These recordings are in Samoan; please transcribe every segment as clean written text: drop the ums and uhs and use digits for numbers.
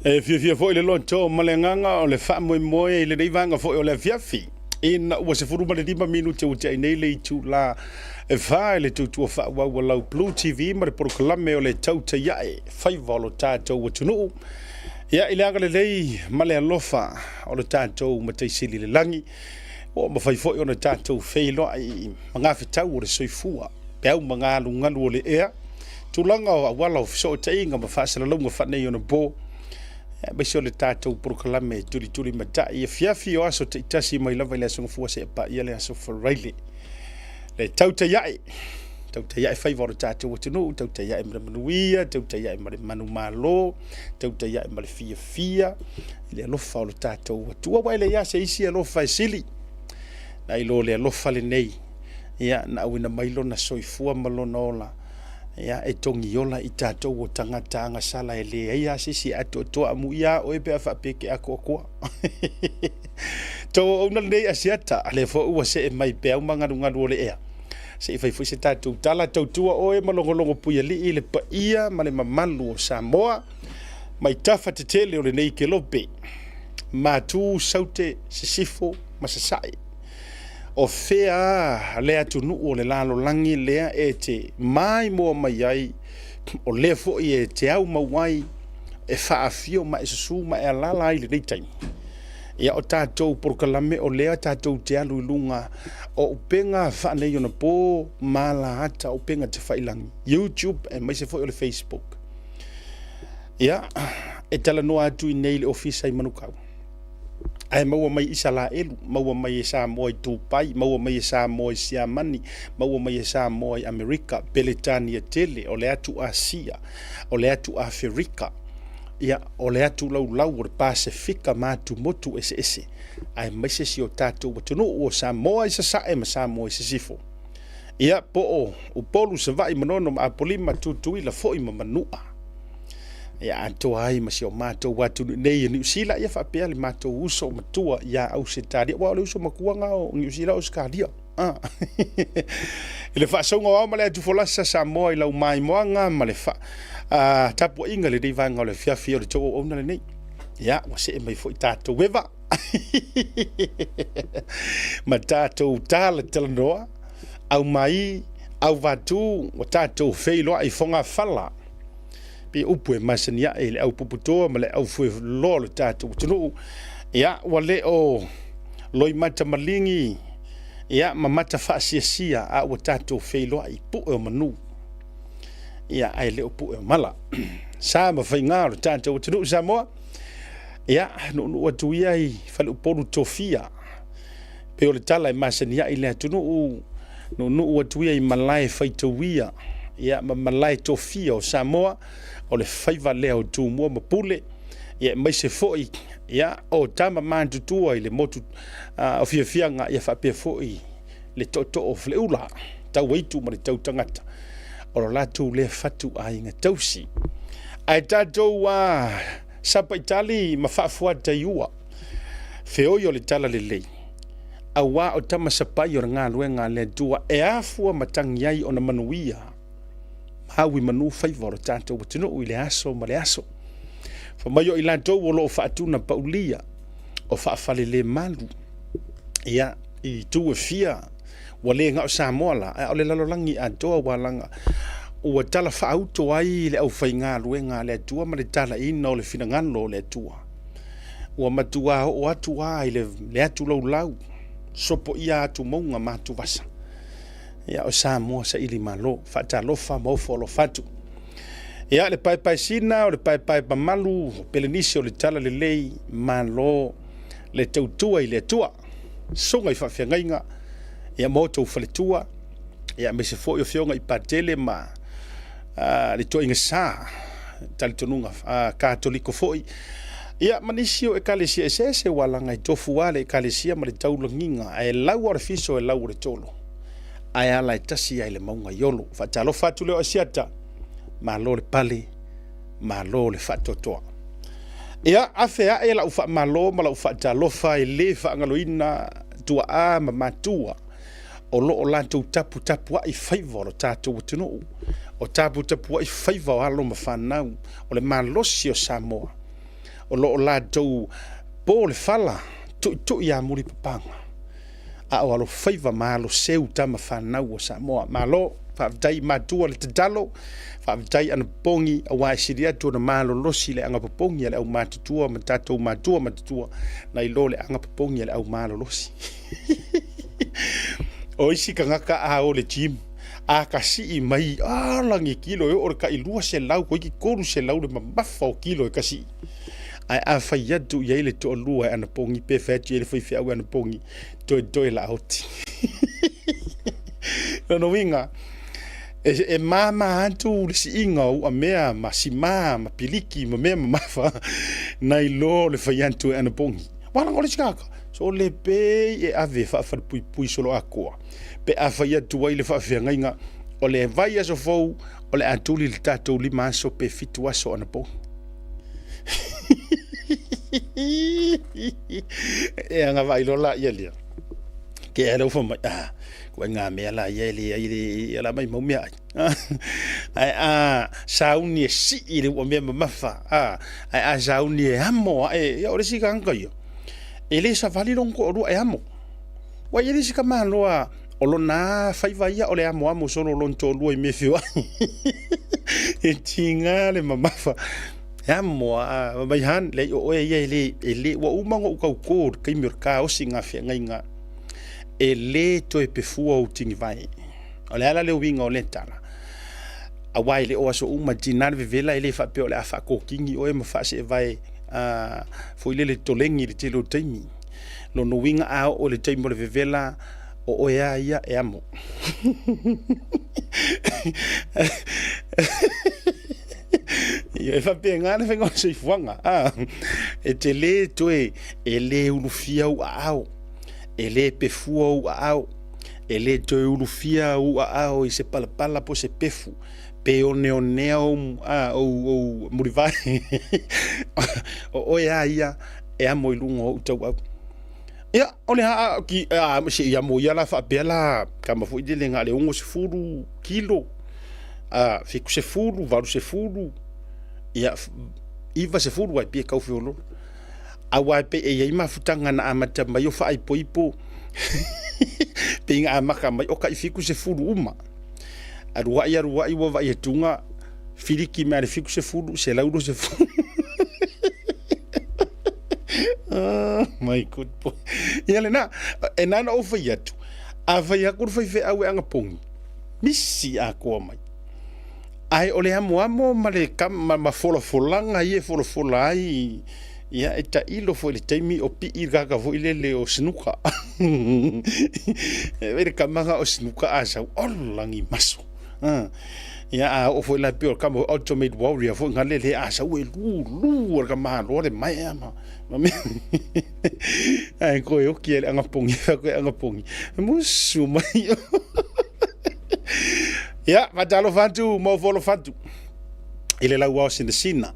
E fiafia foi le loto ma le agaga o le faamoemoe i lenei vaega foi o le afiafi, ina ua 15 minute ua tea nei le itula e 4 i le tautua faaauau a lau Blue TV ma le polokalame o le Tautai Ae Faiva o lo tatou atunuu. Ia, i le agalelei ma le alofa o le tatou Matai Sili i le lagi, ua mafai foi ona tatou feiloai i magafetau o le soifua, peau magalugalu o le ea, tulaga o auala o fesootaiga ma faasalalauga faaneionapo, aemaise o le tatou polokalame tulitulimatai afiafi o aso taitasi mai lava i le Aso Gafua seia paia le Aso Faraile. Le tautai ae, tautai ae faiva o le tatou atunuu, tautai ae ma le manuia, tautai ae ma le manumalo, tautai ae ma le fiafia i le alofa o le tatou Atua. Aua e leai lava se isi alofa e sili nai lo le alofa lenei, ia, na auina mai lona soifua ma lona ola, ia, e togiola i tatou o tagata agasala. E leai lava se isi e atoatoa, amuia a oe pe a faapea e te atoatoa. Tou auauna lenei Asiata, lea foi ua see mai peau ma galugalu o le ea. Se i fai foi se tatou tala, tautua oe ma logologo puialii le paia ma le mamalu o Samoa mai tafa tetele o lenei kelope, Matu, Saute, Sisifo ma Sasae. O fea le atunuu o le lalolagi lea e te maimoa mai ai, o lea foi e te au mau ai, e faafio ma e susu ma e alaala ai i lenei taimi? Ia, o tatou polokalame o lea tatou te alu i luga o upega faaneionapo ma alaata o upega tafailagi, YouTube aemaise foi o le Facebook. Ia, e talanoa atu i nei i le ofisa i Manukau, ae maua mai Isalaelu, maua mai e Samoa i Tupai, maua mai e Samoa i Siamani, maua mai e Samoa i Amerika, Peretania tele, o le atu Asia, o le atu Aferika, ia, o le atu laulau o le Pasefika ma atumotu eseese, aemaise si o tatou atunuu o Samoa i Sasae ma Samoa i Sisifo. Ia, po o Upolu, Savaii, Manono ma Apolima, Tutuila foi ma Manua. Ia atoa ai ma si o matou atunuu nei i Niu Sila, ia faapea le matou uso matua ia Ausetalia, aua o le uso matua lena o Niu Sila o Ausetalia. Ah. I le faasauga o ao ma le atufolasa Samoa i lau maimoaga ma le fa, tapuaiga i lenei vaega o le afiafi o le tou auauna lenei. Ia, ua see mai foi tatou eva ma tatou talatalanoa, aumai, auvatu, ua tatou feiloai fogafala. Pei upu e masani ae i le au puputoa ma le au fueloa o le tatou atunuu. Ia, ua le o loimata maligi, ia, ma mata faasiasia, a ua tatou feiloai i pue o manu, ia, ae le o pue o mala. Sa ma faiga o le tatou atunuu Samoa, ia, nuunuu atu ia i faleupolu tofia, pei o le tala e masani ai le atunuu, nuunuu atu ia i malae faitauia, ia, ma malae tofia o Samoa, o le faiva lea o Tumua ma Pule, ia, aemaise foi, ia, o tama matutua i le motu o Fiafiaga, ia faapea foi le tootoo o Faleula, Tauaitu ma le Tautagata, o lo latou lea fatu aiga tausi. Ae tatou sapaitali ma faafuataiua feoi o le talalelei, auā o tama sapai o le galuega a le Atua e afua matagi ai ona manuia maui manu faiva o le tatou atunuu i le aso ma le aso. Fa mai o i latou o lo o faatuna paulia o faafalelemalu, ia, i itu e fia, ua le na o Samoa la, a o le lalolagi atoa, ua laga ua tala faauto ai le aufaigaluega a le Atua ma le talaina o le finagalo o le Atua. Ua matua oo atu lava i le atu laulau, sopoia atu mauga ma atu vasa. Ia, o Samoa saili malo, faatalofa ma ofo alofa atu. Ia, le paepaesina o le paepae mamalu o Pelenisi o le Talalelei, malo le tautua i le Atua. Susuga i faafeagaiga, ia ma outou faletua, ia aemaise foi o afioga i Patele ma le toaiga sa, talitonuga Katoliko foi, ia ma nisi o ekalesia eseese ua laga e tofu lava le ekalesia ma le taulagiga, ae lau o le fiso e lau o le tolo, ae ala e tasi ai le mauga i Olo. Faatalofa atu lea o Asiata, malo le pale, malo le faatoatoa. Ia, afe ae lau faamalo ma lau faatalofa e le faagaloina tuaa ma matua o lo o latou taputapuai faiva o lo tatou atunuu, o taputapuai faiva o alo ma fanau, o le malosi o Samoa. O lo o latou po le fala, tuitui amuli papaga, a o alofaiva ma aloseu tama fanau a Samoa. Malo, faafetai i matua le tatalo, faafetai anapogi, aua e sili atu ona malolosi le agapopogi a le aumatutua ma tatou matua matutua nai lo le agapopogi a le aumalolosi. O isi tagata a o le gym, a kasii mai, a lagi kilo e oo le tai 200 toeiti 300 le mamafa o kilo e kasii. Ae a fai atu i ai le toalua e anapogi pe fai atu i ai le faifeau e anapogi, toetoe laoti. Lona uiga, e, e mama atu le siiga o uamea ma simā ma piliki ma mea mamafa nai lo le fai atu e anapogi. Wala o le isi tagata, so le pei e ave e faafalepuipui soloakoa pe a fai atu ai le faafeagaiga o le vaiaso fou o le a tuli le tatou 5 aso pe 7 aso anapogi. E agavaa loa la ia lea. Ke a lau mai, ah, ko ngā mea la ia e le ai le ia la mai mau mea ai. Ae a sauni e sii le ua mea mamafa, a, ae a sauni e amo ae, ia o le isi tagata ia, e le savali lona toalua e amo. Ua i ai le isi tamaloa o lona faiva ia o le amoamo solo o lona toalua i mea feoai. E tiga le mamafa. E amo a mai han, leai o oe ia e le, e le, ua uma ona ou tautō i le taimi o le kaosi ngā feagaiga, e le toe pefua ou tinivae. O le ala le uiga o lea tala, aua e le o aso uma, tiga le vevela e le faapea o le a faatokini oe ma faaseevae foi lele toleni i le tele o taimi. Lona uiga a oo i le taimi o le vevela, o oe a ia e amo. Ia, e faapena le faiga o le soifuaga. A, e te le toe, e le ulufia ou aao, e le pefua ou aao, e le toe ulufia ou aao i se palapala po o se pefu, pe oneonea ou, a, ou, ou mulivae. O oe a ia e amo i luga o ou tauau. Ia, o le a, ki, a, se i amo ia la faapea la, kama foi lele na o le 60 kilo, a, 70, 80, ia, 90 ai pei e tau feoloolo. Aua e pei e i ai mafutaga na amata mai o faaipoipo, pei na amata mai o tai 70 uma. Alu ai, alu ai, ua vaai atuga, filiki mai le 70, 120. Oh, my good boy. Ia lena, e nā na ou fai atu, a fai aku le faifeau e agapogi, misi atoa mai. Ae o le amoamo ma le ma, ma folafolaga ia e folafola ai, ia e tailo foi i le taimi o pii le kaka foi lele o sinuka. E le kamaga o sinuka a sau, ola ni maso. Ia a oo foi la pei o le kama Ultimate Warrior foi nga lele a sau e lulu o le kamaloa le maea ma ma mea. Ae koe oki e le agapogi, koe agapogi. Musu mai. Ia, faatalofa atu ma ofo atu i le lauao sinasina.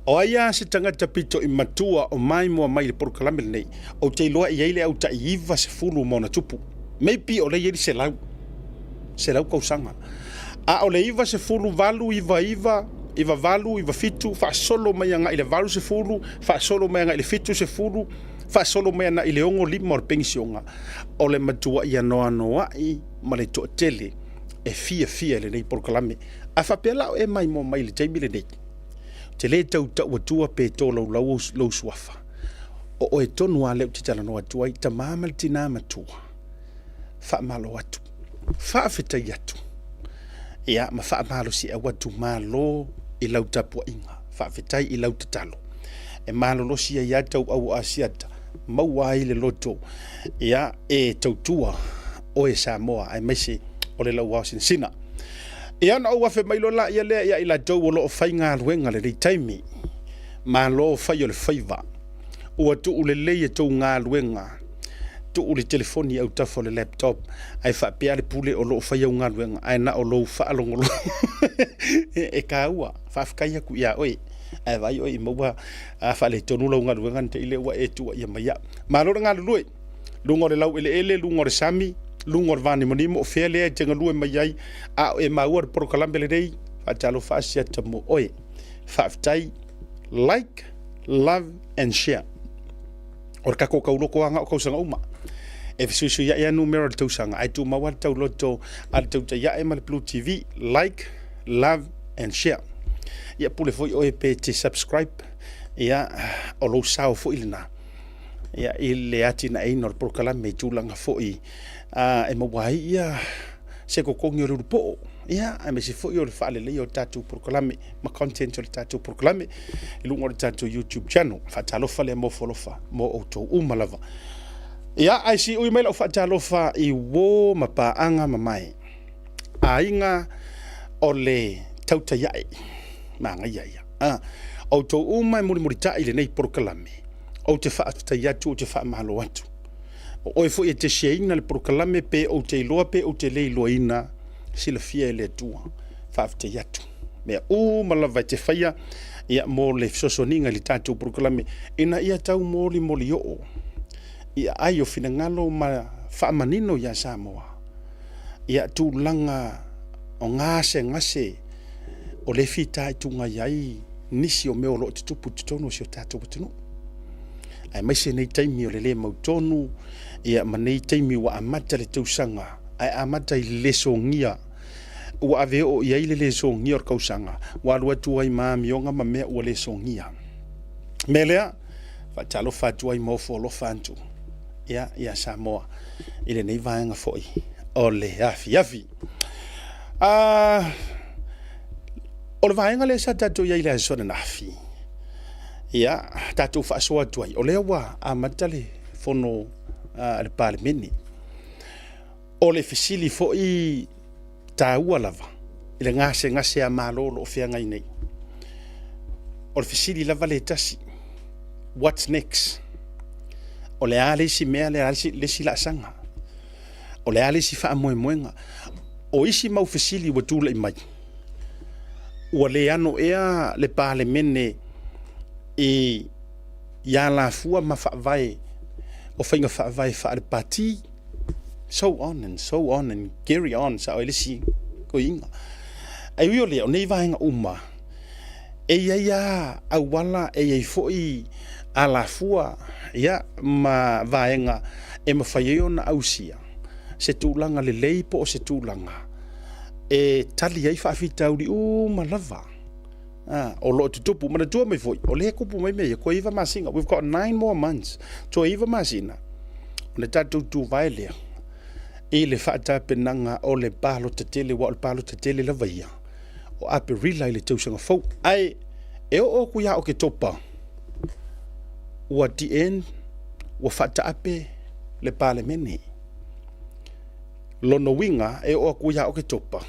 O ai lava se tagata pito i matua o maimoa mai i le polokalame lenei, ou te iloa e i ai le au tai 90 ma ona tupu. Maybe o lea e i ai le 100, 100 tausaga. A o le 98, 99, 98, 97, faasolo mai agai i le 80, faasolo mai agai i le 70, faasolo mai agai i le 65 o le penisioga, o le matuai anoanoai ma le toatele e fiafia i lenei polokalame. A faapea la o e maimoa mai i le taimi lenei, ou te le tau tau atua pe tolaulau lou suafa. O oe tonu lava lea ou te talanoa atu ai, tama ma le tinā matua, faamalo atu, faafetai atu, ia ma faamalosiau atu, malo i lau tapuaiga, faafetai i lau tatalo. E malolosi ai lava tauau o Asiata, maua ai le loto, ia e tautua oe Samoa aemaise o le lauao sinasina. Ia ona ou afe mai loa laia lea ia i latou o lo o faigaluega lenei taimi. Malo fai o le faiva. Ua tuu lelei e tou galuega. Tuu le telefoni i autafa o le laptop ae faapea le pule o lo o fai au galuega ae na o lou faalogologo. E taua, faafetai atu ia oe. Ae vaai oe i maua faaletonu lau galuega na te i lea ua e tuuaia mai au. Malo le galulue. Luga o le laueleele, luga o le sami, luga o le vanimonimo, o fea lea e te galue mai ai, a o e maua le polokalame lenei, faatalofa Asiata mo oe. Faafetai, like, love and share. O le tatou tauloto lava na o tausaga uma. E fesuisuiai lava numera o le tausaga, ae tumau lava le tauloto a le Tautai Ae ma le Blue TV, like, love and share. Ia pule foi oe pe te subscribe, ia o lou sao foi lena. Ia i le atinaeina o le polokalame i tulaga foi e maua ai ia se totogi o le ulupoo, ia aemaise foi o le faaleleia o tatou polokalame ma content o le tatou polokalame i luga o le tatou YouTube channel. Faatalofa lea ma ofo alofa mo outou uma lava. Ia, ae siui mai lau faatalofa i uo ma paaga mamae, aiga o le tautai ae, manaia ia. A, outou uma e mulimulitai i lenei polokalame, ou te faafetai atu, ou te faamalo atu. O oe foi e te share-ina le polokalame pe ou te iloa pe ou te le iloaina, silafia e le Atua. Faafetai atu. Mea uma lava e te faia ia, mo le fesoasoaniga i le tatou polokalame ina ia tau molimoli oo i aai o finagalo ma faamanino iā Samoa ia tulaga o gasegase o lea e fitaituga i ai nisi o mea o lo o tutupu i totonu o si o tatou atunuu. Aemaise nei taimi o le le mautonu ia ma nei taimi ua amata le tausaga ae amata i le le sogia ua ave oo i ai le le sogia o le tausaga ua alu atu ai ma amioga ma mea ua le sogia. Mea lea, faatalofa atu ai ma ofo alofa atu ia ia Samoa i lenei vaega foi o le afiafi. O le vaega lea sa tatou i ai i le aso ananafi, ia, tatou faasoa atu ai, o lea ua amata le fono a le Palemene. O le fesili foi taua lava i le gasegase a Malo o lo o feagai nei. O le fesili lava lea e tasi, what's next? O le a le isi mea, le a le isi laasaga? O le a le isi faamoemoega? O isi mau fesili ua tulai mai, ua le ano ea le Palemene i alafua ma faavae o faiga faavae faale-pati? So on and so on and carry on, sao ai le isi toeaina. Ae ui o lea, o nei vaega uma, e i ai lava auala, e i ai foi alafua ia, ma vaega e mafai ai ona ausia se tulaga lelei po o se tulaga e tali ai faafitauli uma lava o lo o tutupu. Manatua mai foi, o lea e tupu mai mea ia, toe 9 masina. We've got 9 more months. Toe 9 masina, ona tatou tuvae lea i le faatapenaga o le palota tele, aua o le palota tele lava ia o Aperila i le tausaga fou. Ae e oo atu ia Oketopa, ua the end, ua faataape le Palemene. Lona uiga, e oo atu ia Oketopa,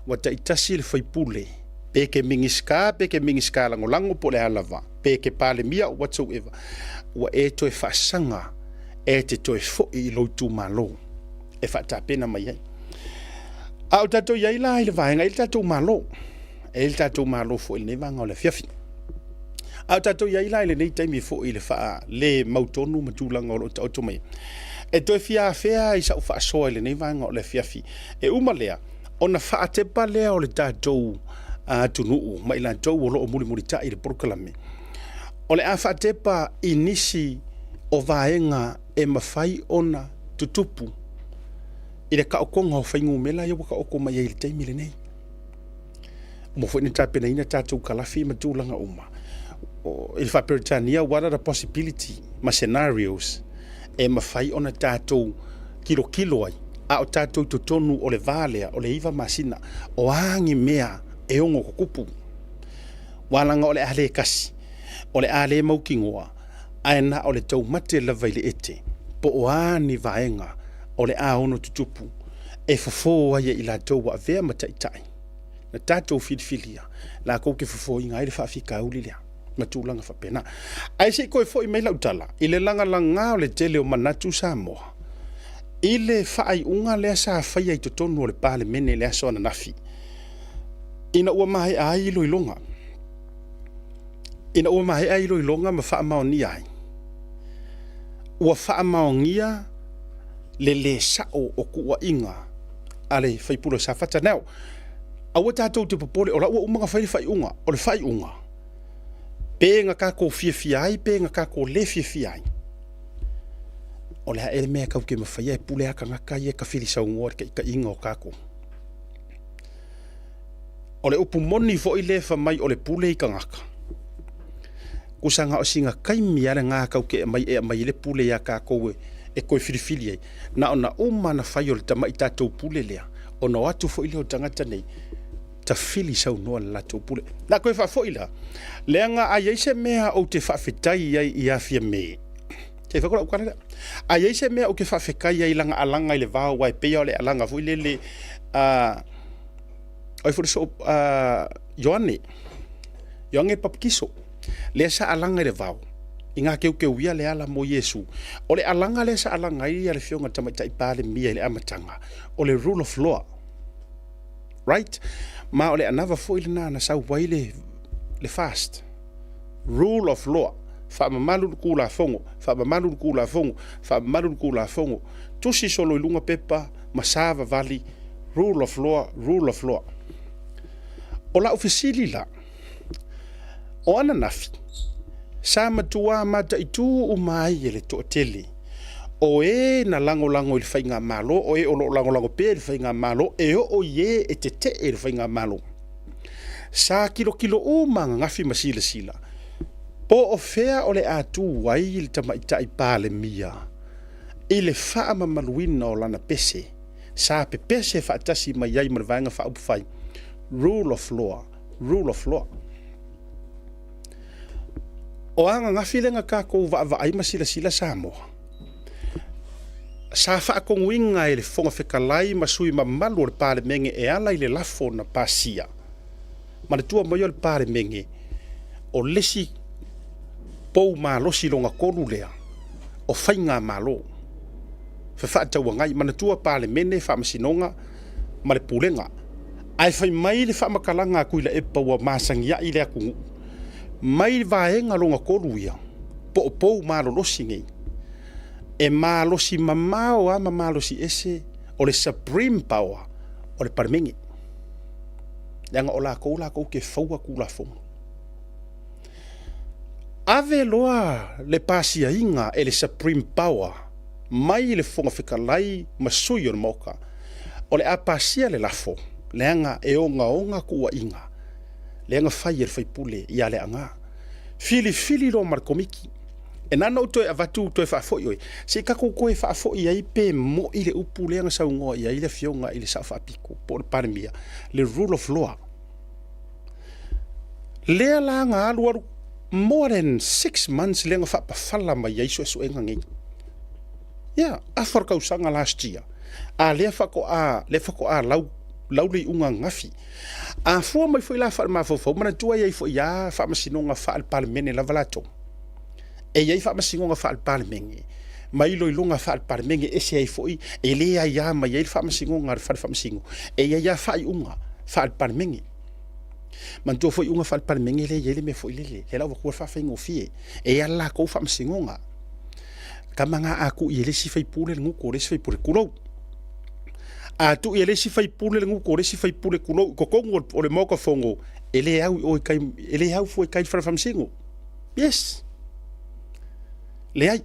ua taitasi le faipule, pe ke Minisita, pe ke Minisita lagolago po o le a lava, pe ke Palemia or whatsoever, ua e toe faasaga e te toe foi i lou itumalo e faatapena mai ai. A o tatou i ai la i le vaega, e i ai le tatou Malo, e i ai le tatou Malo foi i lenei vaega o le afiafi. A o tatou i ai la i lenei taimi foi i le faale mautonu ma tulaga o lo o taoto mai, e toe fia afea i sau faasoa i lenei vaega o le afiafi. E uma lea, ona faatepa lea o le tatou atunuu ma i latou o lo o mulimulitai i le polokalame. O le a faatepa i nisi o vaega e mafai ona tutupu i le taotoga o fuainumera ia ua taoto mai ai i le taimi lenei. Uma foi ona tapenaina tatou kalafi ma tulaga uma. I le faa-Peretania, what are the possibility ma scenarios e mafai ona tatou tilotilo ai a o tatou i totonu o le va lea o le 9 masina, o a ni mea e ono tutupu? Aua leaga o le a le tasi, o le a le mautinoa, ae na o le taumate lava i le ete po o a ni vaega o le a ono tutupu e fofo ai e i latou ua avea ma taitai na tatou filifilia latou te fofoina ai le faafitauli lea ma tulaga faapena. Ae se i toe foi mai lau tala i le lagalaga o le tele o manatu Samoa i le faaiuga lea sa faia i totonu o le Palemene i le aso ananafi ina ua maea ai iloiloga. Ina ua maea iloiloga ma faamaonia ai, ua faamaonia le lē sa'o o tuuaiga a le sui usufono o Safata. Now, aua tatou te popole, o la ua uma ona fai le faaiuga. O le faaiuga, Pe na tatou fiafia ai pe na tatou le fiafia ai, o le a ea le mea tatou te mafaia e pule lava tagata ia e tafilisaunoa i le taitaiga o tatou. O le upu moni foi lea e fai mai o le pule i tagata, tusa na o sina taimi lava lena tatou te aumai e aumai ai le pule ia tatou e toe filifili ai. Na ona uma ona fai o le tamai tatou pule lea, ona o atu foi lea o tagata nei tafili saunoa i le latou pule. O le a toe faafoi la, leaga a i ai se mea ou te faafetai ai ia Fiame, se i fai atu lau tala lea. A i ai se mea ou te faafetai ai i lana alaga i le vao, aua e pei lava o le alaga foi lele a o ai foi le soo Ioane, Ioane Papatiso, lea sa alaga i le vao ina teuteuia le ala mo Iesu. O le alaga lea sa alaga ai le Afioga i le Tamaitai Palemia i le amataga, o le rule of law. Right? Ma o le anava foi lena na sau ai le fast. Rule of law. Faamamalu le Tulafono, faamamalu le Tulafono, faamamalu le Tulafono. Tusi solo i luga pepa ma savavali, rule of law, rule of law. O lau fesili la, o ananafi, sa matua mataitu uma ai e le toatele o e na lagolago i le faigamalo, o e o lo o lagolago pea i le faigamalo, e oo i e e tetee i le faigamalo. Sa tilotilo uma ananafi ma silasila po o fea o le a tu ai le Tamaitai Palemia i le faamamaluina o lana pese sa pepese faatasi mai ai ma le Vaega Faaupufai, rule of law, rule of law. O ananafi lea na tatou vaavaai ma silasila Samoa, sa faatonuina e le Fofoga Fetalai ma sui mamalu o le Palemene e ala i le lafo na pasia. Manatua mai o le Palemene o le isi pou malosi lona tolu lea o faigamalo fefaatauagai. Manatua Palemene, Faamasinoga ma le Pulega. Ae fai mai le faamatalaga a Tuilaepa ua masaniai le atunuu mai vaega lona tolu ia, po o pou malolosi nei, e malosi mamao lava ma malosi ese o le supreme power o le Palemene, leaga o latou latou te faua Tulafono. Ave loa le pasiaina e le supreme power mai le Fofoga Fetalai ma sui o le Maota, o le a pasia le lafo, leaga e ogaoga tuuaiga lea na fai e le faipule ia Leaga. Filifili loa ma le Komiti. E na ona ou toe avatu toe faafoi oe, se i tatou toe faafoi ai pe moi le upu lea na saunoa i ai le Afioga i le Sao Faapito po o le Palemia, le rule of law. Lea la na alu alu more than 6 months lea na faapafala mai ai suesuega nei. Ia, afa o le tausaga last year, a lea faatoa lau, lau le iuga ananafi. A fua mai foi la faalemafaufau, manatua e i ai foi lava faamasinoga faale-Palemene lava latou. E i ai faamasinoga faale-Palemene ma iloiloga faale-Palemene ese ai foi, e le aia mai ai le faamasinoga a le fale faamasino, e i ai lava faaiuga faale-Palemene. Manatua foi iuga faale-Palemene lea e i ai le mea foi lele, lea la ua avatua le faafaigofie, e i ai lava le latou faamasinoga. Tama na a tuu i le isi faipule le gutu o le isi faipule, tulou. A tuu i le isi faipule le gutu o le isi faipule, tulou, i totonu o le Maota Fono, e le au i o i tai, e le au fua i tai i le fale faamasino. Yes. Leai.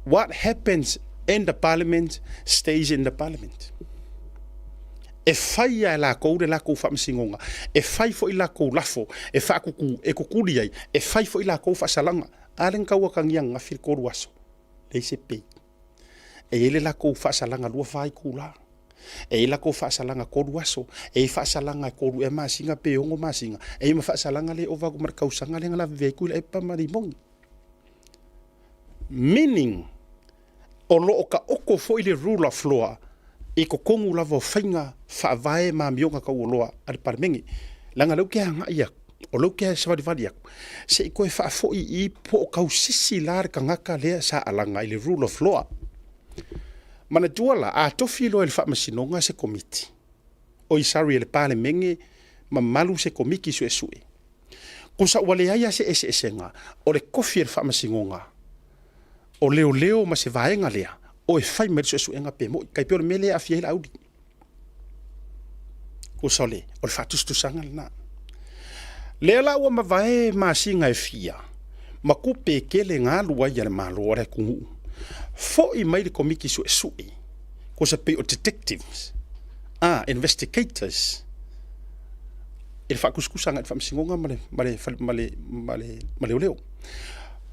What happens in the parliament stays in the parliament. E fai lava e latou le latou faamasinoga, e fai foi latou lafo, e faakuku, e kukuli ai, e fai foi latou faasalaga. A lea na tau atagia ananafi le 3 aso, leai se pei. E i ai le latou faasalaga 24 itula. E i ai latou faasalaga 3 aso, e i ai faasalaga e 3 ea masina pe 6 masina, e i ai ma faasalaga lea e ova atu ma le tausaga lea na lavevea ai Tuilaepa ma Rimoni. Meaning, o lo o taoto foi le rule of law i totonu lava o faiga faavae ma amioga taualoa a le Palemene. Leaga o lea ou te agai atu, o lea ou te savalivali atu, se i toe faafoi i i po o tausisi la le tagata lea sa alaga i le rule of law. Manatua la, a tofi loa e le Faamasinoga se Komiti, oi sorry, e le Palemene mamalu se Komiti Suesue, tusa ua leai lava se eseesega o le tofi e le Faamasinoga o leoleo ma se vaega lea o e fai mai le suesuega pe moi, tai pei o le mea lea e aafia ai Laauli. Tusa o le faatusatusaga lena. Lea la ua mavae masina e fia ma tupe e tele na alu ai a le Malo a le atunuu, fo'i mai le Komiti Suesue, tusa pei o detectives, a, investigators, i le faatusatusa agai i le Faamasinoga ma le, ma le, ma le, ma le, ma leoleo.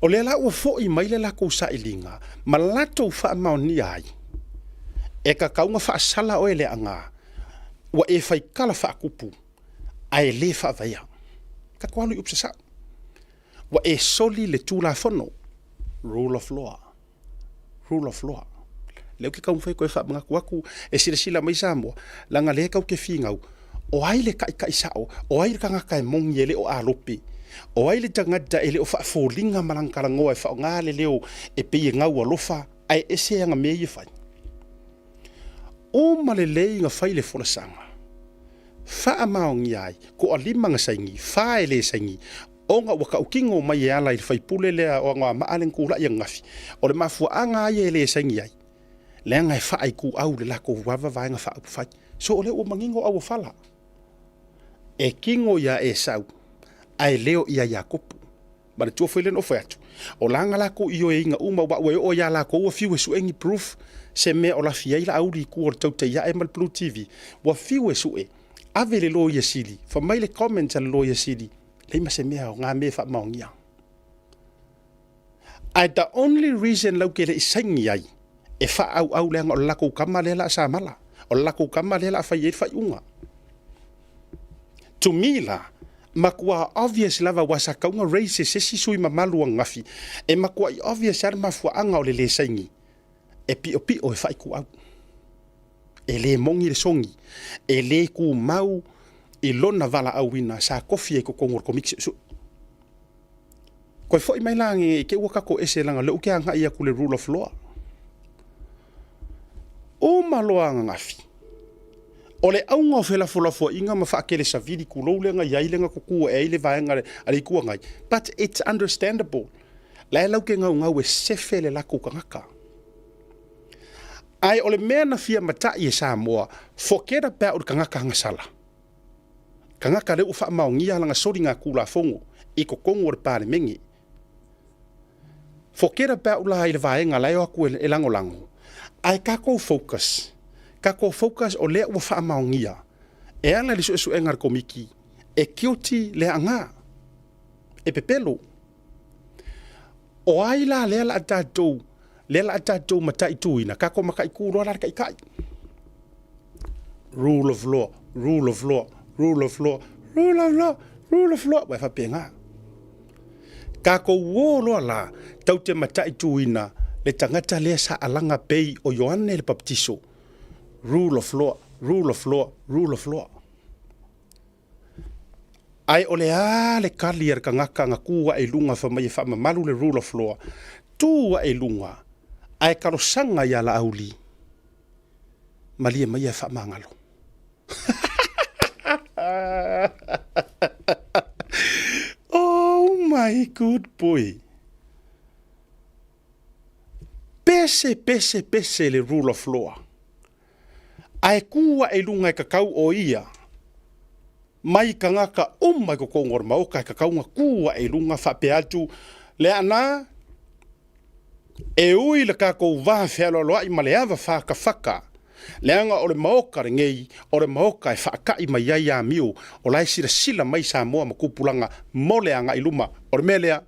O lea la ua fo'i mai le latou sailiga ma latou faamaonia ai, e tatau ona faasala oe Leaana, ua e faitala faatupu ae le faavaea. Tatou alu i upu sasao. Ua e soli le Tulafono, rule of law, rule of law. Lea ou te taumafai e toe faamanatu atu e silasila mai Samoa, leaga lea tatou te finau, o ai le taitai sao, o ai le tagata e moni e le o alope, o ai le tagata e le o faafoliga ma lana talanoa e faaaoga le leo e pei e gaualofa ae ese ana mea ia e fai. Uma lelei ona fai le folasaga, faamaonia ai, toalima na saini, fa e le saini, ona ua tautino mai e ala i le faipule lea o Anoamaa le na tulai ananafi, o le mafuaaga lava ia e le saini ai, leaga e faaituau i le latou ava Vaega Faaupufai. So o lea ua manino auofala, e tino ia Esau ae le o ia Iakopo. Manatua foi lea na ou fai atu, o la na latou ioeina uma, aua ua oo ia latou ua fiu e sue ni proof, se mea o lafi ai Laauli i tua o le Tautai Ae ma le Blue TV. Ua fiu e sue, ave i le Loia Sili, fai mai le comment a le Loia Sili, leai ma se mea o na mea e faamaonia. Ae the only reason lau te le i saini ai, e faaauau leaga o le latou tama lea la a samala, o le latou tama lea la a fai ai le faaiuga. To me la, matua obvious lava aua sa tatau ona raise e se isi sui mamalu ananafi, e matuai obvious lava le mafuaaga o le le saini, e piopio e faaituau. E le moni le sogi, e le tumau i lona valaauina sa tofi ai i totonu o le Komiti Suesue. Toe foi mai la i te i ua tatou ese leaga o lea ou te agai atu i le rule of law. Uma loa ananafi, o le auga o felafolafoaiga ma faatelesavili tulou lea na i ai lea na tutu ae ai le vaega a le Itu Agai, but it's understandable. La e lau te gaugau e sefe le latou tagata. Ae o le mea na fia matai e Samoa, forget about le tagata agasala. Tagata lea ua faamaonia lana soligatulafono i totonu o le Palemene. Forget about la i le vaega la e o atu e lagolago, ae tatou focus, tatou focus o lea ua faamaonia e ala i le suesuega a le Komiti e guilty le aga, e pepelo. O ai la lea la a tatou, lea la a tatou mataituina, tatou mataitu loa la le taitai. Rule of law, rule of law, rule of law, rule of law, rule of law. Ua e faapena. Tatou o loa la, tau te mataituina le tagata lea sa alaga pei o Ioane le Papatiso. Rule of law, rule of law, rule of law. Ae o le a le kali a le tagata na tu ae i luga fai mai e faamamalu le rule of law, tu ae i luga ae talosaga ia Laauli, malie maia e faamagalo. Oh my good boy! Pese, pese, pese le rule of law. Ae kū aʻe i luga e kakau ʻo ia mai kagaka uma i totonu o le maoka e kakau ona kū aʻe i luga faapea atu, Leaana, e ui le kakou va fealoaloaʻi ma le ava whakawhaka, leaga o le maoka lenei, o le maoka e faakaʻi mai ai amio o la e silasila mai Samoa ma tupulaga mo le agai luma. O le mea lea,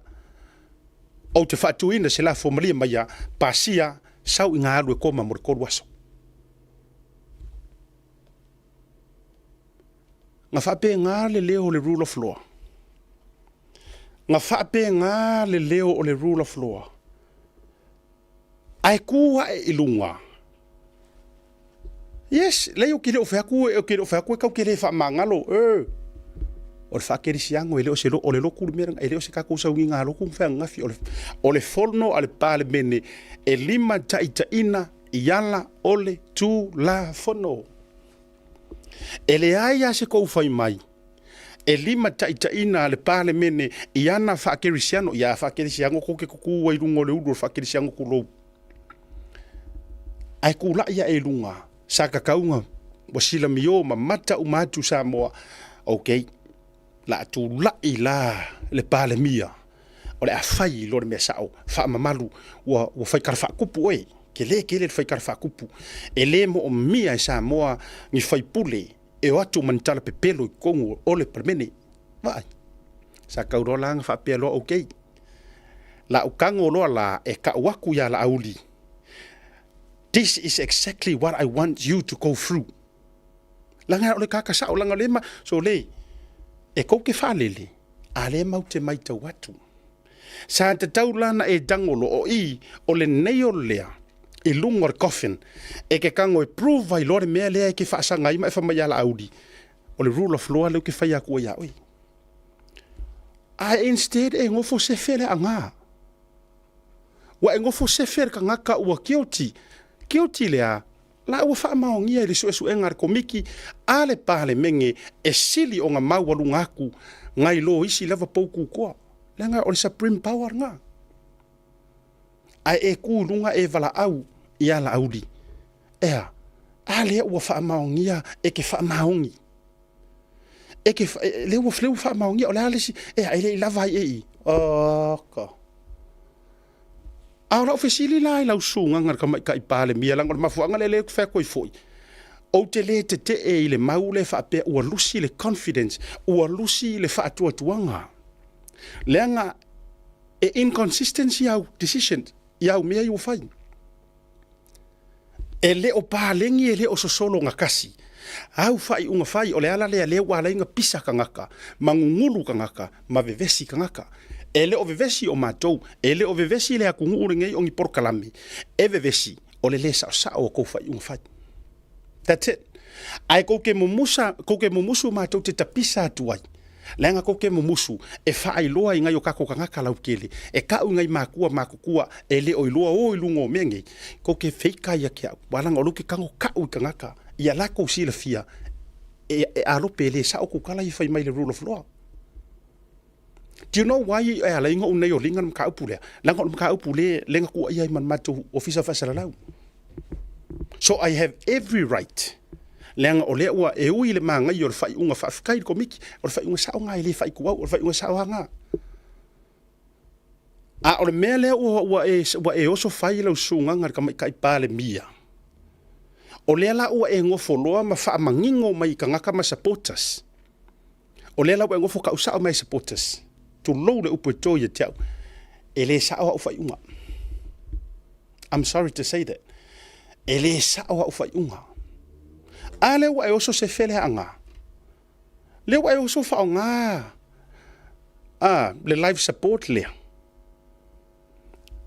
ou te faatuina se lafo malie maia, pasia, sau i ngā alu e koma mo le tolu aso. Na faapena le leo o le rule of law. Na faapena le leo o le rule of law. Ae kū aʻe i luga. Yes, leai ou te le o fai atu, ou te le o fai atu e tatou te le faamagalo. E, o le faakerisiano e le o se, o le lotu le mea lena, e le o se tatou sauniga lotu ma fai ananafi. O le, o le fono a le Palemene e limataitaiina i ala o le Tulafono. E leai lava se tou fai mai e limataitaiina le Palemene i ana faakerisiano. Ia, faakerisiano tou te tutu ai i luga o le ulu o le faakerisiano tulou. Ae tulai ae i luga, sa kakauga ua silamio ma mata uma atu Samoa. Okay. La a tulai la le Palemia o le a fai loa le mea sao, faamamalu, ua fai tala faakupu oe, tele tele le fai tala faakupu. E le moomia e Samoa ni faipule e o atu ma ni tala pepelo i totonu o le Palemene. Vaai, sa tau loa la ona faapea loa, okay. La ou tago loa la e tau atu ia Laauli, this is exactly what I want you to go through. Leaga o le tagata sao, leaga o lea ma, so le, e tou te faalele, a lea matou te matau atu. Sa tatau la na e tago loa, o i, o lenei o lea, i luga o le coffin, e ke tago e prove ai loa le mea lea e ke faasaga ai ma e fai mai ia Laauli, o le rule of law lea ou te fai atu ai ia oe. Ae instead e nofo sefe le aga. Ua e nofo sefe le tagata ua guilty. Guilty lea, la ua faamaonia i le suesuega a le komiti a le Palemene e sili ona maualuga atu nai lo isi lava pou tutoa. Leaga o le supreme power lena. Ae e tu i luga e valaau ia Laauli. Ea, a lea ua faamaonia e ke faamaoni. E ke, lea ua, lea ua faamaonia, o le a le isi, ea, e le i lava ai e i. Oka. A o lau fesili la i lau susuga le Tamaitai Palemia, leaga o le mafuaaga lea lea ou te fai atu ai foi, ou te le tetee i le mau lea faapea ua lusi le confidence, ua lusi le faatuatuaga. Leaga e inconsistency au decision i au mea ia ua fai. E le o paleni, e le o sosolo gatasi. Au faaiuga fai, o le ala lea lea ua ala ai ona pisa tagata, ma gugulu tagata, ma vevesi tagata. E le o vevesi o matou, e le o vevesi le atunuu lenei o ni polokalame, e vevesi o le le saosao o tou faaiuga fai. That's it. Ae tou te mumusa, tou te mumusu matou te tapisa atu ai. Leaga tou te mumusu e faailoa i nai o tatou tagata lautele, e tau i nai matua matutua e le o iloa o i luga o mea nei, tou te feita ia te au. Aua leaga o lea ou te tago tau i tagata ia latou silafia e alope e le sao tou tala ia fai mai i le rule of law. Do you know why e ala ai ona ou nei oliga le mataupu lea? Leaga o le mataupu lea na tuuaia ai ma le matou ofisa faasalalau. So I have every right. Leaga o lea ua e ui i le manaia o le faaiuga faafetai i le komiti, o le faaiuga sao lena e le faaituau, o le faaiuga sao lava lena. A o le mea lea ua e oso fai lau susuga i le Tamaitai Palemia, o lea la ua e nofo loa ma faamanino mai i tagata ma supporters. O lea la ua e nofo tau sao mai supporters. Tulou le upu e to ia te au. E le sao au faaiuga. I'm sorry to say that. E le sao au faaiuga. A lea ua e oso sefe le aga. Lea ua e oso faaaoga a le life support lea.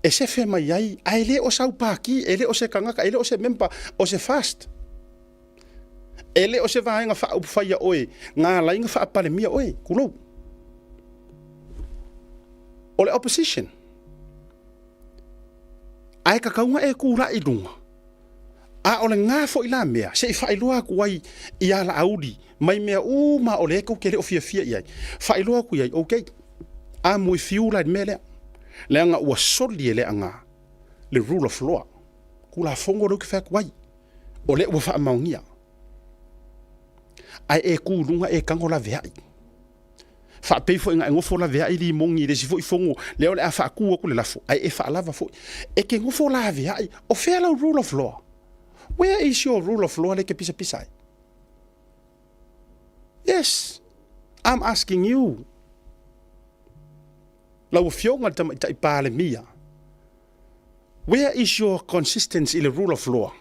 E sefe mai ai, ae le o sau paki, e le o se tagata, e le o se member o se fast. E le o se vaega faaupufai ia oe, na ala ai ona faapalemia oe, tulou. O le opposition. Ae tatau ona e tulai i luga. A o lena foi la mea, se i faailoa atu ai ia Laauli mai mea uma o lea tou te le o fiafia i ai. Faailoa atu i ai, okay, I'm with you la i le mea lea. Leaga ua soli e le aga le rule of law. Tulafono lea ou te fai atu ai, o lea ua faamaonia. Ae e tu i luga e tago laveai. Faapei foi na e nofo laveai limogi i le isi foi fono, lea o le a faatu atu le lafo, ae e faalava foi. E te nofo laveai, o fea lau rule of law? Where is your rule of law lea e te pisapisa ai? Yes, I'm asking you. Lau Afioga i le Tamaitai Palemia, where is your consistency i le rule of law?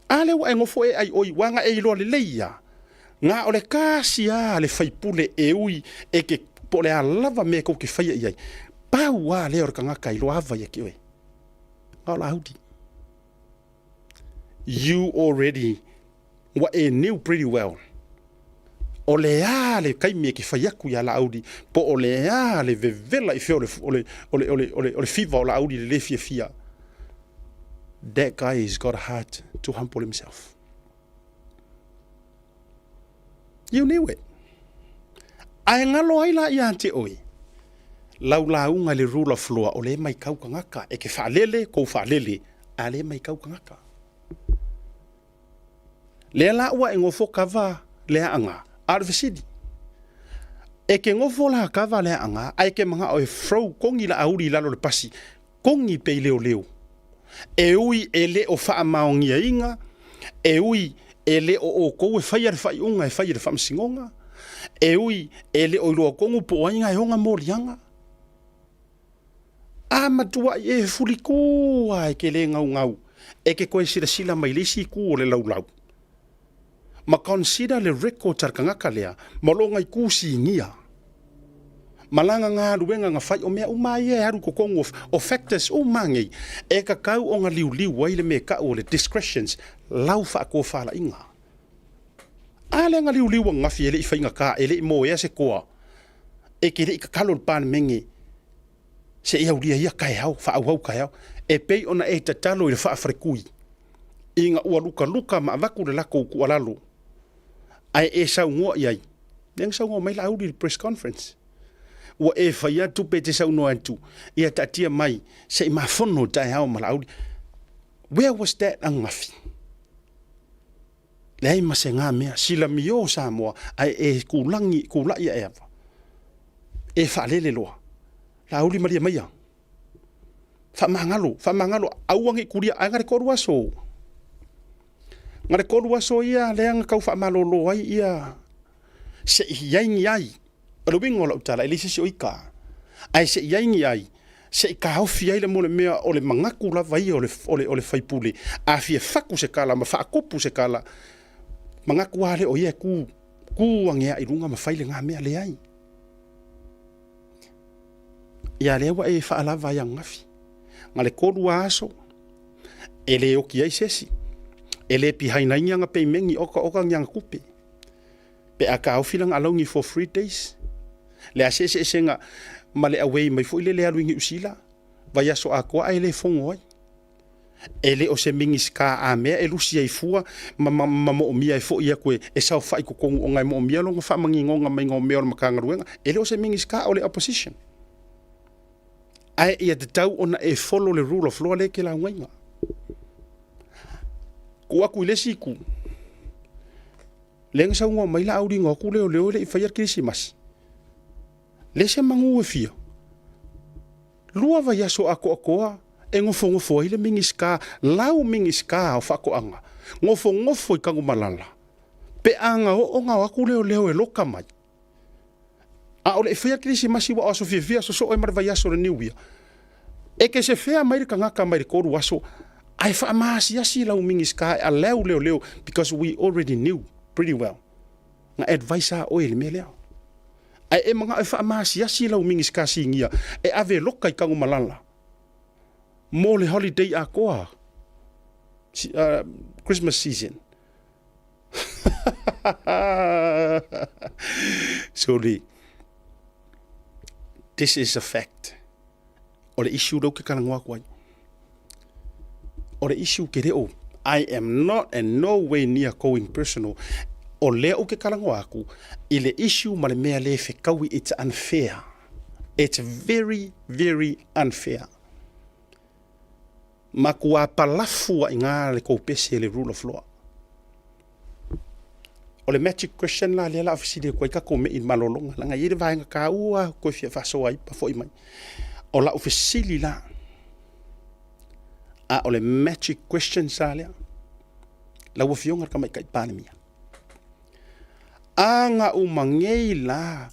A lea ua e nofo e ai oi, ua na e iloa lelei ia, na o le kasi a le faipule e ui e ke po o le a lava mea kou ke faia i ai. Pau a lea o le tagata iloa ava ia ki oe. Na o Laauli. You already ua e knew pretty well o le a le taimi e ke fai atu ia Laauli po o le a le vevela i fea o le, o le, o le, o le, o le, o le fiva o Laauli le le fiafia. That guy has got a heart to humble himself. You knew it. Ae galo ai la ia te oe, lau lauga i le rule of law, o le maitau tagata, e ke faalele, kou faalele, a le maitau tagata. Lea la ua e nofo kava le aaga, a o le fesili. E ke gofo la kava le aʻaga, ae ke manaʻo e throw kogi Laauli i lalo o le pasi, kogi pe i leoleo. E ui e le o faamaoniaina, e ui e le o outou e faia le faaiuga e fai e le faamasinoga, e ui e le o iloa tonu po o ai na e ona moliaga. A matuai e fulikū lava e te le naunau e te toe silasila mai i le isi itu o le laulau ma consider le records a le tagata lea ma lona itu sinia ma lana galuega na fai. O mea uma lava ia e alu i totonu o factors uma lava nei e tatau ona liuliu ai le mea e tau o le discretions, lau faatofalaiga. A lea na liuliu ananafi e le i faigata, e le i moea se toa e te le i tatalo i le Palemene seia aulia ia taeao, faaauau taeao, e pei ona e tatalo i le faafaletui ina ua lukaluka ma avatu le latou tuualalo, ae e saunoa i ai. Lea na saunoa mai Laauli i le press conference, ua e fai atu pe te saunoa atu, ia taatia mai se i mafono taeao ma Laauli. Where was that ananafi? Leai ma se ga mea, silamio Samoa, ae e kulagi, kulaʻi aʻe ava. E faalele loa. Laauli malie maia. Faamagalo, faamagalo, aua ne i kulia, ae na le 3 aso. Na le 3 aso ia lea na tau faamalolo ai ia se i i ai ni ai. O le uiga o lau tala, e leai se isi o ita. Ae se i i ai ni ai, se i taofi ai le mo le mea o le manatu lava ia o le, o le, o le faipule. A fia fatu se tala ma faakupu se tala, manatu lava lea o ia e tu, tu ane lava i luga ma fai lena mea. Leai. Ia lea ua e faalava ai ananafi. Na le 3 lava aso, e le oti ai se isi. E le pihaina ai ni ana peimeni oka oka ni ana tupe. Pe a taofi lana alauni for 3 days. Le a se eseesega ma le away mai foi lele alu i Niu Sila, vaiaso atoa ae le fono ai. E le o se Minisita a mea e lusi ai fua ma, ma, ma moomia e foi atu e, e saofai i totonu ona e moomia lona faamaninoga maiga o mea o le Matagaluega. E le o se Minisita o le opposition. Ae ia tatau ona e follow le rule of law lea e te laugaina. Tuu atu i le isi itu, lea na saunoa mai Laauli na o atu leoleo e le i faia le Kerisimasi. Le se manu e fia. 2 vaiaso atoatoa e nofonofo ai le Minisita, lau Minisita o Faatoaga, nofonofo i Tanumalala, pe a na oo na o atu leoleo e loka mai. A o le i faia le Kerisimasi ua o aso fiafia sosoo ai ma le vaiaso o le New Year. E te sefea mai le tagata mai le 3 aso ae faamaasiasi lau Minisita e allow leoleo because we already knew pretty well. Na advise a oe i le mea lea. Ae e manao e faamaasiasi lau Minisita sinia e ave loka i Tanumalala mo le holiday atoa, Christmas season. Sorry. This is a fact. O le issue lea ou te talanoa atu ai. O le issue ke le o I am not and no way near going personal. O lea ou te talanoa atu i le issue ma le mea le fetaui, it's unfair. It's very, very unfair. Matua palafu ai ina le tou pese i le rule of law. O le magic question la lea la fesili atu ai tatou mei i le malologa, leaga e i ai le vaega taua lava toe fia faasoa ai ma foi mai. O lau fesili la, a o le magic question sa lea, lau Afioga i le Tamaitai Palemia, a na uma nei la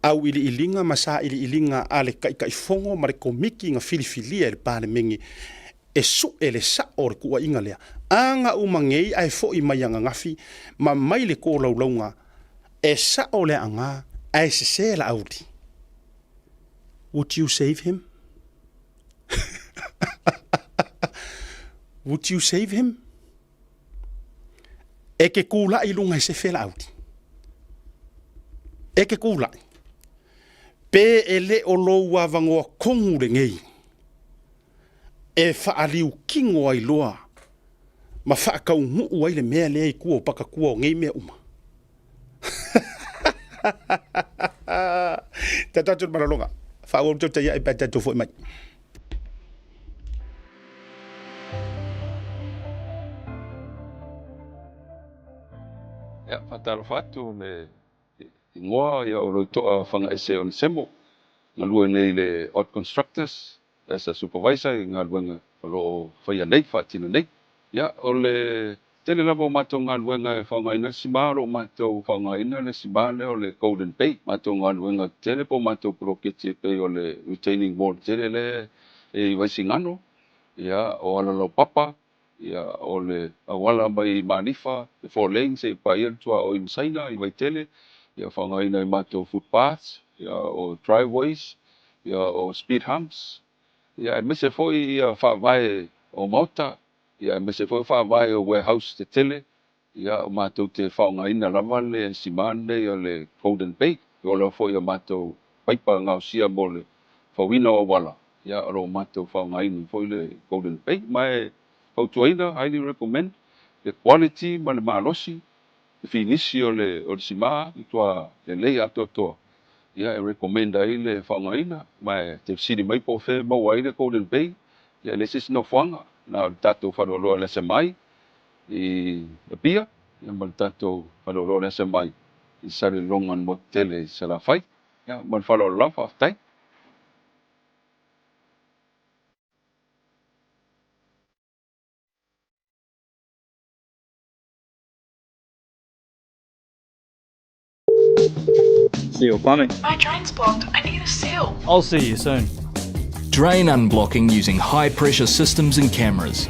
auiliiliga ma sailiiliga a le Taitaifono ma le Komiti na filifilia e le Palemene e suʻe le saʻo o le tuuaiga lea, a na uma nei ae foʻi mai ananafi ma mai le tolaulauga e saʻo le aʻaga ae sesē Laauli. Would you save him? Would you save him? E ke kulaʻi i luga i sefe Laauli. E ke kulaʻi. Pe e le o lou avanoa tonu lenei e faaliukino ai loa ma faataunuu ai le mea lea i tua o pakatua o nei mea uma. Tatou atu i le malologa. Faaauau tautai ae pe a tatou foi mai. Ia, faatalofa atu le. Igoa ia o Loito'a Fagaese Onesemo, galue nei i le Ott Constructors as a supervisor i galuega o lo o faia nei, faatino nei. Ia, o le tele lava o matou galuega e faaaogaina le sima, o lo o matou faaaogaina le sima lea o le Golden Bay. Matou galuega tetele po o matou poloketi e pei o le retaining wall tele lea e i Vaisigano, ia, o Alalaupapa, Ia, o le auala mai Malifa, le four lane seia paia le tuaoi ma Saina i Vaitele, ia faaaogaina i matou footpaths, ia o driveways, ia o speed humps, ia aemaise foi ia faavae o maota, ia aemaise foi faavae o warehouse tetele, ia o matou te faaaogaina lava le sima lenei o le Golden Bay. E ola foi a matou paipa gaosia mo le fauina o auala, ia o lo o matou faaaogaina foi le Golden Bay. Ma e fautuaina, highly recommend, le quality ma le malosi, le finisi o le o le sima, matua lelei atoatoa, ia e recommend ai le faaaogaina. Ma e te fesili mai po o fea e maua ai le Golden Bay, ia e leai se isi nofoaga, na o le tatou faleoloa o le SMI i Apia, ia ma le tatou faleoloa o le SMI i Salelologa i le motu tele i Salafai. Ia ma le faaaloalo lava, faafetai. Seal plumbing. My drain's blocked. I need a seal. I'll see you soon. Drain unblocking using high pressure systems and cameras.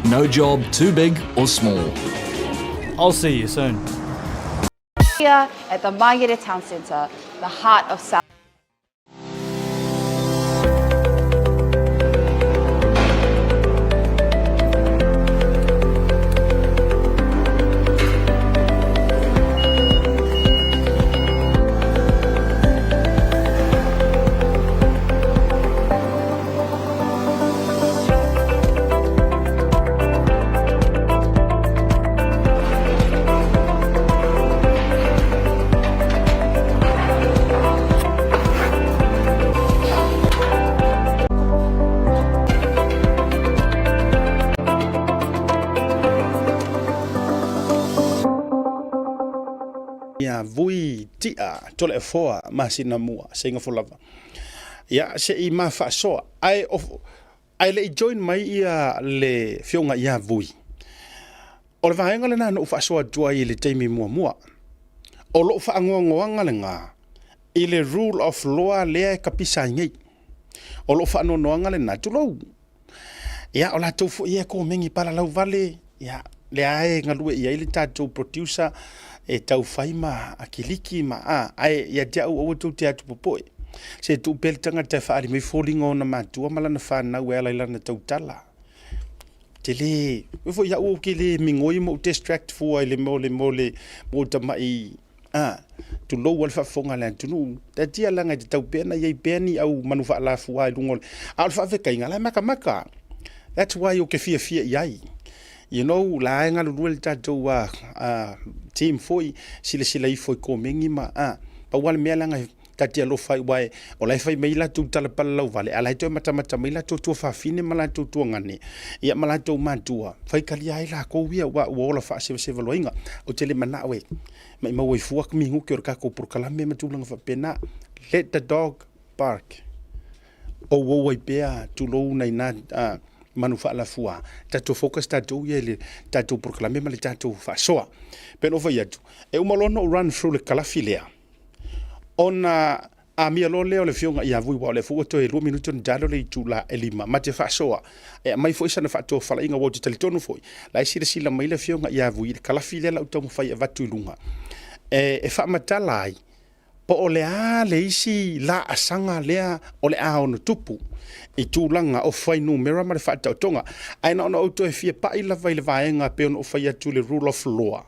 No job too big or small. I'll see you soon. Here at the Mangere Town Centre, the heart of South. Ia vui tia Toleafoa masina mua seiga folava. Ia se i ma faasoa ae ae le i join mai ia le fioga ia vui. O le vaega lena na ou faasoa atu ai i le taimi muamua. O lou faanoanoaga lena i le rule of law lea e kapisa ai nei. O lou faanoanoaga lena, tulou. Ia, o latou foi ia e komeni palalau vale, ia, lea e galue i ai le tatou producer e tau fai ma akiliki ma a, ae ia te au aua tou te atu popoe. Se tuu pea le tagata e faaali mai foliga o ona matua ma lana fanau e ala i lana tautala. Te le, e foi ia'u ou te le migoi ma ou distract fua i le mea o le mea o le mea o tama'i a, tulou a le faafofoga a le atunuu. Taatia leaga e tatau pea ona i ai pea ni au manu faalafua i luga o le, a o le faafetaiga la e matamata. That's why ou te fiafia i ai. You know, la e galulue le tatou team foi, silasila ifo i komeni ma, a, pau lava le mea leaga e Ta te alofa ai, aua o la e fai mai latou tala palalauvale, a o la e toe matamata mai latou tuafafine ma latou tuagane, ia ma latou matua, faitalia ai lakou ia, aua ua ola faasevasevaloaina. Ou te le manao e maimau ai fua minute o le tatou polokalame ma tulaga faapena. Let the dog bark. Ouou ai pea, tulou nai na manu faalafua. Tatou focus tatou ia i le tatou polokalame ma le tatou faasoa. Pei ona ou fai atu, e uma loa ona ou run through le kalafi lea, Ona amia loa lea o le afioga ia Vui, aua o lea foi ua toe 2 minute ona talo le itula e 5, ma te faasoa e aumai foi sana faatofalaiga, aua ou te talitonu foi, la e silasila mai le afioga ia Vui i le kalafi lea la ou taumafai e avatu i luga, e faamatala ai po o le a le isi laasaga lea o le a ono tupu i tulaga o fuainumera ma le faataotoga. Ae na ona ou toe fia pai lava i le vaega pei ona ou fai atu i le rule of law.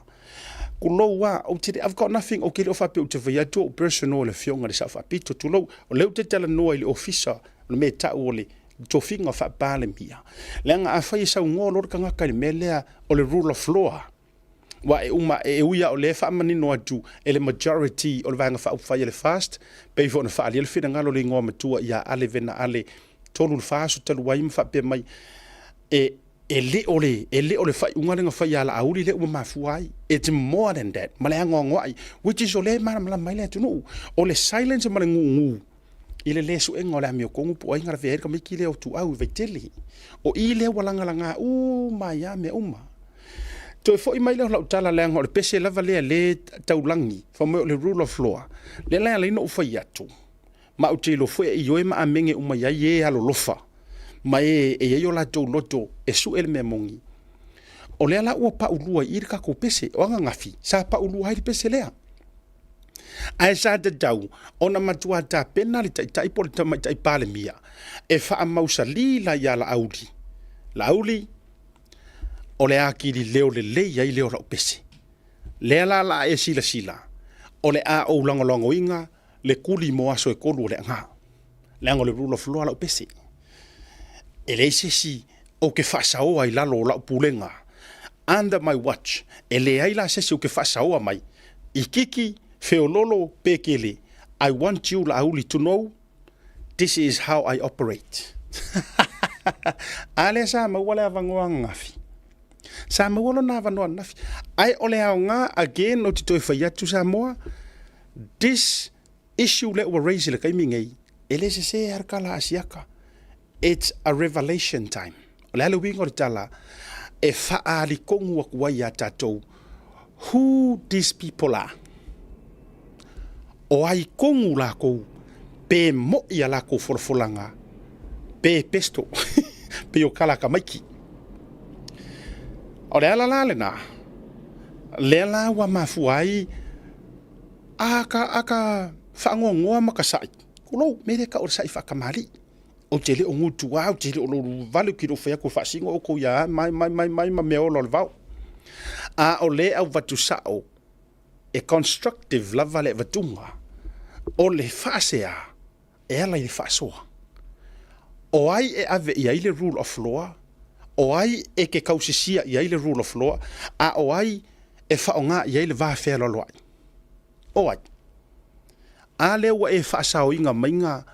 Tulou a, ou te le, I've got nothing, ou te le o faapea ou te fai atu ou personal i le afioga i le Sao Faapito, tulou, o lea ou te talanoa i le ofisa, o le mea e tau o le tofiga faa-Palemia. Leaga afai e saunoa loa le tagata i le mea lea o le rule of law, aua e uma, e ui lava o lea e faamanino atu e le majority o le Vaega Faaupufai a le FAST, pei foi ona faaalia le finagalo o le igoa matua ia Ale Vena Ale 3 i le 4 aso talu ai ma faapea mai, e E le o le, e le o le faaiuga lea na fai ia Laauli lea ua mafua ai. It's more than that, ma le anoanoai, which is o lea e malamalama ai le atunuu. O le silence ma le gugu i le le suega o le amiotonu po o ai na lavea ai le tamaiti lea o Tuau i Vaitele. O i lea ua lagalaga uma ai lava mea uma. Toe foi mai lea o lau tala leaga o le pese lava lea le taulagi, fai mai o le rule of law. Lea la e ala ai ona ou fai atu, Ma ou te iloa foi e ioe ma amene uma i ai e alolofa ma e e i ai o latou loto e suʻe le mea moni. O lea la ua paulua i i le tatou pese. O ananafi, sa paulua ai le pese lea. Ae sa tatau ona matuā tapena le taitai po o le tamaitai Palemia e faamausalī la iā Laauli. Laauli, o le atili leo lelei ai lea o lau pese. Lea la la a e silasila, o le a ou lagolagoina le kuli mo aso e kolu o le aga. Leaga o le rule of law lau pese. E leai se isi ou te faasaoa i lalo o lau pulega. Under my watch, e leai la se isi ou te faasaoa mai. Ikiki, feololo, pe kele, I want you Laauli to know this is how I operate. A lea sa maua le avanoa ananafi. Sa maua lona avanoa ananafi. Ae o le aoga again ou te toe fai atu Samoa, This issue lea ua raise i le taimi nei, e le sese lava le tala a Asiata. It's a revelation time. O le a le uiga o le tala? E faaalitonu atu ai ia tatou who these people are. O ai tonu lakou, pe moi a lakou folafolaga, pe pesto, pei o tala a tamaiti. O le ala la lena, lea la ua mafua ai a ka, a ka faanoanoa ma ka saʻi, tulou, mea lea e tau o le saʻi faatamalii. Ou te le o gutua, ou te le o loluvale, ou te le o fai atu e faasino outou ia mai, mai, mai, mai ma mea ola o le vao. A o le avatu sao, e constructive lava le avatuga o le faasea e ala i le faasoa. O ai e ave i ai le rule of law, o ai e ke kausisia i ai le rule of law, a o ai e faaaoga i ai le va fealoaloai? O ai? A lea ua e faasaoina maiga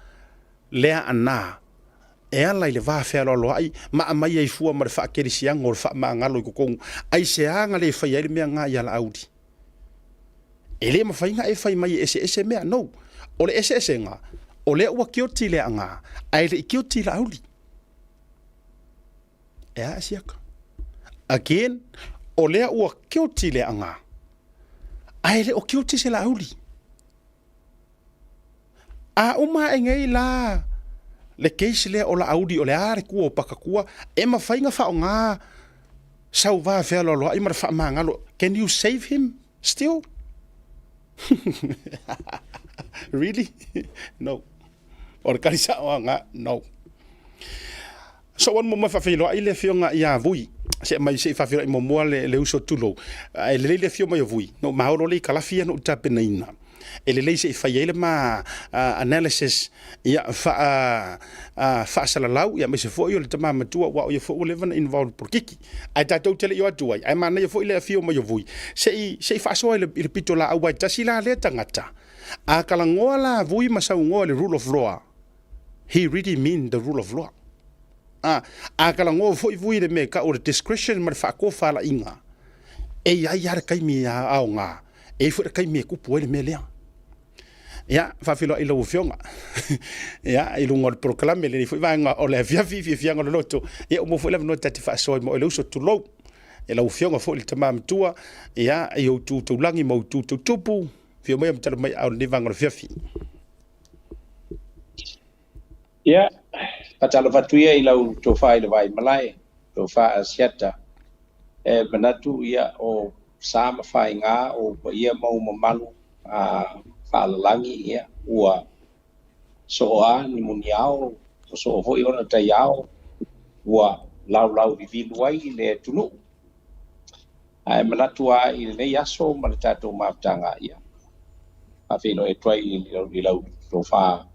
lea ana e ala i le va fealoaloai ma aumai ai fua ma le faakerisiano o le faamagalo i totonu, aisea na le faia ai le mea na ia Laauli? E le mafai na e fai mai e eseese mea. No. O le eseesega, o lea ua guilty le aga, ae le i guilty Laauli. E a siaka. Again, o lea ua guilty le aga, ae le o guilty se Laauli. A uma ae nei la le case lea o Laauli o le a le tua o Pakatua, e mafai na faaaoga sau va fealoaloai ma le faamagalo. Can you save him still? Really? No. O le tali sao aga, no. So one mo faafeiloai le afioga ia Vui. Se mai se i faafeiloai muamua le, le uso tulou. E lelei le afio mai o Vui. No maolo le i kalafi ia no tapenaina. E lelei se i fai ai le ma analysis ia faa faasalalau ia aemaise foi o le tama matua aua o ia foi ua leva ona involve i le polokiki. Ae tatou te le i o atu ai, ae manaia foi le afio mai o Vui se i se i faasoa i le, i le pitolaau aua e tasi la lea tagata. A talanoa la Vui ma saunoa i le rule of law, he really mean the rule of law. A, a talanoa foi Vui i le mea e tau o le discretion ma le faatofalaiga, e i ai lava le taimi aoga E i ai foi le taimi e tupu ai le mea lea. Ia, faafeiloai i lau Afioga. Ia, i luga o le polokalame lenei foi vaega o le afiafi, fiafiaga o le loto. Ia, ua maua foi le avanoa ta te faasoa ai ma oe le uso, tulou. E lau Afioga foi le tama matua, ia, i ou tu taulagi ma ou tu tautupu, afio mai ma tala mai ao lenei vaega o le afiafi. Ia, faatalofa atu ia i lau tofa i le Vaimalae, tofa Asiata. E manatu ia o sa ma faiga o paia ma ou mamalu a faalalagi ia ua soo a ni muniao, ua soo foi ona taiao, ua laulau vivilu ai le atunuu. Ae manatu lava i lenei aso ma le tatou mafutaga, ia, faafeiloai atu ai i lau tofa,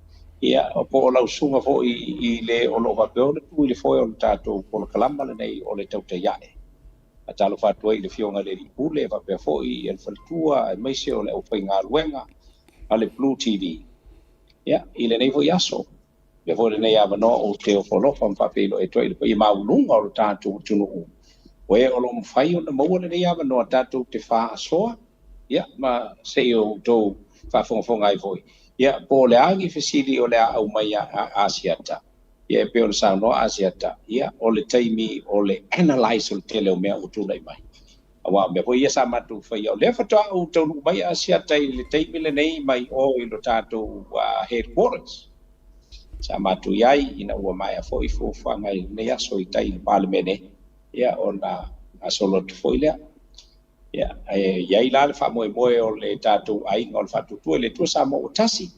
ia, po o lau susuga foi i le o lo o faapea ona tu i le foe o le tatou polokalama lenei o le Tautai Ae. Faatalofa atu ai i le Afioga i le Alii Pule faapea foi i le faletua aemaise o le aufaigaluega a le Blue TV, ia, i lenei foi aso. Avea foi lenei avanoa ou te ofo alofa ma faafeiloai atu ai i le paia maualuga o lo tatou atunuu, o e o lo o mafai ona maua lenei avanoa tatou te faasoa, ia, ma se i outou faafogafoga ai foi, ia, po o le a ni fesili o le a aumai a Asiata, ia, e pei ona saunoa Asiata, ia, o le taimi o le analyse o le tele o mea ua tulai mai. Aua o mea foi ia sa matou faia, o lea faatoa ou taunuu mai Asiata i le taimi lenei mai o i lo tatou headquarters. Sa matou i ai ina ua maea foi fuafuaga i lenei aso i tai i le Palemene, ia, ona gasolo atu foi lea. Ia, e i ai la le faamoemoe o le tatou aiga o le Faatuatua i le Atua Samoa ua tasi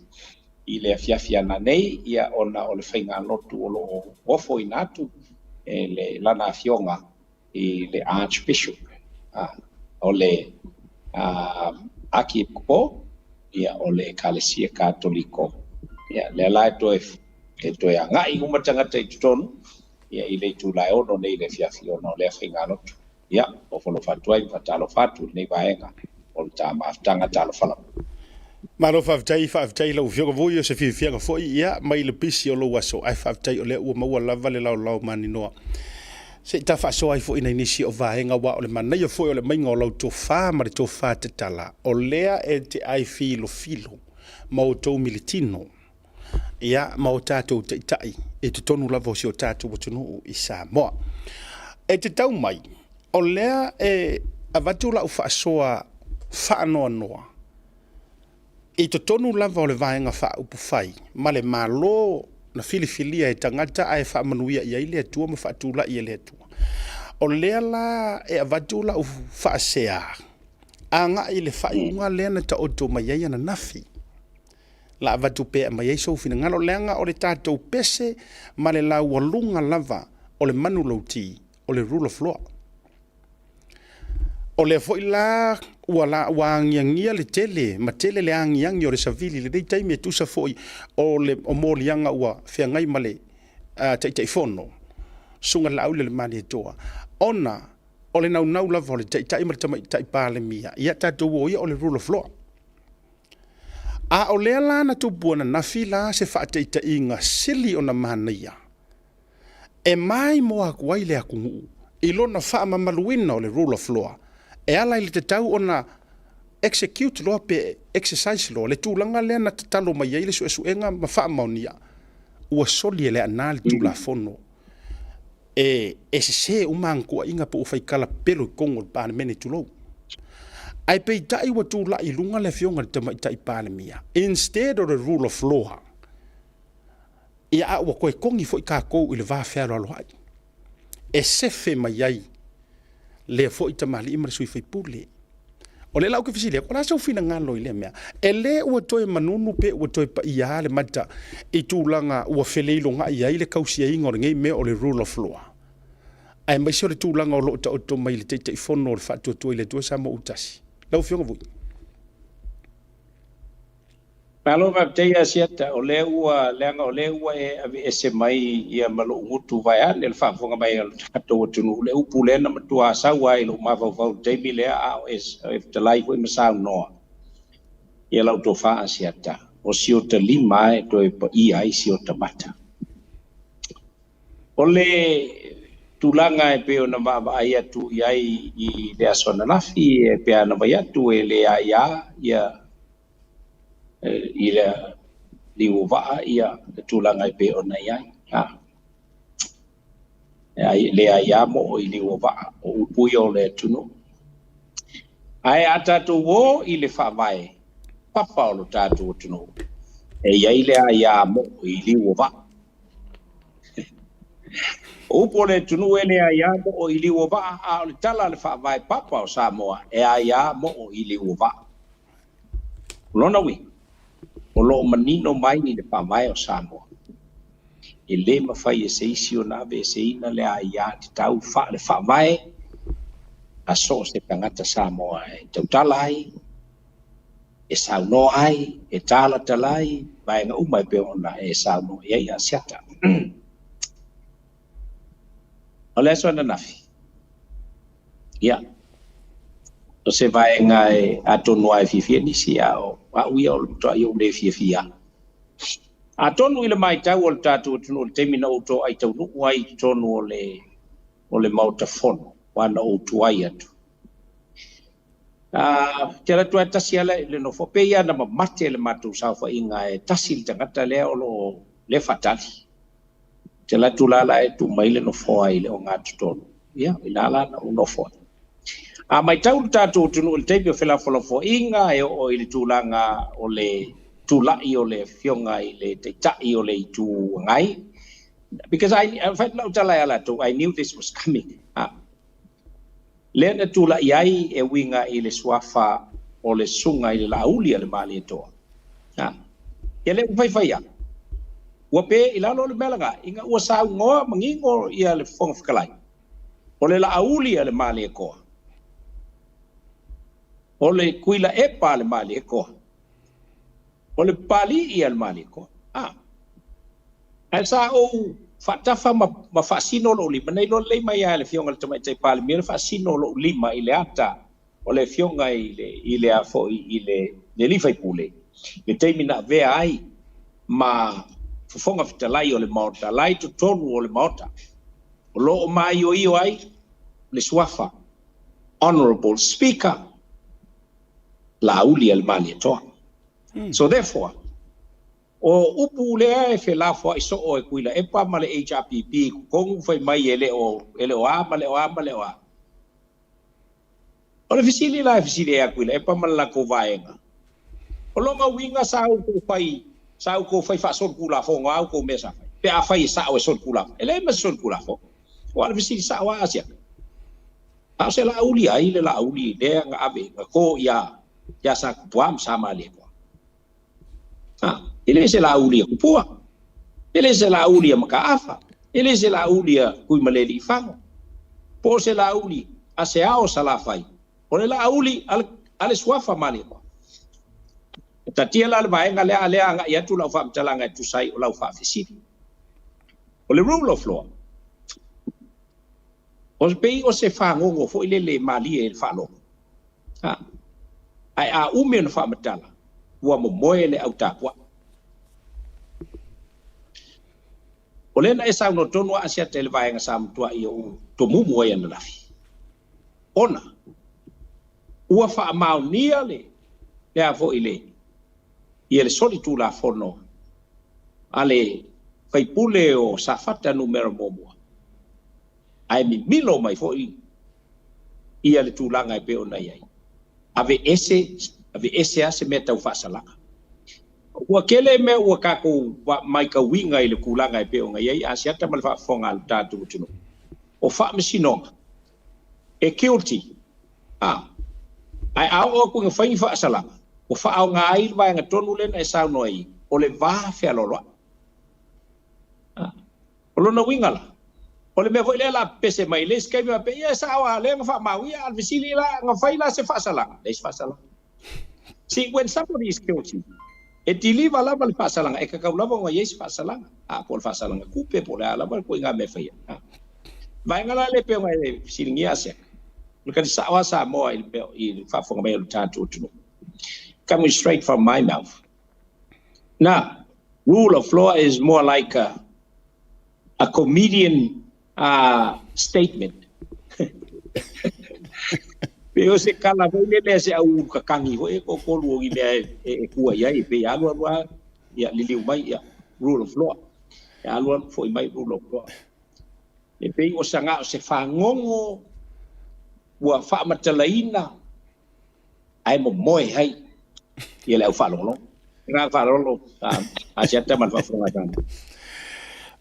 i le afiafi ananei, ia, ona o le faigalotu o lo o ofoina atu e le lana afioga i le Archbishop, o le Akiepikopo, ia, o le Ekalesia Katoliko. Ia, lea la e toe agai uma tagata i totonu, ia, i le itula e 6 nei i le afiafi ona o lea faigalotu. Ia, ofo alofa atu ai ma faatalofa atu i lenei vaega o le ta mafutaga talofa lava. Malo faafetai, faafetai i lau Afioga Vui o se fiafiaga foi, ia, mai le pisi o lou aso, ae faafetai o lea ua maua lava le laolao maninoa se i ta faasoa ai foi nai nisi o vaega, aua o le manaia foi o le aumaiga o lau tofa ma le tofa tatala, o lea e te ai filofilo ma outou militino, ia, ma o tatou taitai i totonu lava o si o tatou atunuu i Samoa. E te tau mai, o lea e avatu lau faasoa faanoanoa i totonu lava o le Vaega Faaupufai ma le Malo na filifilia e tagata ae faamanuia i ai le Atua ma faatulai e le Atua. O lea la e avatu lau faasea agai i le faaiuga lea na taoto mai ai ananafi. La avatu pea mai ai sou finagalo, leaga o le tatou pese ma le laualuga lava o le manulauti o le rule of law. O lea foi la ua la ua agiagia le tele ma tele le agiagi o le savili i lenei taimi e tusa foi o le o moliaga ua feagai ma le Taitaifono, Susuga Laaulialemalietoa, ona o le naunau lava o le Taitai ma le Tamaitai Palemia, ia tatou o ia o le rule of law. A o lea la na tupu ananafi la se faataitaiga sili ona manaia e maimoa atu ai le atunuu i lona faamamaluina o le rule of law e ala i le tatau ona execute loa pe exercise loa le tulaga lea na tatalo mai ai le suesuega ma faamaonia ua soli e le Aana le Tulafono e sese uma ana tuuaiga po ua faitala pelo i totonu o le Palemene, tulou. Ae peitai ua tulai i luga le afioga i le Tamaitai Palemia instead o le rule of law, ia a ua toe togi foi tatou i le va fealoaloai e sefe mai ai lea foi tamalii ma le sui faipule. O lea la ou te fesili atu, o le a sou finagalo i lea mea? E le ua toe manunu pe ua toe paia le mata i tulaga ua feleilogai ai le tausiaina o lenei mea o le rule of law, aemaise o le tulaga o lo o taoto mai i le Taitaifono o le Faatuatua i le Atua Samoa ua Tasi. Lau Afioga Vui. Malo faafetai Asiata, o lea ua, leaga o lea ua e aveese mai ia ma lou gutu vaeane le faafofoga mai a lo tatou atunuu, le upu lea na matua sau ai i lou mafaufau i le taimi lea a o e fetalai foi ma saunoa ia lau tofa Asiata, o si ota lima e toe paia ai si ota mata. O le tulaga e pei ona vaavaai atu i ai i le aso ananafi, e pei ona fai atu e le aia ia i le liu o vaa ia le tulaga e pei ona i ai. E le aia moo i liu o vaa, o upu ia o le atunuu. Ae a tatou o i le faavae papa o lo tatou atunuu, e i ai le aia moo i liu o vaa. O upu o le atunuu e le aia moo i liu o vaa, a o le tala a le faavae papa o Samoa, e aia moo i liu o vaa. O lona uiga, o lo o manino mai i le faavae o Samoa, e le mafai e se isi ona aveeseina le aia tatau faale faavae a so o se tagata Samoa e tautala ai, e saunoa ai, e talatala ai, vaega uma e pei ona e saunoa i ai Asiata. O le aso ananafi, ia, o se vaega e atonu lava e fiafia nisi, a o au ia o le matuai ou le fiafia. Atonu i le matau o le tatou atunuu i le taimi na ou toai taunuu ai i totonu o le o le Maota Fono, aua na ou tuai atu. Ou te alu atu lava e tasi lava le nofoa, pei lava na mamate le matou saofaiga e tasi le tagata lea o lo o lea e faatali. Ou te alu atu la la e tuu mai le nofoa i le ogatotonu, ia, o i ina la na ou nofo ai. A matau le tatou atunuu i le taimi o felafolafoaiga e oo i le tulaga o le tulai o le Afioga i le Taitai o le Itu Agai, because I, in fact, lau tala ia latou, I knew this was coming. Ah. Lea na tulai ai e uiga i le suafa o le Susuga i le Laauli a le Malietoa. Ah. Ia lea ua faifai a. Ua pe i lalo le mea lena, ina ua saunoa manino ia le Fofoga Fetalai, o le Laauli a le Malietoa, o le Tuilaepa a le Malietoa, o le Papalii a le Malietoa. Ah. Ae sa ou faatafa ma faasino lou lima, na iloa lelei mai lava e le Afioga i le Tamaitai Palemia le faasino o lou lima i le ata o le Afioga i le a foi i le alii faipule, le taimi na avea ai ma Fofoga Fetalai o le Maota, la i totonu o le Maota, o lo o maioio ai le suafa Honourable Speaker Laauli a le Malietoa. So therefore, O upu lea e felafoai soo e Tuilaepa ma le HRPP i totonu fai mai e le o e le o a ma le o a ma le o a. O le fesili la e fesili ai ia Tuilaepa ma le latou vaega, o lona uiga sa outou fai sa outou fai faasolitulafono a outou mea sa fai? Pe afai e sao e solitulafono, e leai ma se solitulafono. Aua o le fesili sao lava a Asiata. A o se Laauli ai le Laauli lea na ave na to ia ia Sa Tupua ma Sa Malietoa? Ha, e le se Laauli a Tupua, e le se Laauli a Mataafa, e le se Laauli a Tuimalealiifano, po o se Laauli a se ao o Salafai, o le Laauli a le Suafa Malietoa. E tatia la le vaega lea, a lea agai atu lau faamatalaga e tusa ai o lau faafesili. O le rule of law, o pei o se fagogo foi lele malie i le faalogo. Ha. Ae a umi ona faamatala, ua momoe le au tapuai. O lea na e saunoa tonu a Asiata i le vaega sa matuai ou tomumu ai ananafi. Ona, ua faamaonia le, le a foi le, ia le solitulafono a le faipule o Safata numera muamua, ae mimilo mai foi ia le tulaga e pei ona i ai. Aveese, aveese lava se mea tau faasalaga. Ua tele mea ua tatou matauina i le tulaga e pei ona i ai Asiata ma le faafofoga a le tatou atunuu. O faamasinoga, e guilty, a, ae a oo atu ina fai ni faasalaga, ua faaaoga ai le vaega tonu lea na e saunoa ai, o le va fealoaloai. O lona uiga la, o le mea foi lea o le a pepese mai i le isi taimi faapea, ia e sao lava, o lea na faamau, ia a o le fesili la, na fai la se faasalaga? Leai se faasalaga. See, when somebody is guilty, e deliver lava le faasalaga, e tatau lava ona i ai se faasalaga, a, po o le faasalaga tupe, po o le a lava le ituaiga mea e faia. A. Vaega la lea e pei ona e fesiligia Asiata, o le tali sao lava Samoa i le mea, i le faafofoga mai o le tatou atunuu. Coming straight from my mouth. Now, rule of law is more like a, a comedian statement. Pei o se kala foi lele a se au ulu kakangi foi e toatolu o ni mea e kua i ai, e pei e alu alu lava, ia liliu mai, ia, rule of law. E alu alu foi mai rule of law. E pei o sa o se fagogo ua faamatalaina ae momoe ai ia le au faalogologo. Agaga faaaloalo Asiata ma le faafofoga a Samoa.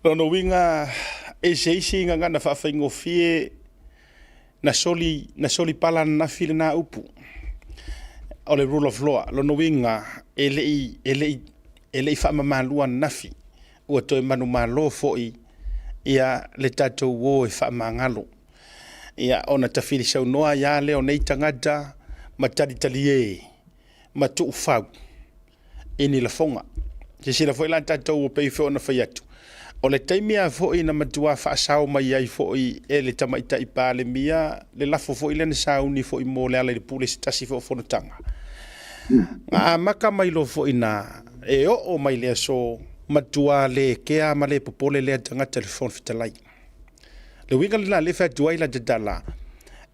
Lona uiga, e se isi gagana faafaigofie na soli, na soli pala ananafi lena upu o le rule of law. Lona uiga, e le i, e le i, e le i faamamaluina ananafi, ua toe manumalo foi ia le tatou o e faamagalo. Ia, ona tafili saunoa ai lava lea o nei tagata ma talitalie ma tuufau i ni lafoga. Silasila foi la tatou pei foi ona fai atu, o le taimi lava foi na matua faasao mai ai foi e le Tamaitai Palemia le lafo foi lea na sauni foi mo Lealailepule i se tasi foi o fonotaga. Na amata mai loa foi i ina e oo mai le aso. Matua le kea ma le popole lea tagata i le Fofoga Fetalai. Le uiga lena lea e fai atu ai la tatala,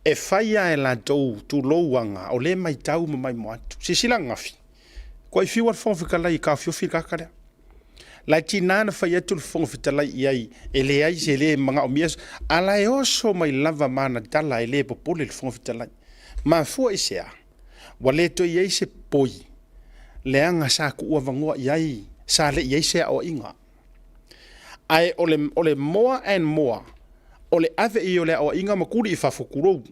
e fai lava e latou tulou aga o lea e matau ma maimoa atu. Silasila ananafi, kua i fiu lava le Fofoga Fetalai e taofiofi le tagata lea. La e tiga na fai atu le Fofoga Fetalai i ai, e leai se le manaomia, a la e oso mai lava ma ana tala e le popole le Fofoga Fetalai. Mafua i se a? Ua le toe i ai se poi leaga sa tuuavanoa i ai, sa le i ai se aoaiga. Ae o le, o le more and more o le ave i o le aoaiga ma tuli i fafo, tulou,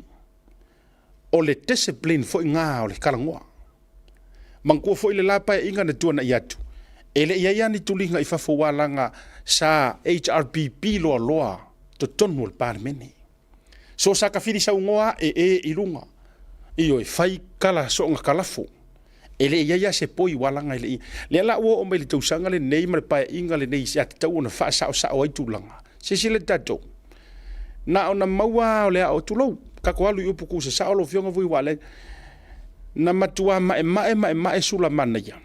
o le discipline foi na o le talanoa. Manatua foi le la paeaiga na tuanai atu, e le i ai lava ni tuliga i fafo aua leaga sa HRPP loaloa totonu o le Palemene. So sa tafili saunoa ae e i luga, ioe, fai tala soona kalafo. E le i ai lava se poi ua laga e le i. Lea la ua oo mai i le tausaga lenei ma le paeaiga lenei sa tatau ona faasaosao ai tulaga. Silasila tatou, na ona maua lava o le ao, tulou, tatou alu i upu tuusasao lau Afioga Vui aua o lea na matua maemae maemae Sulamanaia.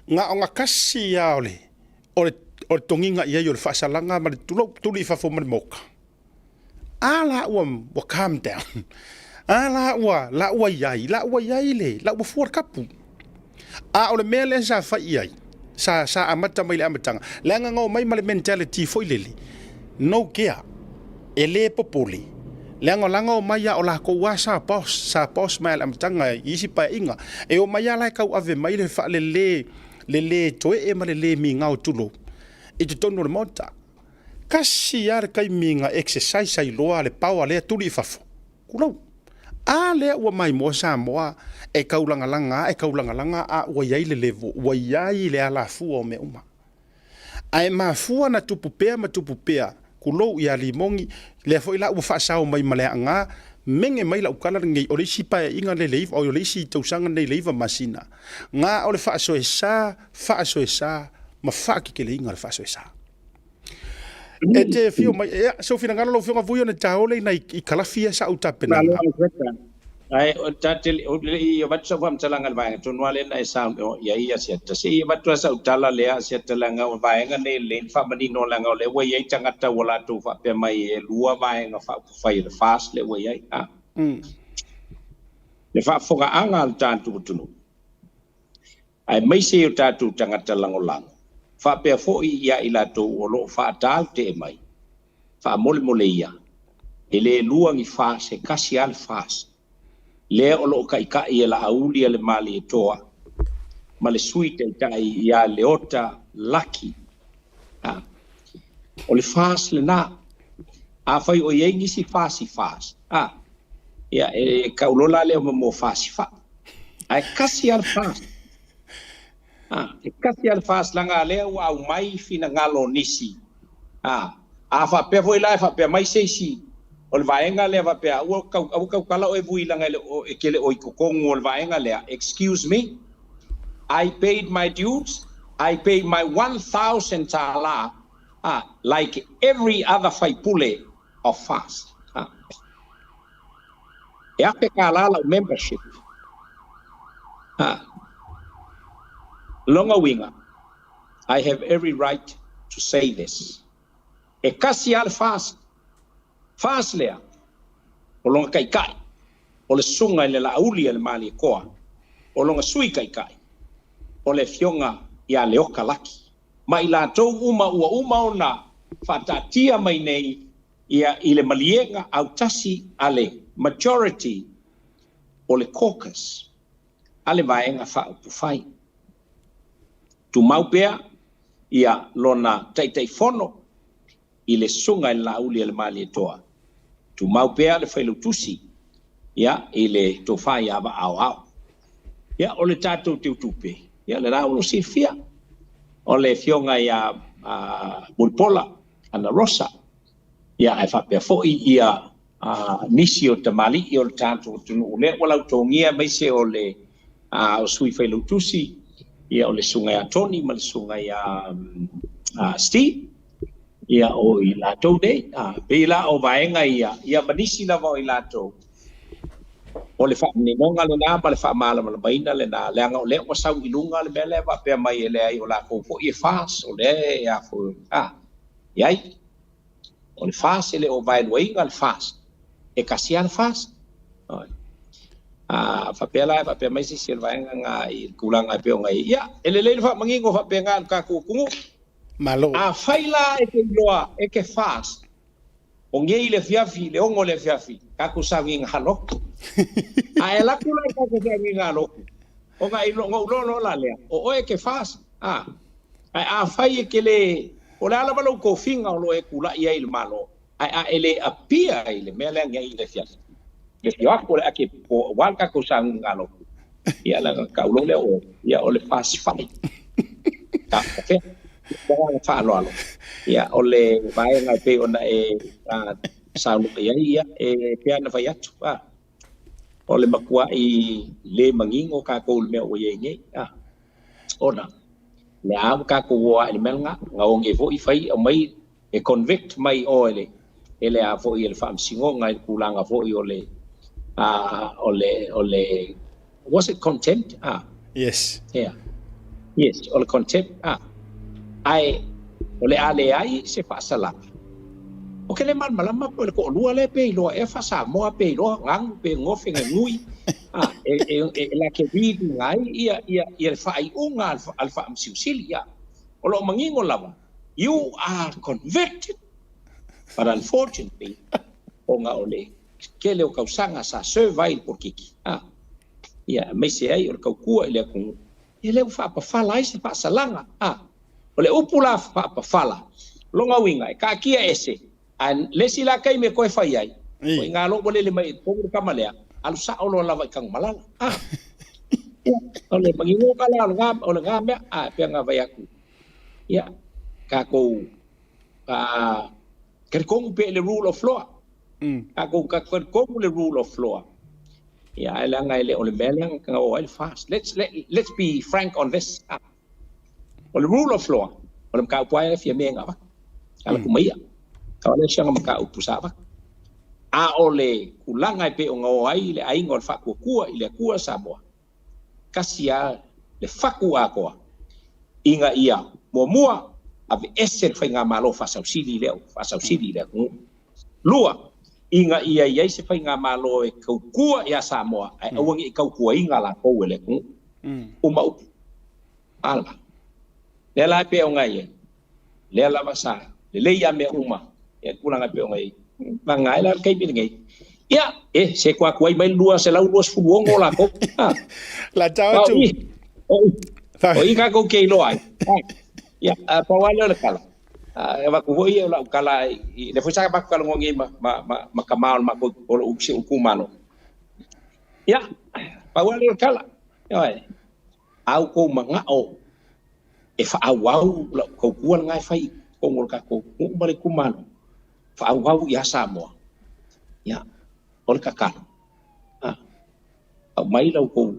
Na ona tasi lava o le, o le, o le togiga i ai o le faasalaga ma le, tulou, tuli i fafo ma le moka. A la ua, ua calm down. A la ua, la ua i ai, la ua i ai le, la ua fua le kapu. A o le mea lea sa fai i ai, sa, sa amata mai le amataga, leaga na omai ma le mentality foi lele, no care, e le popole, leaga la na omai a o lakou lava sa boss, sa boss mai lava i le amataga i isi paeaiga. E omai lava la e tauave mai le faalele, le le toee ma le le migao tulou, i totonu o le Maota. Tasi lava le taimi na exercise ai loa le power lea tuli i fafo. Tulou. A lea ua maimoa Samoa e taulagalaga a e taulagalaga a ua i ai le level, ua i ai le alafua o mea uma. Ae mafua na tupu pea ma tupu pea, tulou ia Limoni, lea foi la ua faasao mai ma le aga, mege mai lau tala lenei, o le isi paeaiga lenei le iva, oi o le isi tausaga lenei le 9 masina, na o le faasoesa, faasoesa ma faakekeleiga o le faasoesa. E te afio mai, ia, sou finagalo lau Afioga Vui ona taole ina i kalafi ia sa ou tapenaga. Ae o ta te o le i avatu sau faamatalaga i le vaega tonu lava lea na e saunoa i ai Asiata. Se i avatu lava sau tala lea Asiata leaga o vaega nei lelei ona faamanino leaga o lea ua i ai tagata ua latou faapea mai e lua vaega faaupufai o le FAST lea ua i ai. A. Le faafofogaaga a le tatou atunuu aemaise i o tatou tagata lagolago, faapea foi ia i latou o lo o faatautee mai, faamolemole ia, e le lua ni FAST, e tasi lava le FAST, lea o lo o taitai e Laauli a le Malietoa ma le Sui Taitai ia Leota Laki. A, o le FAST lena. Afai o i ai nisi FAST i FAST, a, ia, e tau loa la lea o mo FAST i faa. Ae tasi lava le FAST. A, e tasi lava le FAST leaga lea ua aumai finagalo o nisi. A, a faapea foi la e faapea mai se isi o le vaega lea faapea aua tau, aua tautala oe Vui leaga e le o, e te le o i totonu o le vaega lea. Excuse me, I paid my dues, I paid my 1000 tala, a, like every other faipule of FAST. A, e $1000 lau membership. A, lona uiga, I have every right to say this. E tasi lava le FAST. FAST lea, o lona taitai, o le susuga i le Laauli a le Malietoa, o lona sui taitai, o le afioga ia Leota Laki. Ma i latou uma ua uma ona faataatia mai nei ia i le maliega autasi a le majority o le caucus a le Vaega Faaupufai. Tumau pea ia lona Taitaifono i le Susuga i le Laauli a le Malietoa. Tumau pea le Failautusi ia i le Tofa ia Vaaoao. Ia o le tatou Teutupe, ia le la ua silafia, o le afioga ia Mulipola Ana Rosa, ia ae faapea foi ia nisi o tamalii o le tatou atunuu lea ua lautogia aemaise o le o sui failautusi, ia o le susuga ia Tony ma le susuga ia Steve, ia o i latou nei. Pei la o vaega ia, ia ma nisi lava o i latou. O le faamaninoga lena ma le faamalamalamaina lena, leaga o lea ua sau i luga le mea lea e faapea mai e leai o latou foi e FAS, o lea e a foi, a, i ai. O le FAS e le o vaeluaina le FAS, e tasi lava le FAS. Oi. A faapea la e faapea mai se isi o le vaega lena i le tulaga e pei ona i ai. Ia, e lelei le faamanino faapena i le tatou atunuu. Malo. Afai la e te iloa e te FAS, O nei i le afiafi, i le 6 o le afiafi, tatou sauniga haloku. A e alu atu la i le tatou sauniga haloku, ona e ona ou iloa loa la lea, o oe e te FAS, a. Ae afai e te le, po o le a lava lou tofiga o lo o e tulai ai i le Malo, ae a e le appear i le mea lea nei i le afiafi, le afio atu o le ake po aua le tatou sauniga haloku, ia leaga tau loa lea o oe, ia o le FAS fai. Ka faapefea. Ma le agaga faaaloalo, ia, o le vaega e pei ona e saunoa i ai, ia, e pei lava ona fai atu, a, o le matuai le manino tatou i le mea ua i ai nei, a, ona o lea lava ua tatou o lava i le mea lena, na o nei foi fai aumai e convict mai oe le e le a foi e le faamasinoga i le tulaga foi o le a o le o le was it contempt a Yes. Yeah. Yes, o le contempt a ae o le a leai se faasalaga. O ke le malamalama po o le toalua lea pe iloa ea faa-Samoa pe iloa ganu pe gofe nui a e e e la ke read ina ai ia ia ia le faaiuga a le faamasino sili a. O lo o manino lava You are convicted but unfortunately ona o le tele o tausaga sa serve ai le polokiki a ia aemaise ai o le tautua i le atunuu ia lea ua faapafala ai se faasalaga a o le upu la faapafala lona uiga e taatia ese ae le isi la taimi e toe fai ai o ina loa ua lele mai i totonu le tama lea alu sao loa lava i Tanumalala a ia o le maninoga lea o lena mea a e pei ona fai atu Ia, tatou talitonu pea i le rule of law. Tatou talitonu i le rule of law. Ia, ae leaga e le o le mea lea na o ai le FAST. Let's, let, let's be frank on this. O le rule of law, o le mataupu lava ia e fia mea e na avatu. Ala atu mai ia. O le siaga mataupu sa avatu. A o le tulaga e pei ona o ai le aiga o le Faatuatua i le Atua Samoa, tasi lava le fatu atoa ina ia muamua aveese le faigamalo faasausili lea faasausili i le atunuu. Lua, ina ia i ai se faigamalo e tautua ia Samoa ae aua ne i tautuaina latou e le atunuu. Uma upu. Ala. Lea la e pei ona i ai, lea lava sa lelei lava mea uma i le tulaga e pei ona i ai. Vagana ai la le taimi lenei, ia, e, se atu ai mai le 226 o latou. La tau atu. O i tatou te iloa ai. Ia, pau lava lea o le tala. E avatu foi o lau tala, lea foi sa matou talanoa nei ma tama o le matou, o lou itumalo. Ia, pau lava lea o le tala. Ioe, a outou manao e faaauau lau tautua lena e fai i totonu o le tatou nuu ma le itumalo, faaauau ia Samoa, ia, o le tatalo, a, aumai la outou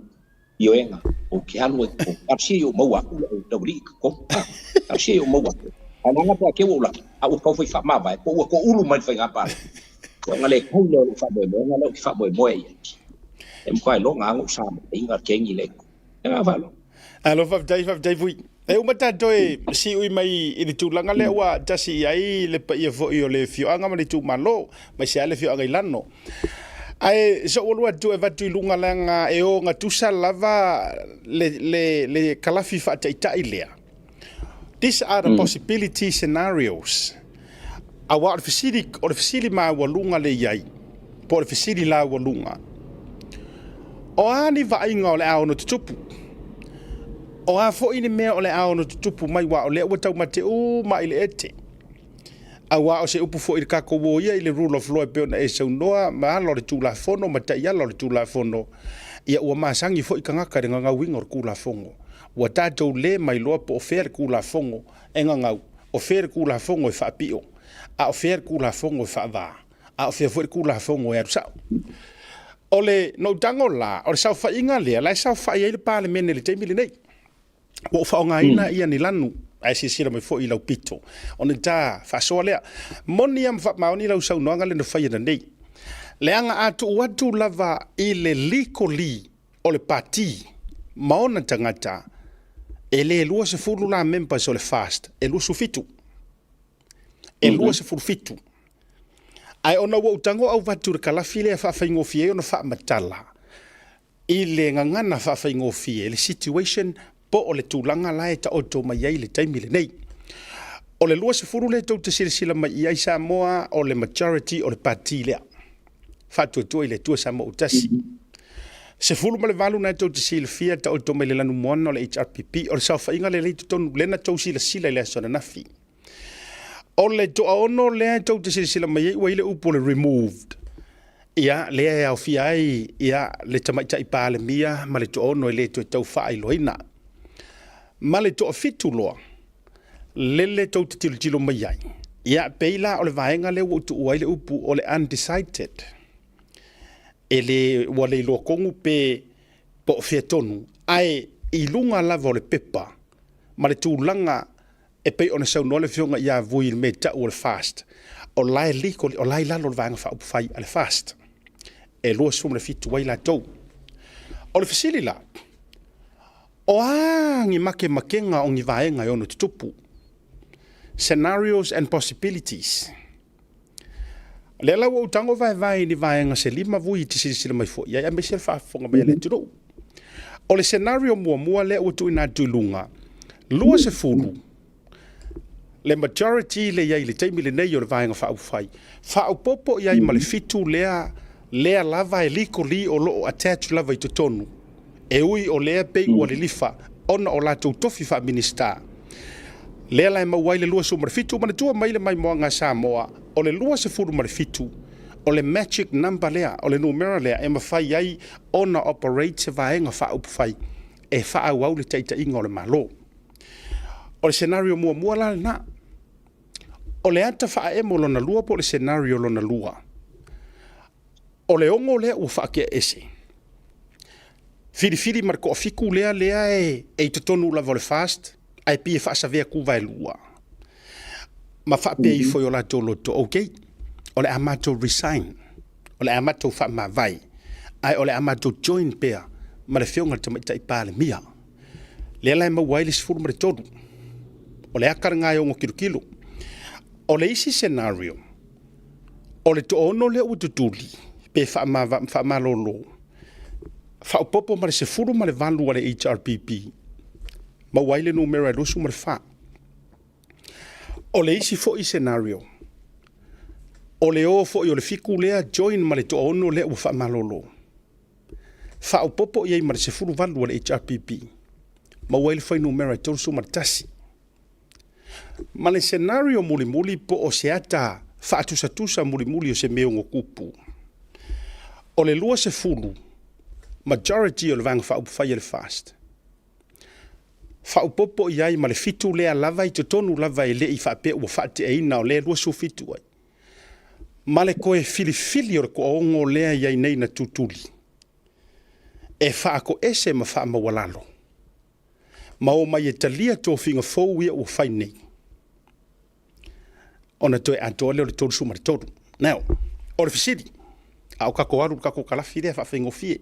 ioega, ou te alu ai i totonu, talosia ia ou maua atu lau alii i totonu, a, talosia ia ou maua atu. Ae leaga pe a te ua ou laki, a ua tau fai faamavae, po ua toulu mai le faiga palota, ona le tau lea o lou faamoemoega lea ou te faamoemoe i ai. E matua iloga lava ona ou Samoa ina kegi le E ngā whalo. Alo, faafetai, faafetai foi. E uma tatou e siui mai i le tulaga lea ua tasi i ai le paia foi o le afioaga ma le itumalo, aemaise lava le afioaga i Lano. Ae se ou alu atu e avatu i luga leaga e ogatusa lava le, le, le kalafi faataitai lea. These are the possibility scenarios. Aua o le fesili, o le fesili maualuga le i ai, po o le fesili laualuga, o a ni vaaiga o le a ono tutupu? O a foi ni mea o le a ono tutupu mai aua o lea ua taumate uma i le ete. Aua o se upu foi i le tatou o ia i le rule of law e pei ona e saunoa ma ala o le Tulafono ma taiala o le Tulafono, ia ua masani foi tagata i le gagauina o le Tulafono. Ua tatou le mailoa po o fea le Tulafono e gagau, o fea le Tulafono e faapio, a o fea le Tulafono e faava, a o fea foi le Tulafono e alu sao. O le noutaga o la, o le saofaiga lea, la e saofai ai le Palemene i le taimi lenei. Ua ou faaaogaina ia ni lanu, ae silasila mai foi i lau pito, ona ta faasoa lea. Moni lava ma faamaoni lau saunoaga lea na faia nanei. Leaga a tuu atu lava i le legally o le Pati ma ona tagata, e le 20 la members o le FAST, e 27. E 27. Ae ona ua ou tago auvatu i le kalafi lea e faafaigofie ai ona faamatala i le gagana faafaigofie le situation po o le tulaga la e taoto mai ai i le taimi lenei. O le 20 lea tou te silasila mai i ai Samoa, o le majority o le Pati lea. Faatuatua i le Atua Samoa ua tasi. 18 na tou te silafia taoto mai le lanumoana o le HRPP, o le saofaiga lea i totonu lea na tou silasila i le aso ananafi. O le toaono lea tou te silasila mai ai ua i le upu o le removed. Ia, lea e aofia ai ia le tamaitai Palemia ma le toaono e le toe tau faailoaina. Ma le toafitu loa, lele tou te tilotilo mai ai. Ia, pei la o le vaega lea ua ou tuua ai le upu o le undecided. E le, ua le iloa tonu pe po o fea tonu, ae i luga lava o le pepa ma le tulaga e pei ona saunoa le Afioga ia Vui i le mea e tau o le FAST, o la e legally, o la e i lalo o le Vaega Faaupufai a le FAST, e 27 ai latou. O le fesili la, O a ni makemakega o ni vaega e ono tutupu? Scenarios and possibilities. Lea la ua ou tago vaevae i ni vaega se lima vui i te silasila mai foi i ai, aemaise le faafofoga mai a le atunuu. O le scenario muamua lea ua tuuina atu i luga, 20 le majority le i ai i le taimi lenei o le Vaega Faaupufai, faaopoopo i ai ma le fitu lea, lea lava e legally o lo o attach lava i totonu, e ui o lea pei ua lilifa ona o latou tofi faa-Minisita. Lea la e maua ai le 27. Manatua mai le maimoaga a Samoa, o le 27 o le magic number lea, o le numera lea e mafai ai ona operate se Vaega Faaupufai e faaauau le taitaiga o le Malo. O le scenario muamua la lena. O le ata faaemo lona lua po o le scenario lona lua, o le ono lea ua faatea ese. Filifili ma le toafitu lea lea e, e i totonu lava o le FAST, ae pei e faasavea tuvaelua. Ma faapea ifo i o latou loto, okay, o le a matou resign, o le a matou faamavae, ae o le a matou join pea ma le Afioga i le Tamaitai Palemia. Lea la e maua ai le 13. O le aka lena e ono tilotilo. O le isi scenario, o le toaono lea ua tutuli, pe faamalolo, faaopoopo ma le 18 a le HRPP, maua ai le numera e 24. O le isi foi scenario, o le o foi o le fitu lea join ma le toaono lea ua faamalolo. Faaopoopo i ai ma le 18 a le HRPP, maua ai le fuainumera e 31. Ma le scenario mulimuli po o se ata faatusatusa mulimuli o se mea ono tupu, o le 20 majority o le Vaega Faaupufai a le FAST, faaopoopo i ai ma le fitu lea lava i totonu lava e le i faapea ua faateaina o lea e 27 ai. ma le toe filifili o le toaono lea i ai nei na tutuli, e faatoese ma faamaualalo, ma omai e talia tofiga fou ia ua fai nei, ona toe atoa lea o le 33. Now, o le fesili, a o tatou alu i le tatou kalafi lea faafaigofie,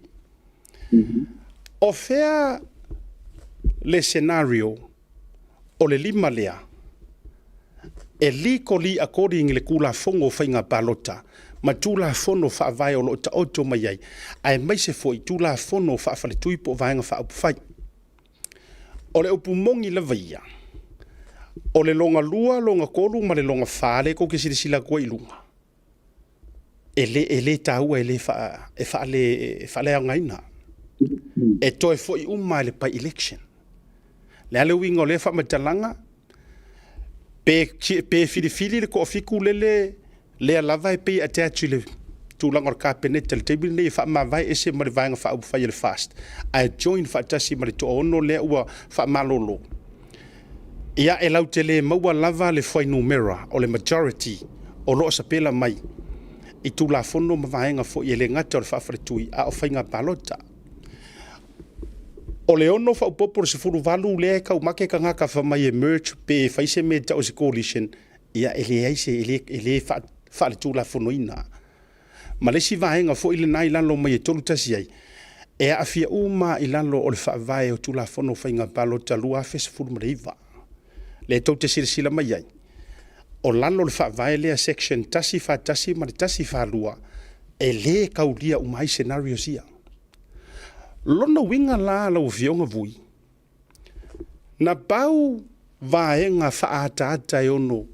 o fea le scenario O le lima lea e legally according i le Tulafono o Faiga Palota ma Tulafono Faavae o lo o taoto mai ai, aemaise foi Tulafono Faafaletui po o Vaega Faaupufai. O le upu moni lava ia, o le lona lua, lona tolu ma le lona fa lea tou te silasila atu ai i luga, e le, e le taua, e le faa, e faale, e faaleaogaina. E toe foi uma i le by election. Le a le uiga o lea faamatalaga? Pe, pe filifili le toafitu lele, lea lava e pei e attach i le tulaga o le Kapeneta i le taimi lenei e faamavae ese ma le Vaega Faaupufai a le FAST, ae join faatasi ma le toaono lea ua faamalolo. Ia, e lautele maua lava le fuainumera o le majority o lo o sapela mai i Tulafono ma vaega foi e le gata o le faafaletui a o faiga palota. O le ono faaopoopo o le 18 lea e taumate tagata fai mai e merge pe fai se mea e tau o se coalition, ia e leai se, e le, e le faaletulafonoina. Ma le isi vaega foi lena i lalo mai e 31 ai, e aafia uma i lalo o le Faavae o Tulafono o Faiga Palota 2019. Lea tou te silasila mai ai, o lalo o le Faavae lea section 141 ma le 142, e le kaulia uma ai scenarios ia. Lona uiga la lau Afioga Vui, na pau vaega faaataata e ono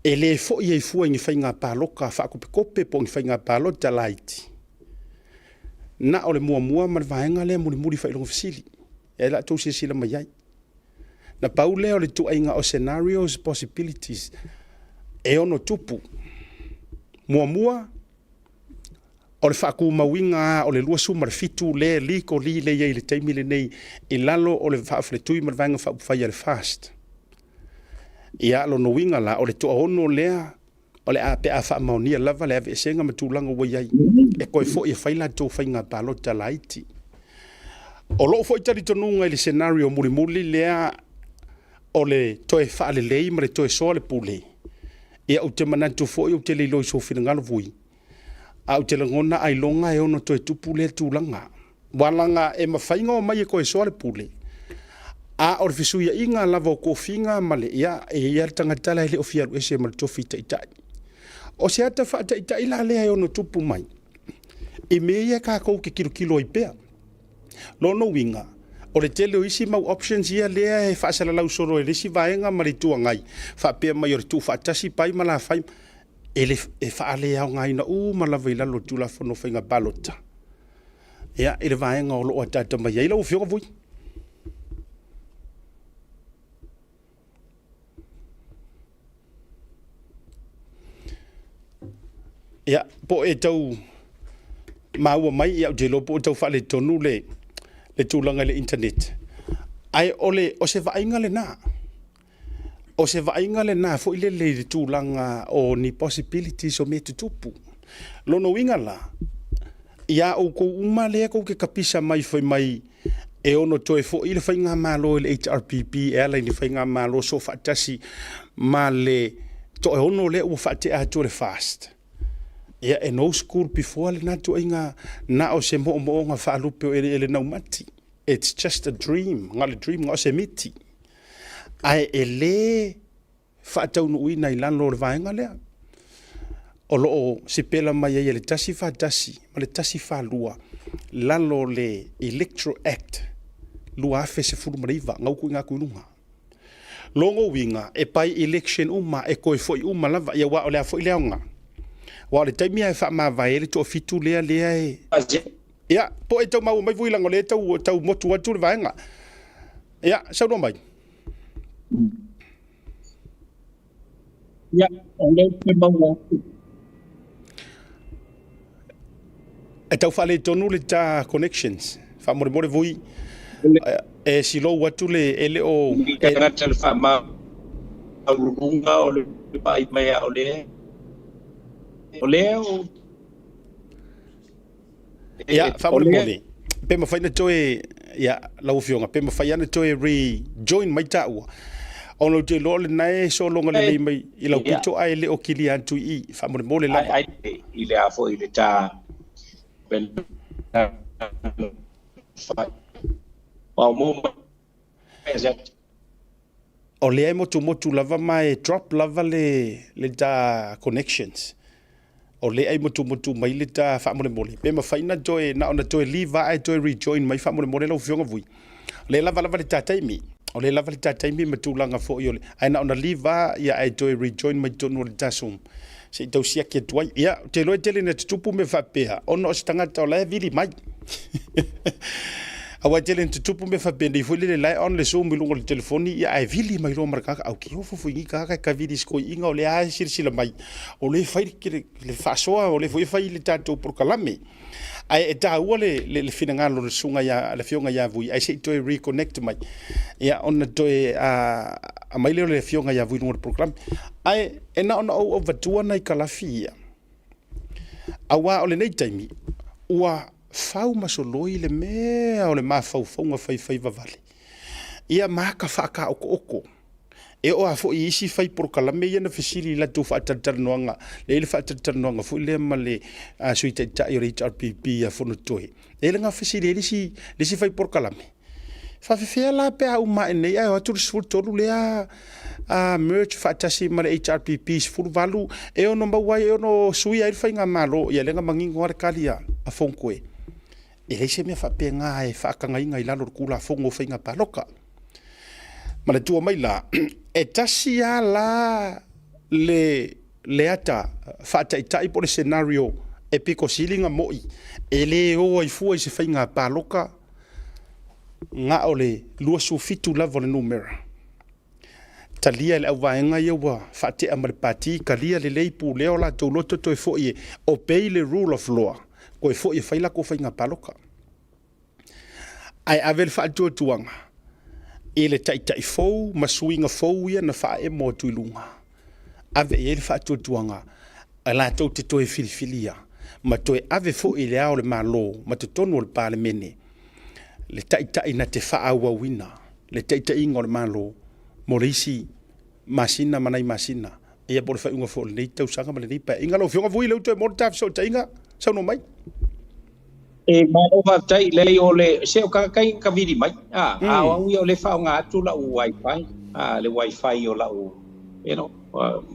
e le foi ai fua i ni faiga palota faakopekope po o ni faiga palota laiti, na o le muamua ma le vaega lea mulimuli faailoga fesili, e la outou silasila mai ai. Na pau lea o le ituaiga o scenarios possibilities e ono tupu. Muamua, o le faatumauina lava o le 27 lea legally lea e i ai i le taimi lenei i lalo o le Faafaletui ma le Vaega Faaupufai a le FAST. Ia, lona uiga la, o le toaono lea o le a pe a faamaonia lava le aveesega ma tulaga ua i ai, e toe foi e fai latou faiga palota laiti. O lou foi talitonuga i le scenario mulimuli lea o le toe faalelei ma le toe soa le pule, ia ou te manatu foi ou te le iloa i sou finagalo Vui, ae ou te lagona ailoga e ono toe tupu lea tulaga. Aua leaga e mafai ona omai e toe soa le pule, a o le fesuiaiga lava o tofiga ma le, ia, e i ai lava le tagata la e le o fia alu ese ma le tofi taitai. O se ata faataitai la lea e ono tupu mai i mea ia tatou te tilotilo ai pea. Lona uiga, o le tele o isi mau options ia lea e faasalalau solo e le isi vaega ma le Itu Agai, faapea mai o le tuufaatasi pai ma la fai, e le e faaleaogaina uma lava i lalo o le Tulafono o Faiga Palota. Ia, i le vaega o lo o ataata mai ai lau Afioga Vui. Ia, po o e tau maua mai, ia ou te iloa po o tau faaletonu le, le tulaga i le internet. Ae o, le, o se vaaiga lena. O se vaaiga lena foi lele i le tulaga o ni possibilities o mea tutupu. Lona uiga la, iā outou uma lea tou te tapisa mai fai mai e ono toe foi le faigamalo i le HRPP e ala i le faigamalo soofaatasi ma le toeono lea ua faatea atu e le FAST. Ia e no school before lena tuaiga na o se moomooga faalupe o eleele naumati. It's just a dream, na o le dream, na o se miti. Ae e le faataunuuina i lalo o le vaega lea. O lo o sipela mai ai e le 141 ma le 142 lalo o le Electoral Act 2019, gau tuuina atu i luga. Lona uiga, e by election uma, e toe foi uma lava, ia aua o le a foi le aoga? Aua o le taimi lava e faamavae ai le toafitu lea lea e... Ia, po o e tau maua mai vui leaga o lea e tau, tau motu atu le vaega. Ia, saunoa mai. Ia, o lea ou te maua atu. E tau faaletonu le ta connections. Faamolemole vui, e silou atu le, e le o... E tagata le faamaualuluga o le vaai mai a o lea. O lea o... Ia, faamolemole, pe mafai na toe, ia, lau Afioga, pe mafai lava na toe rejoin mai taua, ona ou te iloa o lena e sologa lelei mai i lau pito ae le o kilia atu i i, faamolemole lava. I le a foi i le ta O lea e motumotu lava ma e drop lava le, le ta connections. O lea e motumotu mai le ta faamolemole. Pe mafai na toe, na ona toe leave ae toe rejoin mai faamolemole lau Afioga Vui. O lea e lava lava le ta taimi. O lea e lava le ta taimi ma tulaga foi o le, ae na ona leave lava ia ae toe rejoin mai totonu o le ta Zoom se i tau siaki atu ai. Ia, ou te iloa e tele ina tutupu mea faapea ona o se tagata o la e vili mai. Aua e tele ina tutupu mea faapenei foi lele la e on le Zoom i luga o le telefoni ia ae vili mai loa ma le tagata. Au ki ofo foi ni tagata e kavili i se toeaiina o lea lava e silasila mai o lea e fai le faasoa o lea foi e fai le tatou polokalame. Ae e taua le, le, le finagalo o le susuga ia, le afioga ia Vui, ae se i toe reconnect mai. Ia, ona toe aumai lea o le afioga ia Vui i luga o le polokalame. Ae e na ona ou avatua nai kalafi ia, aua o lenei taimi, ua fau ma soloi le mea o le mafaufauga faifai vavale, ia ma aka faataotooko. E oo lava foi i isi fai polokalame ia na fesili i latou faatalatalanoaga, lea e i ai le faatalatalanoaga foi lea ma le Sui Taitai o le HRPP ia Fonotoe. E i ai le gafesili ai le isi, le isi fai polokalame, faafefea la pe a uma ae nei ae o atu le 13 lea a merge faatasi ma le HRPP 18 e ono maua ai, e ono suia ai le faigamalo. Ia lea na manino lava le tali a Fonotoe, e leai se mea faapena e faatagaina i lalo o le Tulafono o Faiga Palota. Manatua mai la, e tasi lava la le le ata faataitai po o le scenario e pito sili ona mo'i, e le o ai fua i se faiga palota na o le 27 lava o le numera. Talia e le auvaega ia ua faatea ma le pati, talia lelei pulea o latou loto toe foi e obey le rule of law, toe foi e fai latou faiga palota. Ae ave le faatuatuaga i le taitai fou ma suiga fou ia na faaemo atu i luga. Ave i ai le faatuatuaga e latou te toe filifilia ma toe ave foi i le Ao o le Malo ma totonu o le Palemene le taitai na te faaauauina le taitaiga o le Malo mo le isi masina ma nai masina, ia po o le faaiuga foi o lenei tausaga ma lenei paeaiga. Lau Afioga Vui, lea ua toe maua le ta fesootaiga, saunoa mai. E malo faafetai, leai o le se o tagata ia na tavili mai, a, a o au ia o lea e faaaoga atu lau wifi, a, le wifi o lau, you know,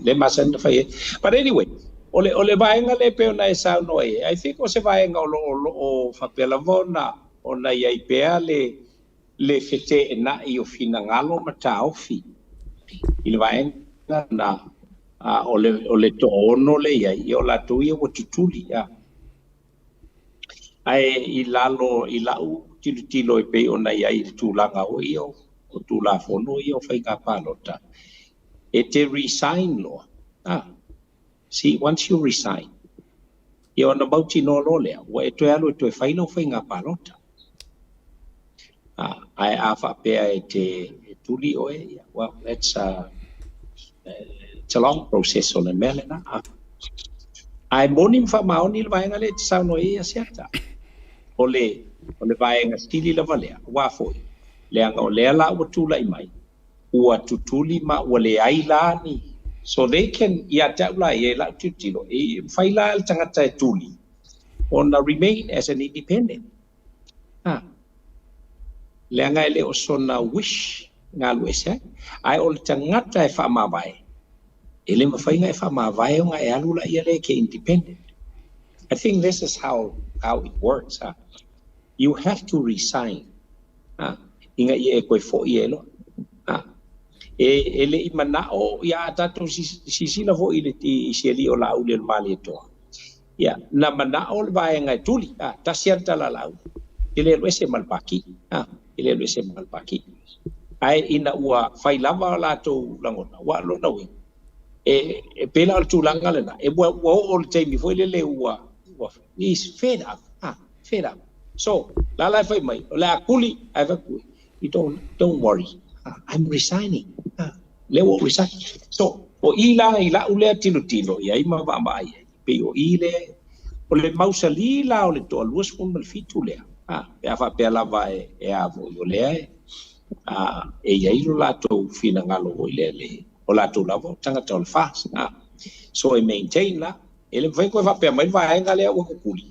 lea e masani ona fai ai. But anyway, o le, o le vaega lea e pei ona e saunoa i ai, I think o se vaega o lo o, o lo o faapea lava ona, ona i ai pea le, le feteenai o finagalo ma taofi i le vaega na, a, o le, o le toaono lea e i ai, ia o latou ia ua tutuli, a. Ae i lalo i lau tilotilo e pei ona i ai i le tulaga foi ia o Tulafono ia o Faiga Palota, e te resign loa, a, see, once you resign, ia ona mautinoa loa lea, ua e toe alu e toe fai lau faiga palota. A, ae a faapea e te e tuli oe, ia, well, that's a, it's a long process o le mea lena. A, ae moni ma faamaoni le vaega lea e te saunoa i ai Asiata. O le, o le vaega sili lava lea, aua foi, leaga o lea la ua tulai mai, ua tutuli ma ua leai la ni, so they can, ia te au la ia i lau tilotilo, e mafai la e le tagata e tuli ona remain as an independent. Ha. Leaga e le o sona wish na alu ese ai. Ae o le tagata e faamavae, e le mafai ona e faamavae ona e alu laia lea e ke independent. I think this is how, how it works. Ha. You have to resign. Ha. Ina ia e koe foi e loa. Ha. E, e le i mana'o ia a tatou sisila foi i le i si alii o Laauli o le Malietoa. Ia, na mana'o le vaega e tuli, a, tasi a le tala a Laauli, e le alu ese ma le Paki, a, e le alu ese ma le Paki. Ae ina ua fai lava latou lagona, ua lona uiga, e, e pei la o le tulaga lena, e ua, ua oo le taimi foi lele ua, ua, he's fed up, a, fed up. So, la la e fai mai, o le a tuli, ae fai atu, you don't, don't worry, I'm resigning, lea ua ou resign. So, o i la i la'u lea tilotilo i ai ma vaavaai ai, pei o i le, o le mausali la o le toa 27 lea, a, pe a faapea lava e, e a foi, o lea e, a, e i ai lo latou finagalo foi lea le, o latou lava o tagata o le FAST, a. So e maintain la, e le mafai koe faapea mai le vaega lea ua kukuli.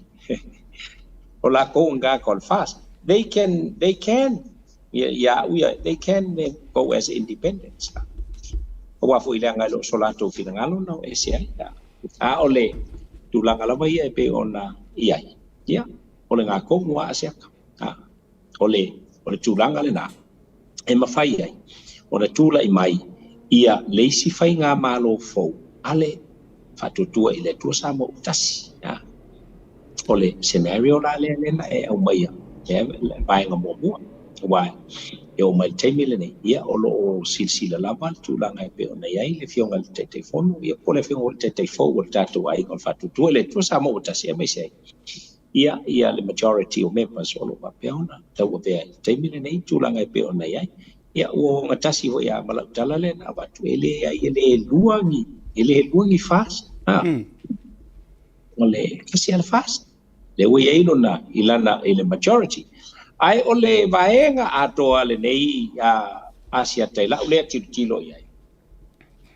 O lakou o tagata o le FAST, they can, they can, ia au ia, they can go as independents. Aua foi leaga e le o so latou finagalo na o ese ai. A o le tulaga lava ia e pei ona i ai, ia, o le gakonu lava a Asiata. O le, o le tulaga lena e mafai ai ona tulai mai ia le isi faigamalo fou a le Faatuatua i le Atua Samoa ua tasi. O le scenario la lea lea na e aumaia, lea le vaega muamua, aua e oo mai i le taimi lenei, ia o lo o silasila lava le tulaga e pei ona i ai le Afioga i le Taitaifono, ia po o le Afioga foi i le Taitai fou o le tatou aiga o le Faatuatua i le Atua Samoa ua tasi, aemaise ai ia, ia le majority o members o lo o faapea ona tauavea i le taimi lenei tulaga e pei ona i ai. Ia, ua ogatasi foi lava ma lau tala lea na avatu, e leai, e le lua ni, e le lua ni FAST. Ha. O le tasi lava le FAST. Lea ua i ai lona, i lana, i le majority. Ae o le vaega atoa lenei a Asiata i lau lea tilotilo i ai,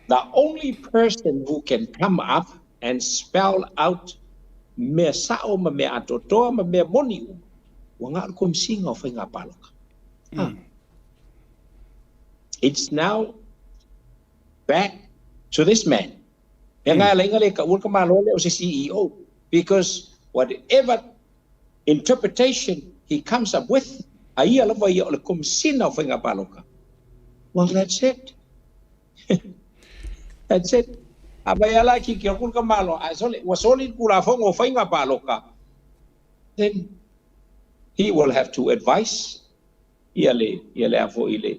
The only person who can come up and spell out mea sa'o ma mea atoatoa ma mea moni uma, ua na o le Komesina o Faiga Palota. It's now back to this man. Mea na ala le ka ua ka malo le o se CEO, because whatever interpretation he comes up with, a ia lava ia o le Komesina o Faiga Palota. Well, that's it. That's it. A vai ala ki ki ka malo, a sole, ua soli Tulafono o Faiga Palota, then he will have to advise ia le afo i le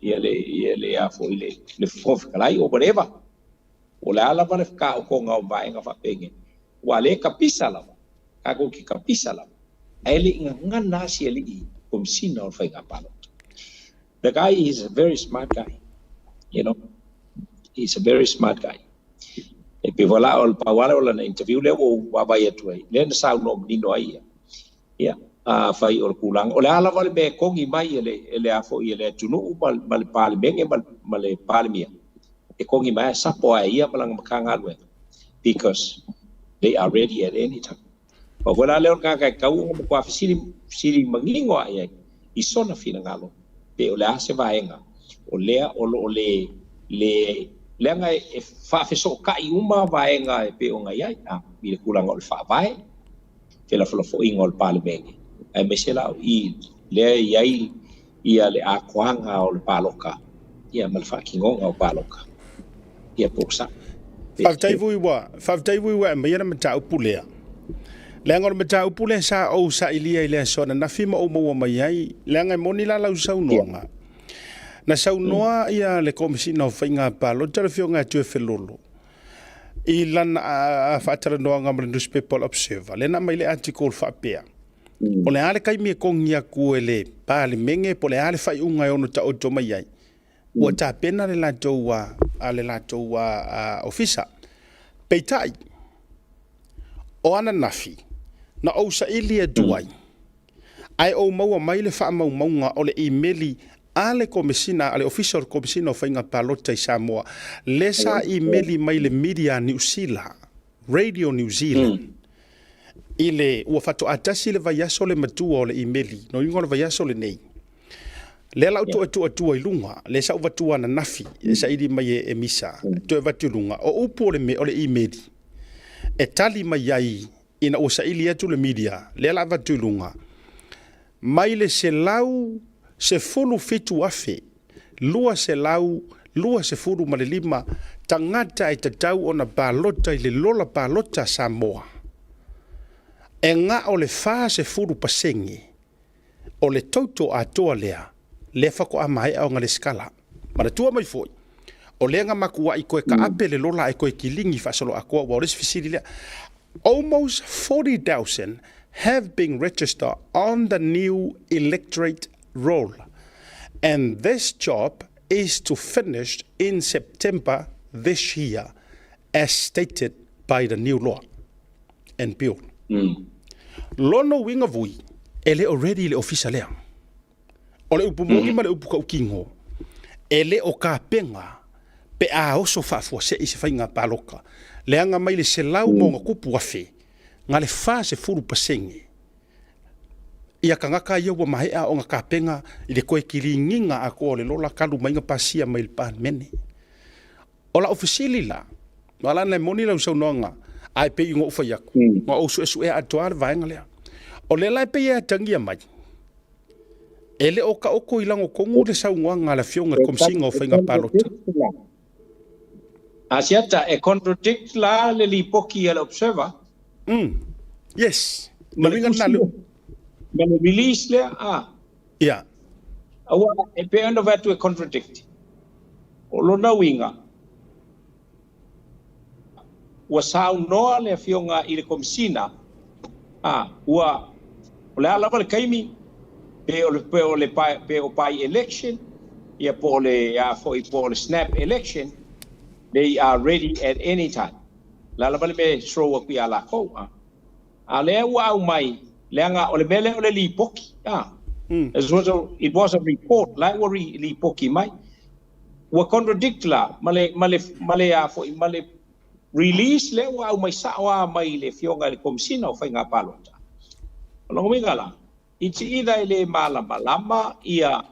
ia le afo i le Fofoga Fetalai or whatever. O le ala va le ka o konga o vaenga fa penge. Wa le kapisa lava. Ka ko ki kapisa lava. Ai le ngana si le i Komesina o Faiga Palota. The guy is a very smart guy. He's a very smart guy. E pe wala o le pawala o lana interview le o wawaai atu ai. Le na saunoa manino ai ia. Ia, a fai o le kūlanga. O le ala wale me kongi mai e le afo i le atunuu ma le palemenge ma le palemia. E kongi mai sapo ai ia ma langa makanga. Because they are ready at any time. O wala leo ka ka kau mo kwa fisili sili mangingo ai ai i sona finagalo. Pe o le ase vaenga. O lea o lo o le leaga e faafesootai uma vaega e pei ona i ai a i le tulaga o le faavae felafolafoaiga o le palemene aemaise la o i lea i ai ia le atoaga o le paloka ia ma le faatinoga o paloka ia po sa. Faafetai vui ua aumaia le mataupu lea. Leaga o le mataupu lea sa ou sailia i le aso ananafi ma ou maua mai ai, leaga e moni la lau saunoaga. Na saunoa ia le Komesina o Faiga Palota, le Afioga ia Tuifelolo, i lana faatalanoaga ma le newspaper Observer, lea na aumai le article faapea. O le a le taimi e kogi atu e le Palemene po o le a le faaiuga e ono taoto mai ai. Ua tapena le latou a le latou ofisa. Peitai, o ananafi, na ou saili atu ai, ae ou maua mai le faamaumauga o le imeli a le Komesina, a le Ofisa o le Komesina o Faiga Palota i Samoa, le sa imeli mai le media Niu Sila, Radio New Zealand, i le ua faatoatasi le vaiaso le matua o le imeli, no iuga o le vaiaso lenei. Lea la u toe tuu atua i luga, le sa uvatua ananafi, e saili mai e misa, toe avatu i luga. O upu o le, o le imeli, e tali mai ai ina ua saili atu le media, lea la avatu i luga, mai le 117,225 tagata e tatau ona palota i le lola palota a Samoa. E nga o le 40% o le toto atoa lea, lea faatoa maea ona lesitala. Manatua mai foi, o lea na matuai koe taape le lola e koe kiligi faasoloatoa ua o le isi fesili lea. Almost 40,000 have been registered on the new electorate roll. And this job is to finish in September this year, as stated by the new law and bill. Lono winga vui, e le already le ofisa lea. O le upu moni ma le upu kaʻutino, e le o kapena pe a oso faafuasei se faiga paloka. Leaga mai le 100+,000, na le 40% ia tagata ia ua maea ona tapena i le toe kiligiga atoa o le lola talu mai na pasia mai le Palemene. O lau fesili la, ma la na moni lau saunoaga, ae pei ona ou fai atu, na ou suesuea atoa le vaega lea. O lea la e pei e atagia mai, e le o taoto i lagotonu le saunoaga a le Afioga i le Komesina o Faiga Palota. Asiata e contradict la le lipoti a le Observer. Yes. Ma le uiga lena ma le release lea a. Aua e pe ona vatu e contradict. O lona uiga, ua saunoa le afioga i le Komesina a ua o le a lava le taimi pe o by election ia po o le a foi po o le snap election, they are ready at any time. La lava le me throw aku ia lakou a. A lea ua aumai leaga o le mea lea o le lipoti a. It was a report la ua lipoti mai. Ua contradict la ma le, ma le, ma le a foi, ma le release lea ua aumai sao lava mai le Afioga i le Komesina o Faiga Palota. O lona uiga la, it's either e le malamalama ia,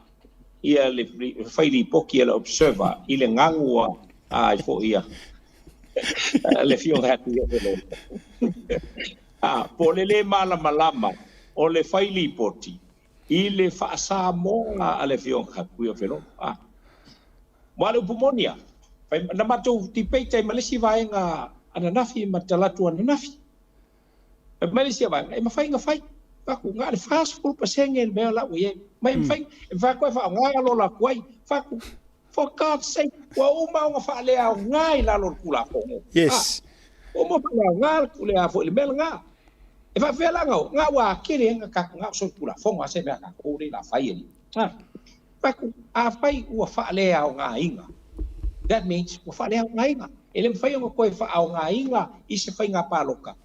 ia le fai lipoti a le Observer i le gagu a, a ai foi ia le Afioga ia Tuiafelolo. A, po o le le malamalama o le fai lipoti i le faa-Samoa a le Afioga Tuiafelolo. A, Aua o le upu moni lava, fai, na matou debate ai ma le isi vaega ananafi ma talaatu ananafi. Fai mai le isi vaega, e mafai ona fai. Fai atu, na o le 40% le mea la ua i ai. Mai e mafai, e mafai atu e faaaoga lola atu ai. Fai atu, for God's sake, ua uma ona faaleaoga i lalo o le Tulafono. Yes. Ua uma ona faaleaoga le a foi le mea lena. E faapefea la ona o? Na ua atele ai na tatou, na o solitulafono lava se mea a tatou lea o le a fai alii. Fai atu, afai ua faaleaogaina, that means ua faaleaogaina. E le mafai ona toe faaaogaina i se faiga palota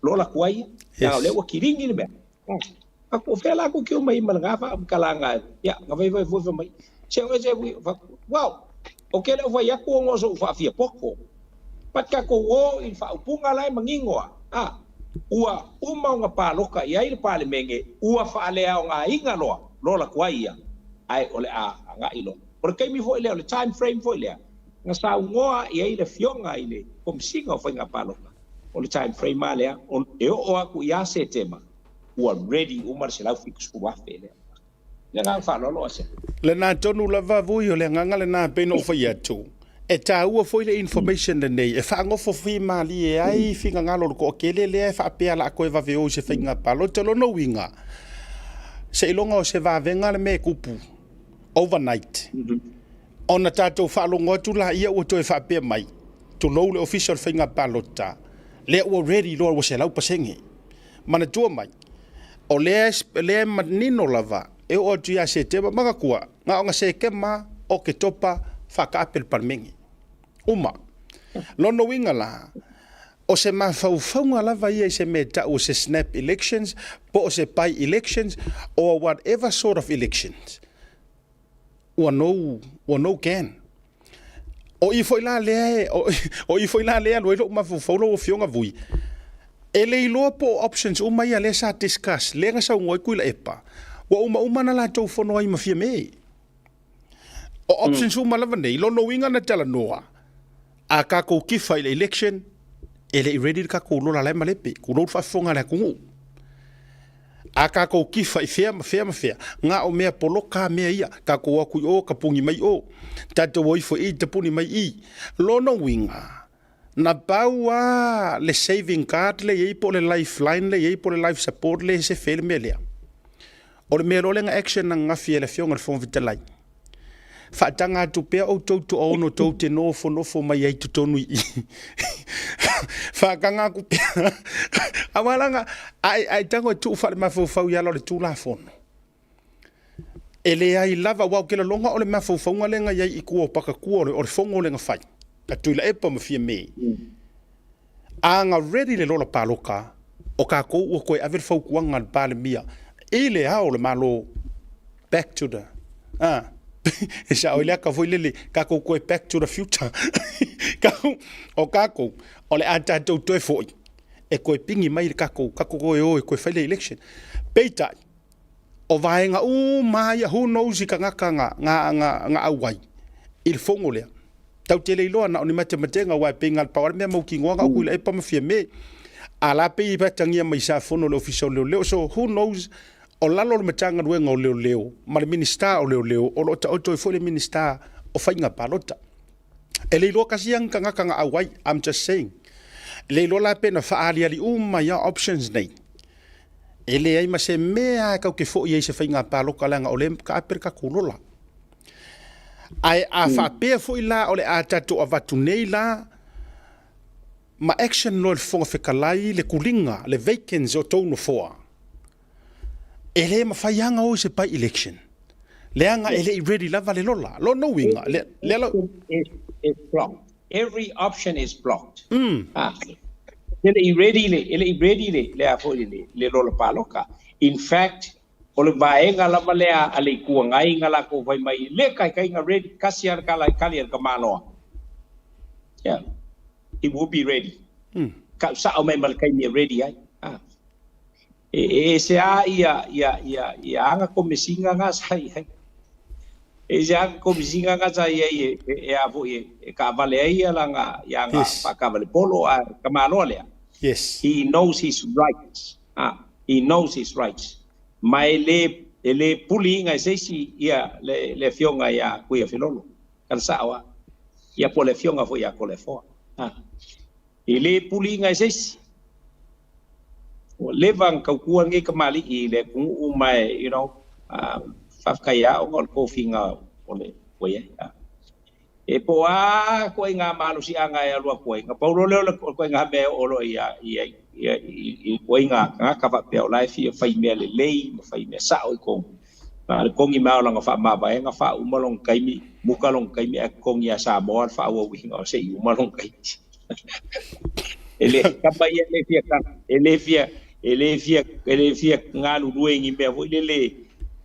lola tuai ia. Leaga o lea ua kilini le mea. Fai atu, o fea la tou te omai ai ma lena faamatalaga ia, na vaivai foi fai mai, se o ese fai atu, well, ou te le o fai atu ona o sou faafiapoto. But tatou o i le faaupuga la e manino a, ua uma ona palota i ai le Palemene, ua faaleaogaina loa lola tuai ia, ae o le a agai loa. O le taimi foi lea, o le time frame foi lea, na saunoa i ai le Afioga i le Komesina o Faiga Palota, o le time frame lava lea, e oo atu ia Setema, ua ready uma le 170,000 lea. Le agaga faaaloalo Aseta. Lena tonu lava Vui, o le agaga lena pei ona ou fai atu, e taua foi le information lenei e faagofo fimalie ai finagalo o le toatele lea e faapea o le a toe vave o i se faiga palota. O lona uiga, seiloga o se vavega le mea e tupu overnight, ona tatou faalogo atu laia ua toe faapea mai, tulou le Ofisa o le Faiga Palota, lea ua ready loa ua 100%. Manatua mai, o lea e manino lava e oo atu ia Setema, manatua, na ona Setema, Oketopa, faataape le Palemene. Uma. Lona uiga la, o se mafaufauga lava ia i se mea e tau o se snap elections, po o se by elections, or whatever sort of elections. Ua no, ua no can. O i foi la lea e, o i foi la lea e alu ai lou mafaufau lau Afioga Vui, e le iloa po o options uma ia lea sa discuss, lea na saunoa ai Tuilaepa, ua uma uma ona latou fono ai ma Fiame. O options uma lava nei, lona uiga na talanoa, a tatou kifa i le election, e le i ready le tatou lola la e malepe, tulou le faafofoga a le atunuu. A tatou kifa i fea ma fea ma fea, na o mea poloka mea ia, tatou o atu i o, tapuni mai o, tatou o ifo i i, tapuni mai i. Lona uiga, na pau lava le saving card lea e i ai po o le life line lea e i ai po o le life support lea e sefe ai le mea lea. O le mea loa lea na action ananafi e le Afioga i le Fofoga Fetalai, Faataga atu pea outou toaono tou te nofonofo mai ai totonu i i. Faataga atu pea. Aua laga, a e tago e tuu faale-mafaufau i ala o le Tulafono, e leai lava, aua ou te lagona o le mafaufauga lea na i ai i tua o Pakatua, o le fono lea na fai a Tuilaepa ma Fiame. A na ready le lola paloka, o tatou ua toe ave le fautuaga a le Palemia i le Ao o le Malo, back to the, a, e sao ai le ata foi lele, tatou toe back to the future. O tatou, o le a tatou toe foi e toe pigi mai le tatou, tatou toe o e toe fai le election. Peitai, o vaega uma ia, who knows i tagata na, na, na, na auai i le fono lea. Tau te le iloa na o ni matematega aua e pei na o le pau lava le mea mautinoa na o Tuilaepa ma Fiame. A la pei e atagia mai sa fono le Ofisa o Leoleo. So who knows, o lalo o le Matagaluega o Leoleo ma le Minisita o Leoleo o lo o taoto ai foi le Minisita o Faiga Palota. E le iloa kasi ia ni tagata na auai, I'm just saying. E le iloa la pe na faaaliali uma ia options nei. E leai ma se mea e tau te foi ai se faiga palota leaga o lea e taape le tatou lola. Ae a faapea foi la o le a tatou avatu nei la ma action loa e le Fofoga Fetalai le tuliga, le vacancy o tou nofoa, e le mafai lava ona o i se by election leaga e le i ready lava le lola. Lona uiga, lea, lea la... Is blocked. Every option is blocked. Ah. E le i ready le, e le i ready le, le a foi le, le lola paloka. In fact, O le vaega lava lea a le Itu Agai na latou fai mai, le taitaiga ready, tasi lava le tala e tali a le tamaloa. Yeah. He will be ready. Kau sao mai ma le taimi e ready ai. Ah. E, e ese a ia, ia, ia, ia aga komesina nga sa i ai. E ese aga komesina nga sa i ai e, e, e a foi e, e kaavale ai ia langa, ia aga Yes. whaakavale polo a tamaloa lea. Yes. He knows his rights. Ah, he knows his rights. Ma e le, e le puliina e se isi ia le, le afioga iā Kuiafilolo. Ka le sao a. Ia po o le afioga foi ia Kolefoa. Ah. E le puliina e se isi. Ua leva ona tautua lenei kamali'i i le atunuu ma e, you know, ah, faafetai lava ona o le tofiga o le ua i ai. Ah. E po o a ituaiga malosiaga e alu atu ai, na pau loa lea o le ituaiga mea e oo loa i ituaiga tagata faapea o la e fia fai mea lelei ma fai mea sao i totonu. Na o le togi mai lava o lana faamavaega, faauma lona taimi, muka lona taimi ae totogi ia Samoa le faaauauina o se i uma lona taimi. E le tama ia e le fia e le fia e le fia e le fia galulue i ni mea foi lele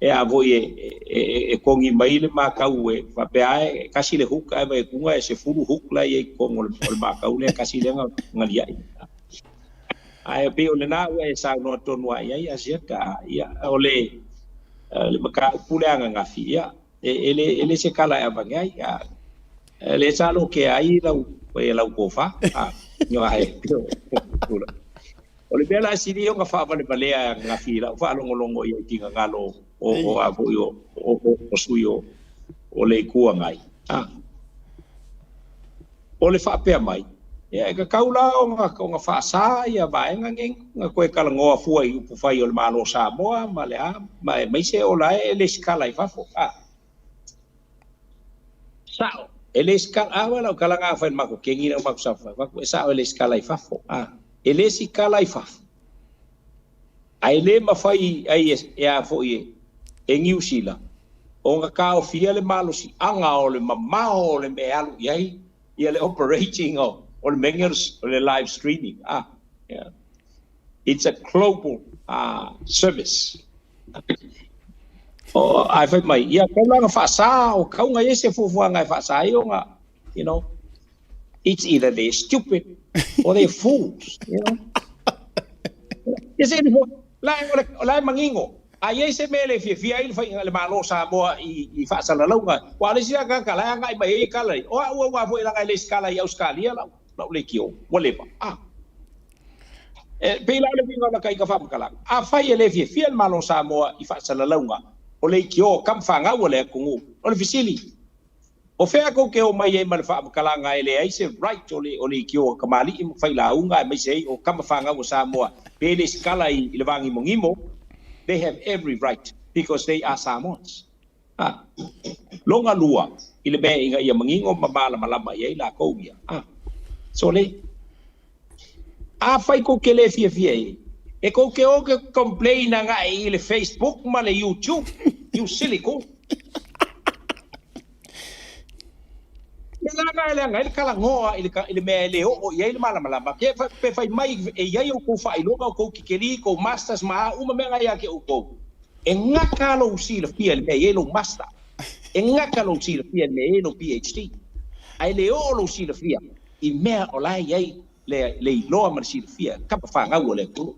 e a foi e e e kogi mai le makau e faapea e tasi le hook ae vaai atu e 10 hook la e i ai i totonu o le makau lea tasi lea galiai. Ae pei o lena ua e saunoa tonu lava i ai Asiata, ia o le le mataupu lea ananafi, ia e le e le se tala e avane ai, a le sa lokea ai lau e lau tofa, a o le mea la e sili ona faavalevalea ananafi i lau faalogologo i ai finagalo o o a foi o o sui o o le Itu Agai, a o le faapea mai, ia e tatau la ona ona faasa ia vaega nei na toe talanoa fua i upufai o le Malo o Samoa ma le a ma aemaise o la e lesitala i fafo, a sao e lesitala a ua lau tala na fai i le matou kegi lea ua matou saofai atu e sao e lesitala i fafo, a e lesitala i fafo ae le mafai ai e a foi e Niu Sila ona taofia le malosiaga o le mamao o le mea e alu i ai ia le operating o o le mea lenei o le live streaming, a yeah. It's a global service. O, ae fai mai, ia tau la ona faasa, o tau na i ai se fuafuaga e faasa ai ona, you know, it's either they're stupid or they're fools, you know. Ia se ni la o le la e manino, a i ai se mea e le fiafia ai le faiga le Malo o Samoa i i faasalalauga, aua o le isi lea tagata la e agai mai ai e kala i, o au aua foi leaga e le sikala i Ausetalia lau lau leitio, ua leva, a. E pei la o le uiga o lata ita faamatalaga, afai e le fiafia le Malo o Samoa i faasalalauga o leitio kama fanau a le atunuu, o le fesili, o fea tou te omai ai ma le faamatalaga e leai se right o le o leitio a kamali'i ma failauga aemaise ai o kama fanau a Samoa pe le sikala i le vāgimogimo, they have every right because they are Samoans. A. Lona lua, i le mea ina ia manino ma malamalama i ai lakou ia. A. Sole. Afai kou te le fiafia i ai, e kou te o ke complain agai i le Facebook ma le YouTube, you silly goose. Le agaga e leaga ai le talanoa i le, i le mea e le oo i ai le malamalama, ke pe fai mai e i ai outou faailoga, outou tikeri, kou masters ma a uma mea na ia te outou. E gata lou silafia i le mea e i ai lou master. E gata lou silafia i le mea e i ai lou PhD. Ae le oo lou silafia i mea o la e i ai le, le iloa ma le silafia kapa fanau a le atunuu.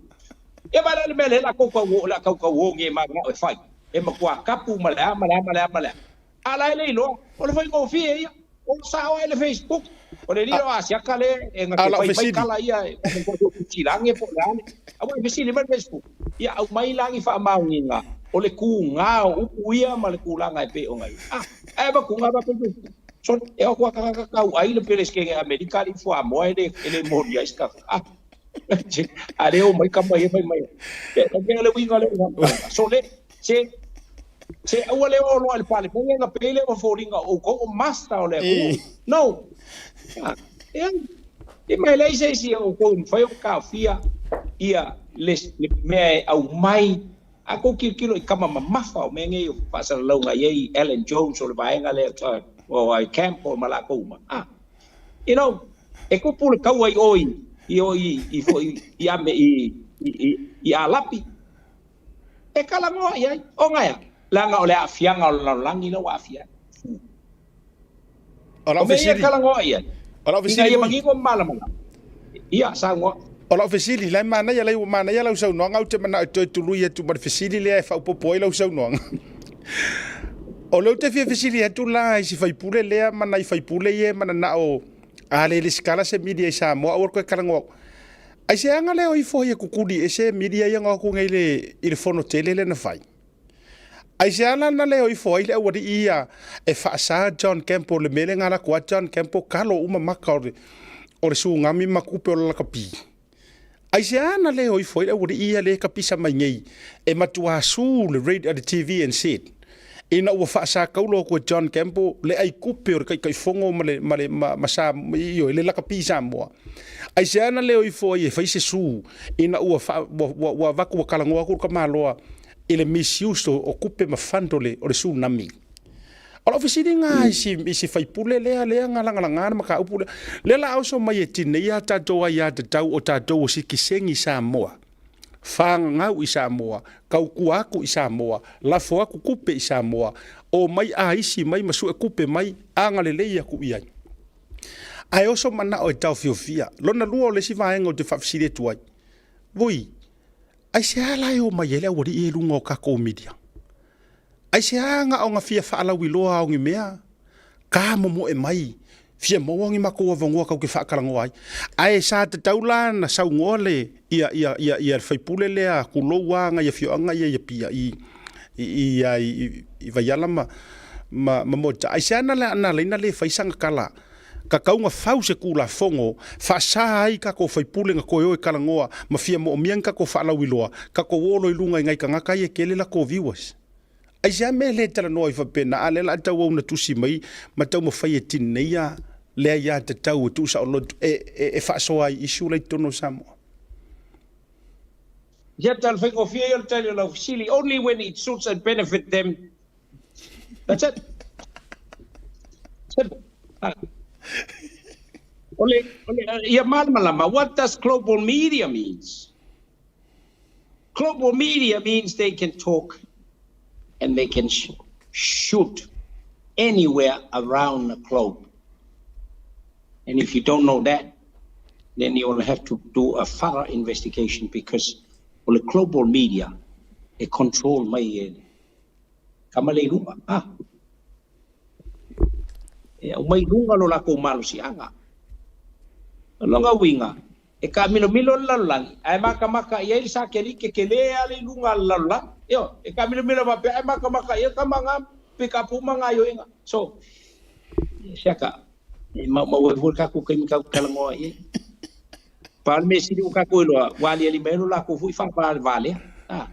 Ia ma le le mea lea o le a tou tau, o le a tau tauogi e mananao e fai, e matua kapu ma le a ma le a ma le a ma le a. A la e le iloa, o le faigofie ia. O sao ai le Facebook. O le lilo Asiata le e na A te lau fai mai fesili. tala ia e tilange po o le a le. Aua e fesili mai le Facebook. Ia aumai la ni faamaoniga o le tugā o upu ia ma le tulaga e pei ona i ai. A, ae avatuga avatu i Facebook. Sorry, e o atu a tagata tau ai le Peresetene Amerika alii fuamoa e le e le molia ai se tagata. A, a le o mai tama ia fai mai. Pe o le uiga lea o le faamatalaga. So le, se Se aua le oo loa i le Palemene ona pei lea ua foliga o outou o master o le atunuu. No! Ia, e mai leai se isi o outou e mafai ona taofia ia le, le mea e aumai. A tou tilotilo i tama mamafa o mea nei o faasalalauga i ai Alan Jones o le vaega lea o ai Campbell ma latou uma. Ah, you know, e tupu le taua i o i, i o i, i, i, i, i, i, i, i Alapi. E kalagoa i ai. Ona e a? Leaga o le aafiaga o le lalolagi la ua aafia ai. O lau O mea ia e fesili, kalagoa i ai, o lau ina fesili ia Vui. manino ma malamalama. Ia, saunoa. O lau fesili, la e manaia lai ua manaia lau saunoaga, ou te manao e toe tului atu ma le fesili lea e faaopoopo ai lau saunoaga. O lea ou te fia fesili atu la i si faipule lea ma nai faipule ia e mananao a le lesitala se media i Samoa aua le toe talanoa atu. Aisea na le o ifo ai e kukuli ese media ia na o atu nei i le fono tele lea na fai? Aisea la na le o ifo ai le aualii ia e faasa John Campbell le mea lea na alu atu a John Campbell kalo uma maka o le, o le tsunami ma tupe o le lakapi. Aisea na le o ifo ai le aualii ia lea e kapisa mai nei e matuā su le radio, le TV and said ina ua faasakaulo atu e John Campbell le aikupe o le Taitaifono ma le, ma le, ma, ma sa, ioe, le lakapi Samoa. Aisea na le o ifo ai e fai se su ina ua, fa, ua, ua, ua avatu ua talanoa atu le tamaloa i le misuse o, o tupe ma fund o le, o le tsunami. O lau fesiliga i si, i si faipule lea, lea na lagalaga le mataupu lea, lea la oso mai e tineia a tatou aiatatau o tatou o sitiseni Samoa, fagagau i Samoa, tautua atu i Samoa, lafo atu tupe i Samoa, omai aisi mai ma sue tupe mai, agalelei atu i ai. Ae oso manao e taofiofia. Lona lua o le isi vaega ou te faafesili atu ai, Vui, aisea la e omai ai le aualii i luga o tatou media? Aisea na o na fia faalauiloa o ni mea ka momoe mai, fia maua ni matou avanoa tatou te faatalanoa ai. Ae sa tatau la na saunoa le ia ia ia ia le faipule lea tulou a nai afioaga ia i Apia i i i i Vaiala ma ma ma Moataa. Aisea na na ala ai na le fai sana tala tatau na fau se Tulafono faasa ai tatou faipule na toe o e talanoa ma fia moomia ni tatou faalauiloa, tatou o loa i luga i nai tagata ia e tele latou viewers. Aisea mea e le talanoa ai faapena, a lea la a tauau na tusi mai ma taumafai e tineia le aiatatau e tuusaoloto e, e, e faasoa ai issue la i totonu o Samoa? Ia tali faigofie ia o le tali o lau fesili, only when it suits and benefit them. That's it. Simple. Ah. O le, o le, ia malamalama, what does global media means? Global media means they can talk and they can sh shoot anywhere around the globe. And if you don't know that, then you will have to do a thorough investigation because o le global media e control mai e kama le i luga. Ah. E aumai i luga lo lakou malosiaga. O lona uiga, e kaamilomilo le lalolagi, ae makamaka i ai le satelite tele lava lea i luga o le lalolagi. Ioe, e kaamilomilo faapea ae makamaka i ai tama na pikapu ma gaioiga. So, siaka, e maumau ai foi le tatou taimi tatou te talanoa i ai. Pau le mea sili ua tatou iloa, ua aliali mai ai lo latou foi faavalevalea. Ah.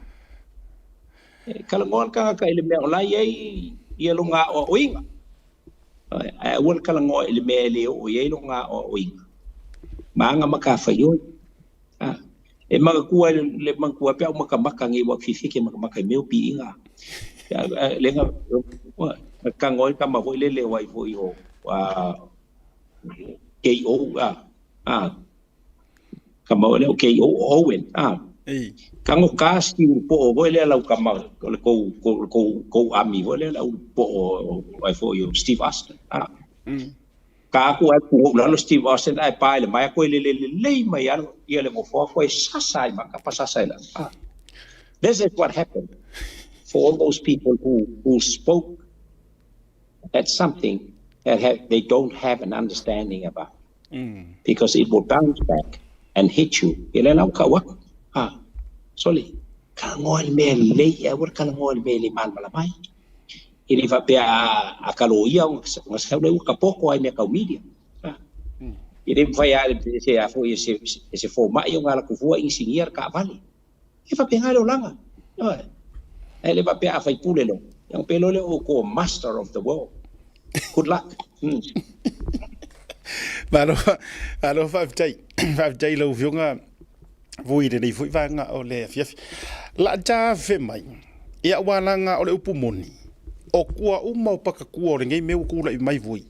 E talanoa le tagata i le mea o la e i ai ia lona aoaoina. Ae aua le talanoa i le mea e le oo i ai lona aoaoina ma aga matafaioi. A, e manatua i le manatua pe a ou matamata nei ua ou fiafia ke matamata i mea o piiga. Le na tago ai le tama foi lele o ai foi o KO a a Tama foi lea o KO o Owen a. Tago ka si po'o foi lea lau tama o le kou kou kou ami foi lea lau po'o ai foi o Steve Austin a. Ka aku ai ku lalo Steve Austin ai pa le mai koe le le lelei mai alo ia le nofoa koe sasa ai maka pa sasa ai la. This is what happened for all those people who spoke at something that have, they don't have an understanding about. Because it will bounce back and hit you. Ia lea la ua kau aku. Ha. Sole, talanoa i le mea lelei, ae aua le talanoa i le mea e le malamalama ai. E le faapea a, a ka loia ona sau lea ua tapoto ai mea tau media. Ha. E le mafai lava e se a foi e se, e se fomai ona alu atu fua inisinia le taavale. E faapena le olaga. Ioe. Ae le faapea a faipule loa, ia ona pei loa lea o outou o master of the world. Good luck. Mm. Malo, malo faafetai. Faafetai lau Afioga Vui i lenei foi vaega o le afiafi. La ta afe mai, ia ua laga o le upu moni, o kua uma o pakatua o lenei mea ua tula'i mai Vui.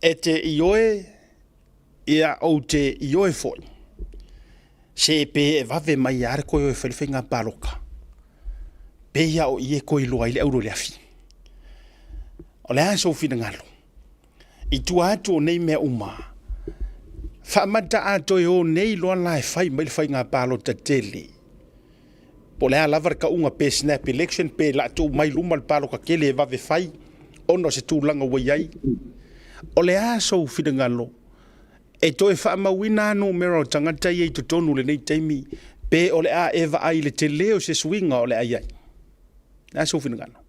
E te ioe, ia ou te ioe foi. Se pe e vave mai lava le toe o e fai le faiga palota. Pei a o i e koe iloa ai le auro i le afi. O le a sou finagalo? I tua atu o nei mea uma, faamata a toe o nei loa la e fai mai le faiga palota tele. Po o le a lava le tauga pe snap election pe la tuu mai luma le palota tele e vave fai ona o se tulaga ua i ai. O le a sou finagalo e toe faamauina a numera o tagata ia i totonu i lenei taimi pe o le a e vaai i le tele o se suiga o le a i ai? O le a sou finagalo?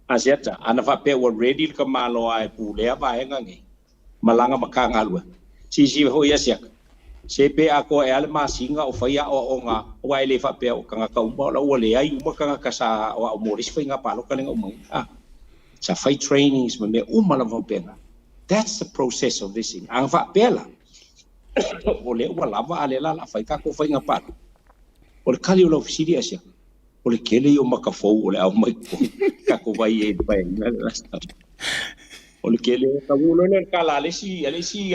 Asiata, ana faapea ua ready le tamaloa e pulea vaega nei, malaga Matagaluega. Silasila foi Asiata, se pe atoa ea le masina o fai aoaoga aua e le faapea o tagata uma o la ua leai uma tagata sa aoao mo le isi faiga palota lea na uma nei. A, sa fai trainings ma mea uma lava faapena. That's the process of this thing. Ana faapea la, o lea ua lava a lea la o le a fai tatou faiga palota. O le tali o lau fesili Asiata, O le tele ia o maka fou o le a omai totonu tatou vai ai i le paeaiga lea. O le tele, taunuu loa lea i le tala a le isi, a le isi,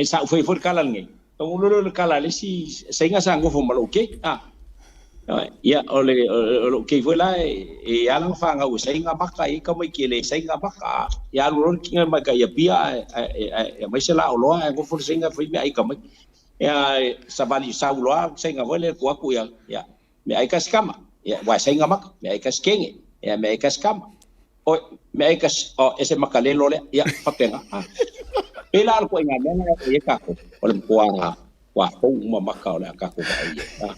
sa ou faia foi le tala lenei, taunuu loa lea i le tala a le isi Saina sa nofo ma lou keiki, a. Ia, o le, o lou keiki foi la, e i ai lana fanau e Saina maka, e i ai tamaiti e le Saina maka, ia alu loa le kina mai kai Apia ae aumai se laoloa ae nofo le Saina e fai meaai i tamaiti. Ia, savali sau loa Saina foi lea tuu atu ia, ia, me ai kasi kama ia wa sainga maka me ai kasi kenge ia me ai kasi kama oi me ai kasi o ese maka lelo lea ia faapena a pēlā le ituaiga mea lena e i ai kākou o le matua ua fou uma maka o le a kākou vaai i ai a.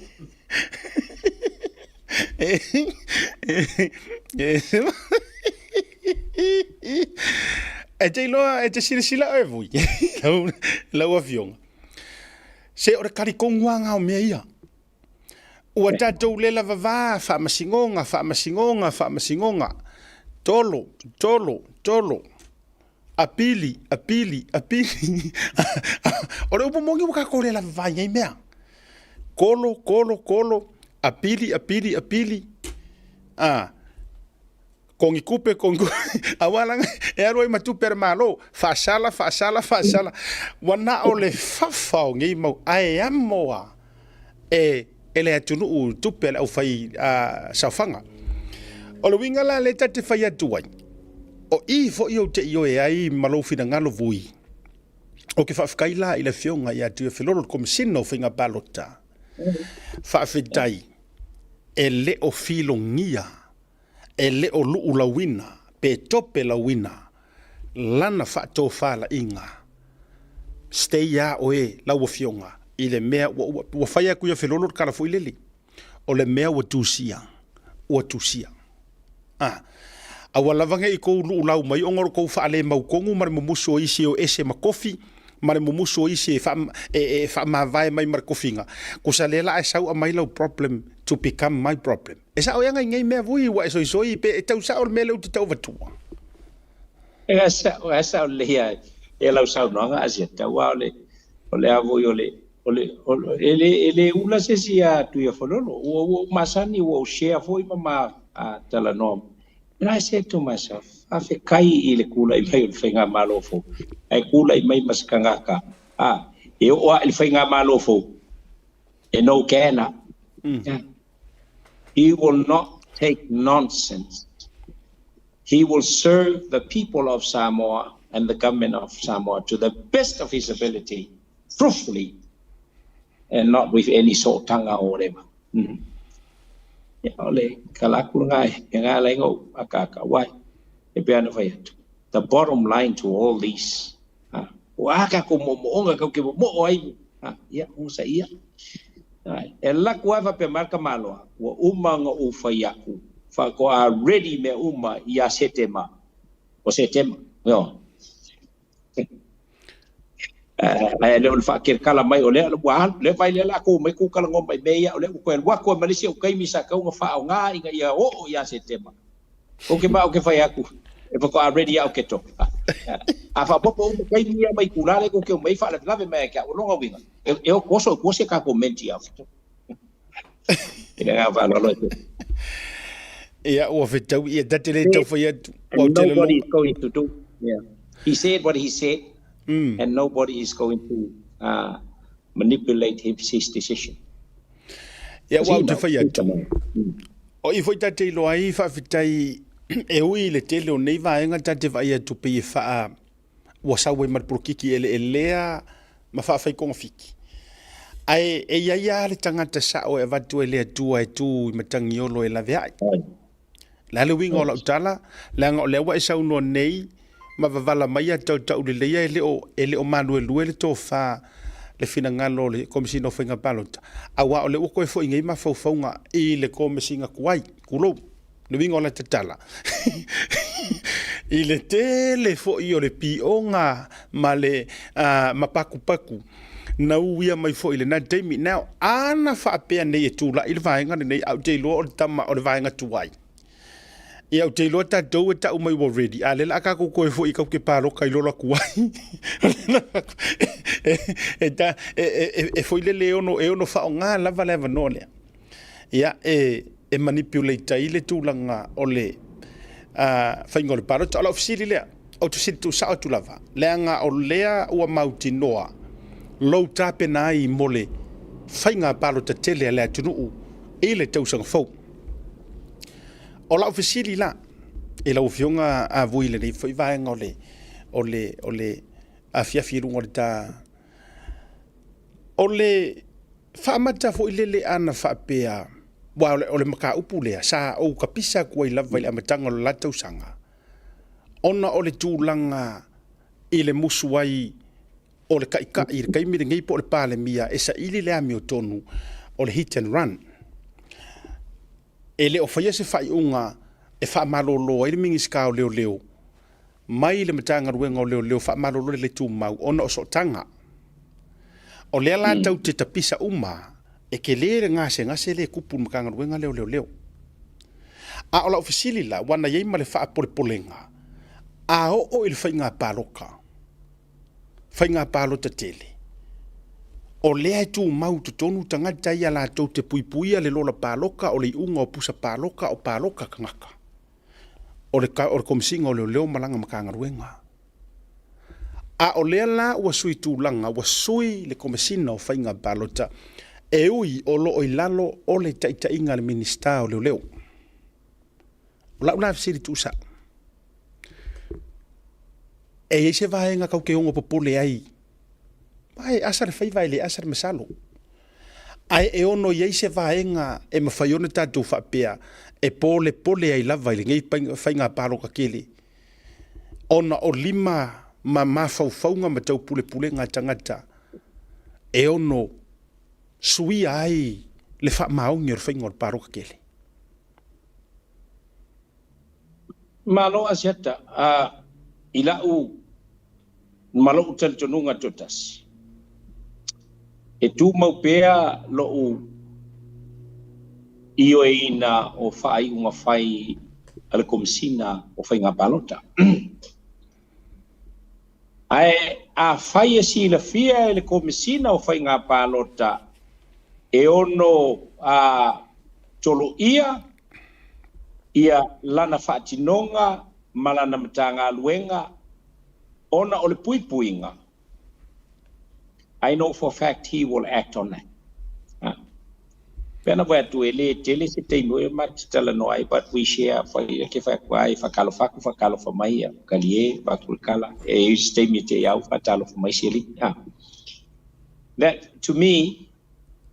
E te iloa, e te silasila oe vui, lau afioga. Se o le kalikonu lava lena o mea ia. Ua tatou lela vavā, faamasinoga, faamasinoga, faamasinoga, tolo, tolo, tolo, apili, apili, apili. O le upu moni ua tatou lela vavā i nei mea. Kolo, kolo, kolo, apili, apili, apili. Ah, Kongi kupe, kongi kupe. Aua langa, e alu ai ma tupe a le Malo. Faasala, faasala, faasala. Ua na o le fafa o nei mau ae amo a e, e le atunuu i tupe a le aufai saofaga. O le uiga la lea ta te fai atu ai, o i foi ou te ioe ai ma lou finagalo vui, ou te faafetai la i le Afioga ia Tuiafelolo, le Komesina o Faiga Palota. Faafetai e le o filogia e le o luʻulauina pe tope lauina lana faatofalaiga. Stay iā oe lau afioga i le mea ua, ua, ua fai atu ia Felolo le tala foi lele. O le mea ua tusia, ua tusia. A, aua lava ne i kou luʻulau mai ona o le kou faalemau tonu ma le mumusu o isi e o ese ma kofi, ma le mumusu o isi e, faa, e, e faamavae mai ma le kofiga. Kusa lea la a e sau aumai lau problem to become my problem. E sao ea ngai nei mea vui ua e soisoi pe e tau sao le mea lea ou te tau avatua. E sao, e sao lelei a e lau saunoaga Asiata, aua o le, o le a foi o le, o le, o le, e le, e le ula se isi ia Tuiafololo. Ua, ua ou masani, ua ou share foi ma ma talanoa. And I said to myself, faafetai i le tulai mai o le faigamalo fou, ae tulai mai ma se tagata, a, e oo lava i le faigamalo fou, e no can a. Yeah. He will not take nonsense. He will serve the people of Samoa and the government of Samoa to the best of his ability, truthfully, and not with any sootaga or whatever. Mm. Ia, o le kala aku lena e ngā lai ngau akaaka, aua e pei ona fai atu. The bottom line to all these, ha, ua a kākou moomooga kau ke momoo ai, ha, ia, onosai ia. Ai, e alu atu lava faapea mai le tamaloa, ua uma ona ou fai aku, faatoa ready mea uma ia Setema, o Setema, ioe. Ae le o le faakelekala mai o lea ua alu, lea vai lea latou omai tou talanoa mai mea ia, o lea ua toe alu atu ai ma le isi au taimi sa tatau ona faaaoga ina ia oo ia Setema. Ou te ma ou te fai atu, e faatoa ready ia Oketopa. A faaopoopo uma taimi ia mai itula lea tou te omai ai faalavelave mai ia te au, o lona uiga, e oso i tua se tatou menti ia Oketopa. I le agaga faaaloalo e Ia, ua fetau ia, ta te le tau fai atu. And nobody is going to do. Yeah. He said what he said, and nobody is going to manipulate his decision. Ia, aua ou te fai atu, o i foi ta te iloa ai, faafetai e ui i le tele o nei vaega ta te vaai atu pei e faa ua sau ai ma le polokiki eleelea ma faafai togafiti. Ae e i ai lava le tagata sao e avatu e le Atua e tu i matagiolo e laveai. O le a le uiga o lau tala, leaga o lea ua e saunoa nei ma vavala mai a tautauleleia e le o maluelue le tofa le finagalo o le Komesina o Faiga Palota, aua o lea ua toe foi nei mafaufauga i le Komesina tuai, tulou le uiga o la tatala, i le tele foi o le pioga ma le ma patupatu na uia mai foi i lena taimi. Now, ana faapea nei e tulai le vaega lenei, ae ou te iloa o le tama o le vaega tuai. Ia, ou te iloa tatou e tau mai ua ready, a o lea o le a tatou toe foi tatou te palota i lola tuai. E foi lele e ono faaaoga lava le avanoa lea. Ia, e manipulate ai le tulaga o le faiga o le palota. O lau fesili lea, ou te fesili tuusao atu lava, leaga o lea ua mautinoa lou tapena ai mo le faiga palota tele a le atunuu i le tausaga fou. O lau fesili la i lau Afioga a Vui i lenei foi vaega o le afiafi i luga o le ta, o le faamata foi lele ana faapea, aua o le mataupu lea sa ou tapisa atu ai lava i le amataga o le la tausaga, ona o le tulaga i le musu ai o le taitai i le taimi lenei po o le Palemia e saili le amiotonu o le hit and run. E le o faia se faaiuga e faamalolo ai le Minisita o Leoleo mai le Matagaluega o Leoleo faamalolo le tumau ona o sootaga. O lea la tau te tapisa uma e tele le gasegase lea e tupu i le Matagaluega lea o Leoleo. A o lau fesili la, aua na i ai ma le faapolepolega, a oo i le faiga palota, faiga palota tele, o lea e tumau i totonu tagata ia latou te puipuia le lola palota, o le iuga o pusa palota, o palota tagata, o le Komesina o Leoleo ma lana Matagaluega. A o lea la ua sui tulaga, ua sui le Komesina o Faiga Palota, e ui o lo o i lalo o le taitaiga a le Minisita o Leoleo. O lau la fesili tuusao, e i ai se vaega tau te ono popole ai, aua e asa le faiva e le asa le masalo, ae e ono i ai se vaega e mafai ona tatou faapea e polepole ai lava i lenei faiga palota tele, ona o lima ma mafaufauga ma taupulepulega a tagata e ono suia ai le faamaoni o le faiga o le palota tele. Malo Asiata, i la'u ma lo'u talitonuga toatasi, e tumau pea lo'u ioeina o faaiuga fai a le Komesina o Faiga Palota. Ae afai e silafia e le Komesina o Faiga Palota e ono toloia ia lana faatinoga ma lana Matagaluega ona o le puipuiga, I know for a fact he will act on that. Pe ana fai atu e le tele se taimi o e ma te talanoa ai, but we share fai ke fai atu ai whakalofa atu whakalofa mai a kalie whakul kala e i se taimi e te iau whatalofa mai se li. That to me,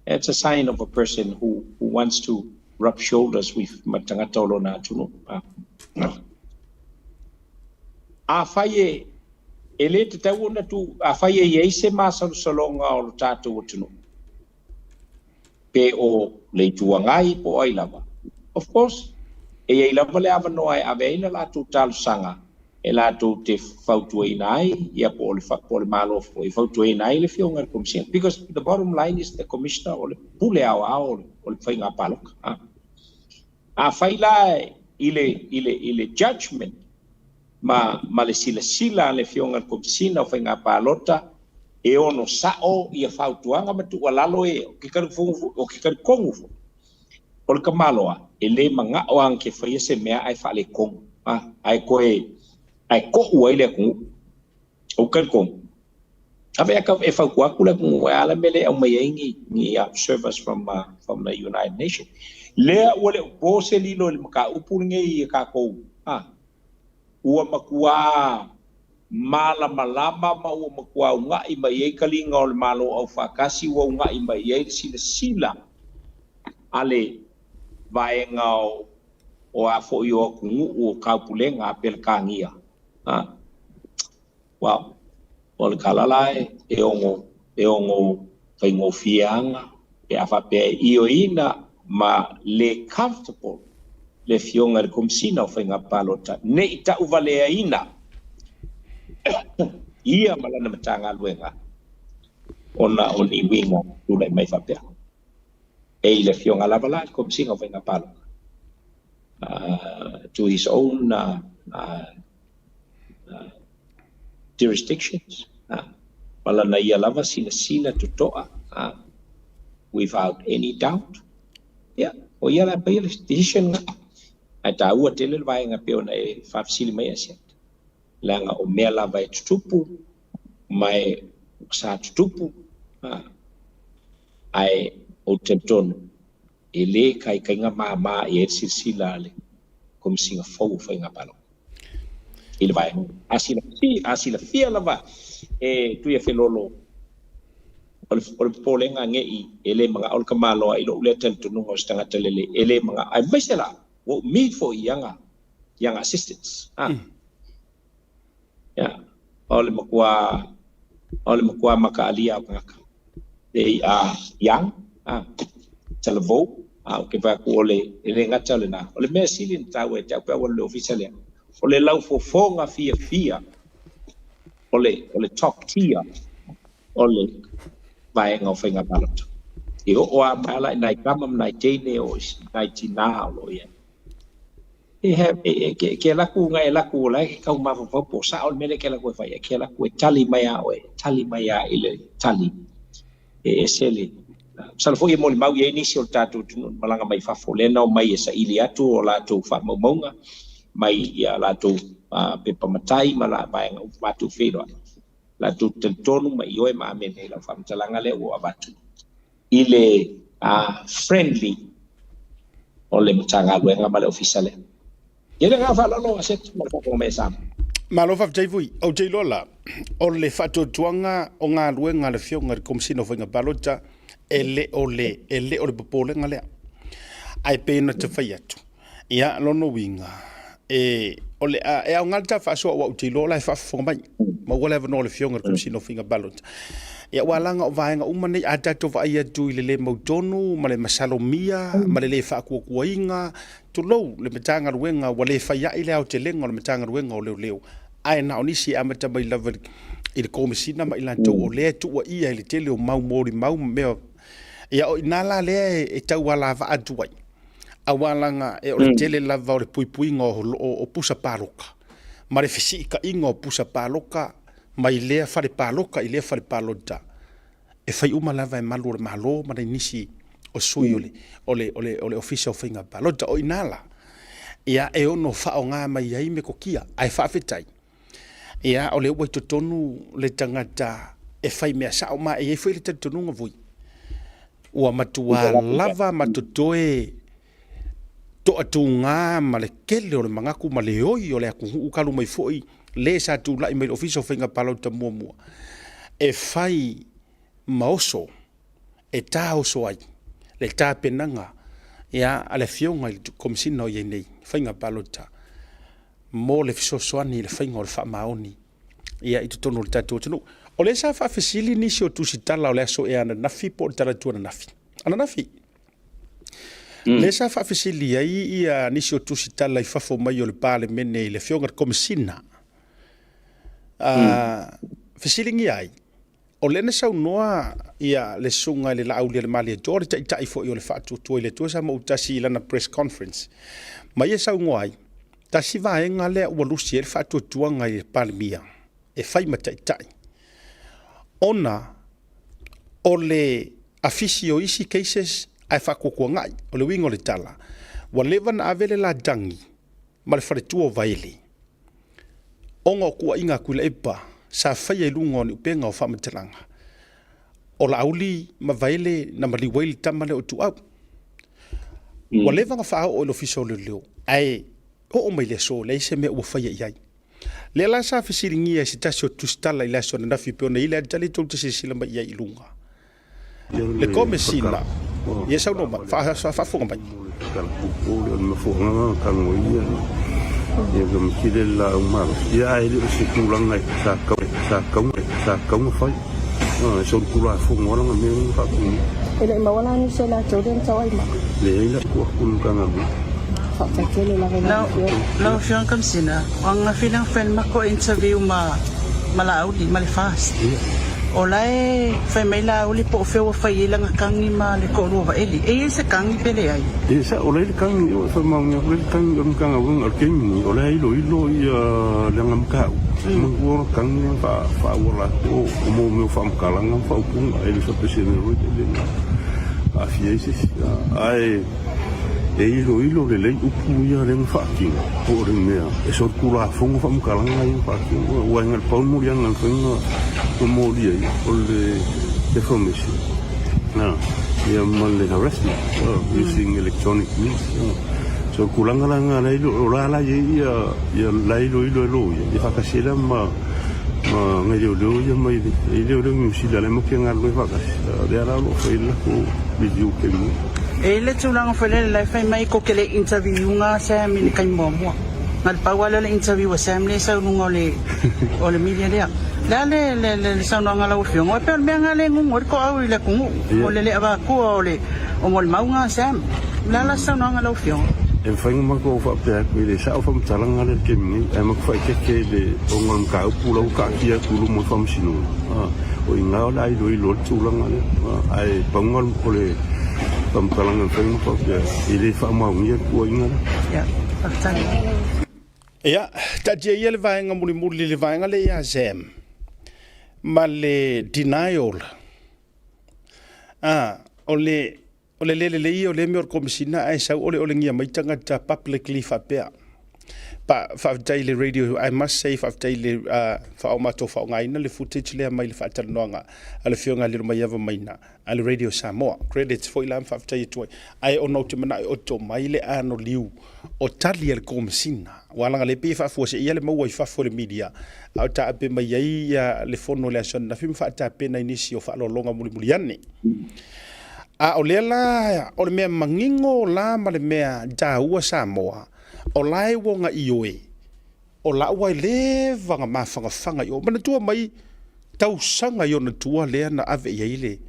it's a sign of a person who wants to rub shoulders with matangata o lona atunuu. A fai e le tatau ona tu, a fai e i ai se masalosaloga o lo tatou atunuu, pe o le Itu Agai po o ai lava. Of course, e i ai lava le avanoa e ave ai le latou talosaga e latou te fautuaina ai, ia po o le Malo foi e fautuaina ai le Afioga i le Komesina. Because the bottom line is the commissioner o le pule aoao o le faiga palota. A fai la i le judgment ma le silasila a le Afioga i le Komesina o Faiga Palota e ono sa'o ia fautuaga ma tuualalo e o ke talitonu foi o le tamaloa e lē maga'o aga ke faia se mea ae faaletonu ae toe ae to'u ai le atunuu ou talitonu. Avea ka e fautua atu le atunuu e a le mea lea e aumai ai ni ni observers from from the United Nation. Lea ua le o po se lilo i le mataupu lenei i a tatou a ua matuā malamalama ma ua matuā una'i mai ai taliga o le Malo Aufaatasi, ua una'i mai ai le silasila a le vaega o o a foi o atunuu o taupulega a Pelekania a. Well, o le tala la e ono, e ono faigofie aga pe a faapea e ioeina ma le comfortable le Afioga i le Komesina o Faiga Palota ne i tauvaleaina ia ma lana Matagaluega ona o ni uiga tulai mai faapea. E i le Afioga lava la i le Komesina o Faiga Palota to his own jurisdictions, ma lana ia lava silasila totoa without any doubt. Ia, o ia la e faia le decision lena. Ae taua tele le vaega e pei ona e faafesili mai Asiata, leaga o mea lava e tutupu ma e sa tutupu, ae ou te talitonu e le taitaiga mama i ai le silasila a le Komesina fou o Faiga Palota i le vaega. A silafia, a silafia lava e Tuiafelolo o le, o le popolega ne i e le manao le tamaloa i lou lea talitonuga o se tagata lelei, e le manao, aemaise la ua umi foi i ana, i ana assistants. Ah. Ia, o le matua, o le matua mataalia o tagata. They are young, ah, talavou, ah, ou te vaai atu o le, e le gata o lena. O le mea sili ona taua ia te au pe a ua alu i le ofisa lea, o le laufofoga fiafia o le, o le top tier o le vaega o faiga palota. E oo lava mai la i nai tama ma nai teine o nai tinā o lo o i ai. E ke alu atu e alu atu o la e tau mafaufau po o sao le mea lea e te alu atu e fai, ae ke alu atu e tali mai a oe, tali mai a i le tali e ese le. Masalo foi e molimau i ai nisi o le tatou atunuu na malaga mai fafo, lea na omai e saili atu o latou faamaumauga mai ia latou pepa matai ma la vaega uma matou feiloai. Latou te talitonu ma ioe ma amene i lau faamatalaga lea ua avatu i le friendly o le Matagaluega ma le Ofisa lea. Ia le agaga faaaloalo Aseta ma le faafofoga mai a Samoa. Malo faafetai Vui. Ou te iloa la, o le faatuatuaga o galuega a le Afioga i le Komesina o Faiga Palota, e le o le, e le o le popolega lea. Ae pei ona ta fai atu, ia, lona uiga, e, o le a, e aoga le ta faasoa aua ou te iloa o la e faafofoga mai. Maua le avanoa o le Afioga i le Komesina o Faiga Palota. Ia, ua alaga o vaega uma nei, a tatou vaai atu i le le mautonu ma le masalomia ma le le faakuakuaina, tulou, le Matagaluega ua le fai ai le aotelega o le Matagaluega o Leoleo, ae na o nisi e amata mai lava i le Komesina ma i latou o lea e tuuaia i le tele o mau molimau ma mea. Ia, o i ina la lea e tau alavaa atu ai. Aua laga e o le tele lava o le puipuiga o pusa paloka ma le fesiitaiga o pusa paloka mai lea fale paloka i lea fale palota, e fai uma lava e malu o le Malo ma nai nisi o sui o le, o le, o le, o le Ofisa o Faiga Palota. O i ina la, ia, e ono faaaoga mai ai metotia, ae faafetai, ia, o lea ua i totonu le tagata e fai mea sao, ma e i ai foi le talitonuga Vui, ua matua lava ma totoe toatuga ma le tele o le manatu ma le oi o le atunuu talu mai foi le sa tulai mai i le Ofisa o Faiga Palota muamua e fai ma oso e taoso ai le tapenaga ia a le Afioga i le Komesina o i ai nei Faiga Palota mo le fesoasoani i le faiga o le faamaoni ia i totonu o le tatou atunuu. O lea sa faafesili nisi o tusitala o le aso ea ananafi po o le talaatu ananafi. Ananafi. Lea sa faafesili ai ia nisi o tusitala i fafo mai o le Palemene i le Afioga i le Komesina. Fesiligia ai, o lea na saunoa ia le Susuga i le Laaulialemalietoa, o le Taitai foi o le Faatuatua i le Atua sa mautasi i lana press conference, ma ia saunoa ai, tasi vaega lea ua lusi ai le faatuatuaga i le Palemia e fai ma taitai, ona o le afisi o isi cases ae faatuatuanai. O le uiga o le tala, ua leva ona ave le ladagi ma le faletua o Vaele ona o tuuaiga a Tuilaepa. sa faia i luga o ni upega o faamatalaga, o Laauli ma Vaele na maliu ai le tama lea o Tuau. Ua leva ona faaoo i le Ofisa o Leoleo, ae oo mai le aso, leai se mea ua faia i ai. Lea la sa fesiligia e se tasi o tusitala i le aso ananafi pei ona i ai le alitali tou te silasila mai i ai i luga. Le Komesina, ia saunoa mai, faafofoga mai. Lau Afioga Kamisina, o ananafi lea na fai ai le matou interview ma ma Laauli ma le FAST. O la e fai mai Laauli po o fea ua fai ai lana kagi ma le toalua o Vaeli. E i ai se kagi pe leai? Ia sa o la e i le kagi, e faamaonia atu le kagi o le Matagaluega o le taimi nei, o la e iloilo ia le aga mataupu. Manatua o le kagi na faaauala atu o mea o faamatalaga ma faaupuga, e le faapea se mea foi lele e aafia ai se isi. Ae e iloilo lelei upu ia lea na faatino, po o le mea e solitulafono faamatalaga ia na faatino. Aua e na o le pau le moliaga na mafai ona molia ai, o le defamation ia ma le harassment using electronic means. So o le tulaga la lena, o la la e i ai la e iloilo e loia, ia faatasi ai la ma nai leoleo ia mai le leoleo Niu Sila la e matou te galulue faatasi. O lea la o lo o fai ai le latou review i le taimi nei. E i ai le tulaga foi lele la e fai mai tou te le interview ina Sam i le taimi muamua. Na o le pau lava lea o le interview a Sam lea e sau i luga o le o le media lea. O le a le le le saunoaga a lau Afioga? Aua e pei o le mea lena lea e gugu ai le toau i le atunuu, o le le avatua o le o molimau lena a Sam. O le a la se saunoaga a lau Afioga? E mafai ona matou faapea atu e le sao faamatalaga lea i le taimi nei, ae matou faaeteete i le ona o le mataupu la ua taatia atu i luma o le Faamasinoga. O i ina o le a iloilo ai le tulaga lea. Ae pau lena o le faamatalaga e mafai ona faapea atu, e le faamaonia le tuuaiga lea. Ia, faafetai. Ia, taatia ia le vaega mulimuli i le vaega lea ia Sam ma le denial. Ah, o le O le le lelei ia o lea mea o le Komesina ae sau oleolengia mai tagata publicly faapea. Pa, faafetai i le radio, I must say faafetai i le uh, wha, matou faaaogaina le footage lea mai le faatalanoaga a le Afioga ia Lilomaiava Maina a le Radio Samoa. Credits foi la ma faafetai atu ai. Ae ona ou te manao e oto mai le anoliu o tali a le Komesina. Ua laga le pei e faafuaseia le maua i fafo e le media, a o taape mai ai ia le fono i le aso ananafi ma faatapena i nisi o faaaloaloga mulimuli ane. A o lea la, o le mea manino la ma le mea taua Samoa, o la e ua ioe, o la ua leva ona mafanafana i o. Manatua mai tausaga i ona tua lea na ave i ai le,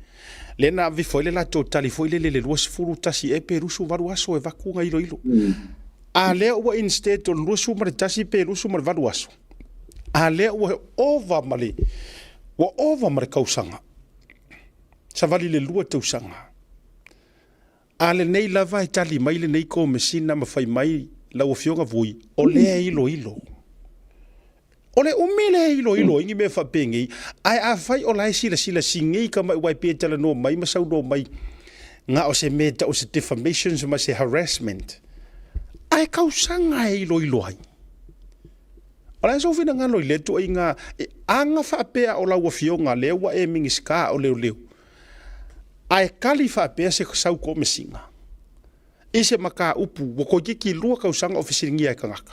lea na ave ifo ai le latou tali foi lele i le 21 ea pe 28 aso e avatu na iloilo. A lea ua instead o le 21 pe 28 aso, a lea ua ova ma le, ua ova ma le tausaga. Savali le 2 tausaga. A lenei lava e tali mai lenei Komesina ma fai mai lau Afioga Vui, o lea e iloilo. O le umi lea e iloilo ai ni mea faapenei, ae afai o la e silasila singei ka mai uae pei e talanoa mai ma saunoa mai na o se mea e tau o se defamations ma se harassment, ae tausaga e iloilo ai. O le a sou finagalo i lea tuuaiga aga faapea o lau Afioga lea ua e Minisita o Leoleo, ae tali faapea se sau Komesina i se mataupu ua toeitiiti 2 tausaga o fesiligia e tagata,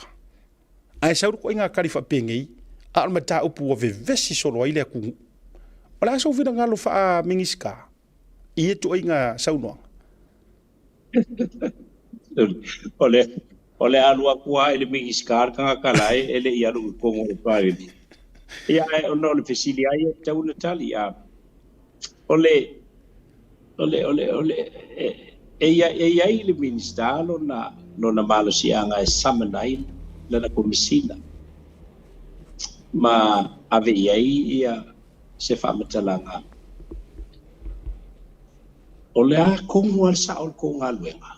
ae sau le ituaiga tali faapenei, a o le mataupu ua vevesi solo ai le atunuu. O le a sou finagalo faa-Minisita i ia ituaiga saunoaga? O le, o le alu atu lava i le Minisita le tagata la e, e le i alu i totonu o le Palemene. Ia, ae ona o le fesili lava ia e tatau ona tali. A, o le, o le, o le, o le, e, e, e i ai le Minisita lona, lona malosiaga e summon ai lana Komesina ma ave i ai ia se faamatalaga. O le a tonu lava le sao o le tou galuega?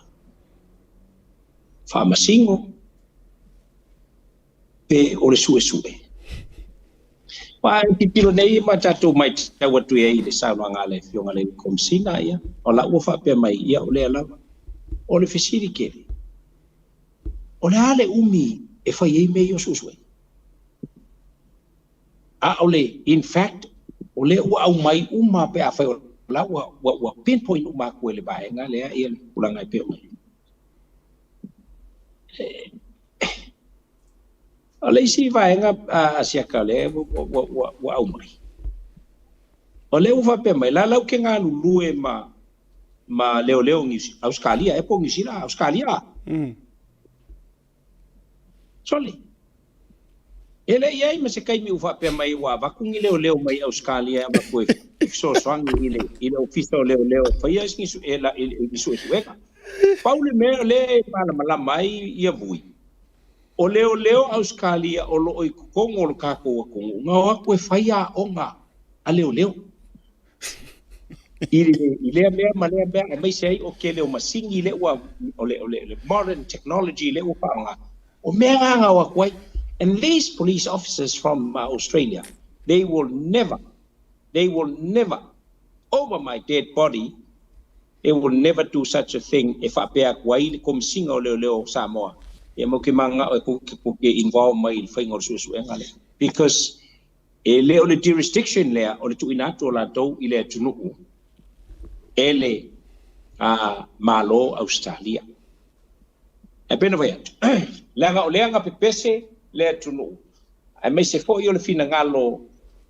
Faamasino pe o le suesue? Aua e tilotilo nei ma tatou matau atu i ai i le saunoaga a le Afioga i le Komesina, ia, o la ua faapea mai, ia, o lea lava. O le fesili tele, o le a le umi e fai ai mea ia o suesuega? A o le, in fact, o lea ua aumai uma pe afai o la ua, ua, ua pinpoint uma atu e le vaega lea ia le tulaga e pei ona i ai. O le isi vaega a Siaka lea ua, ua, ua, ua aumai, o lea ua faapea mai, la lau ke galulue ma, ma leoleo Niu, Auskalia, e po o Niu Sila, Auskalia. Sole! E le i ai ma se taimi ua faapea mai ua avatu ni leoleo mai Ausetalia e avatu e fesoasoani i le, i le Ofisa o Leoleo e faia ni, e, la, ni suesuega. Pau le mea o lea e malamalama ai ia Vui, o leoleo Ausetalia o lo o i totonu o le tatou atunuu na o atu e fai aoga a leoleo. I, le, i lea mea ma lea mea, aemaise ai o tele o masini lea ua, o le, o le, le modern technology lea ua faaaoga, o mea na na o atu ai. And these police officers from Australia, they will never, they will never, over my dead body, they will never do such a thing e faapea atu ai le Komisiga o Leoleo o Samoa, ia mau ke mananao e kou ke involve mai i le faiga o le suesuega lea. Because E le o le jurisdiction lea o le tuuina atu o latou i le atunuu e le Malo Ausetalia. Ae pei ona fai atu, leaga o lea na pepese le atunuu, aemaise foi o le finagalo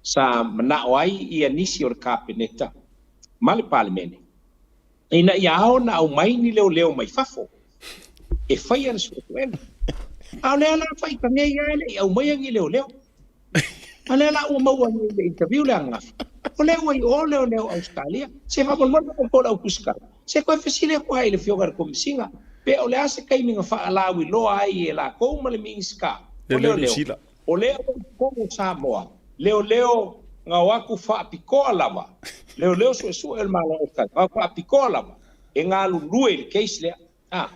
sa manao ai ia nisi o le Kapeneta ma le Palemene ina ia ao ona aumai ni leoleo mai fafo e faia le suesuega. A o lea la faita nei lava e le i aumaia ni leoleo. A lea la ua maua nei i le interview le ananafi, o lea ua i o leoleo Ausetalia. Se faamolemole pe po o le au tusikala, se toe fesili atu lava i le Afioga i le Komesina pe o le a se taimi na faalauiloa ai e latou ma le Minisita o Leoleo, o lea ua i totonu o Samoa leoleo na o atu faapitoa lava, leoleo suesue o le Malo o Ausetalia, na o atu faapitoa lava e galulue i le case lea. A,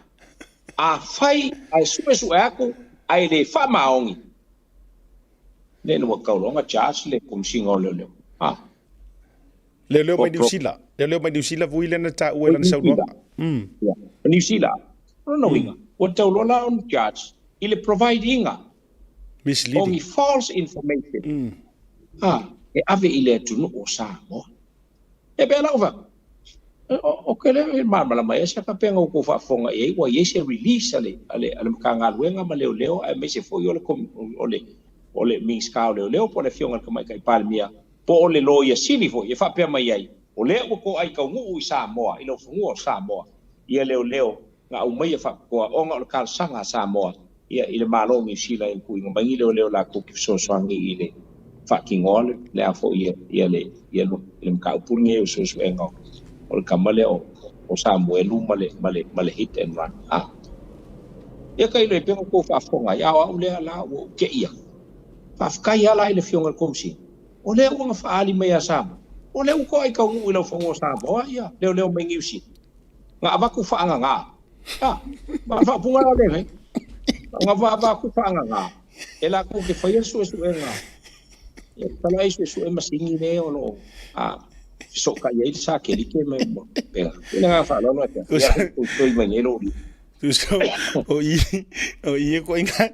afai ae suesue atu ae le faamaoni, Then ua tau loa ona charge le Komesina o Leoleo. A. Leoleo mai Niu Sila. Leoleo mai Niu Sila vui lea na taua i lana saunoaga. Mm. Yeah. Niu Sila. O lona uiga, ua tau loa la ona charge i le provide ina Misleading. o ni false information. A, e ave i le atunuu o Samoa. E pei la ua o ke le malamalama ai se faapea na outou faafofoga i ai ua i ai se release a le a le a le Matagaluega ma Leoleo aemaise foi o le o le o le Minisita o Leoleo po o le Afioga i le Tamaitai Palemia po o le Loia Sili foi e faapea mai ai o lea ua toai taunuu i Samoa i laufanua o Samoa ia leoleo na aumaia faapitoa ona o le talosaga a Samoa ia i le Malo o Niu Sila i tuuina mai ni leoleo latou te fesoasoani i le faatinoa le le a foi ia ia le ia le mataupu lenei o suesuega o le tama lea o o Samuelu ma le ma le ma le hit and run. A ia tailo e pei ona outou faafofoga ai, a o au lea la ua ou te'i atu. Faafetai lava la i le Afioga i le Komesina, o lea ua na faaali mai ia Samoa, o lea ua toai taunuu i laufanua o Samoa ia leoleo mai Niu Sila. Na avatu faagagā. A, ma le faaupuga la lea e fai. Na avatu faagagā e latou te faia le suesuega. Ia, tala ai suesue masini lea o lo o a, fesootai ai le satelite ma pea. I le agaga faaaloalo e pea. Ia, toi mai nei lou lima. Tusa o i, o i e koinga,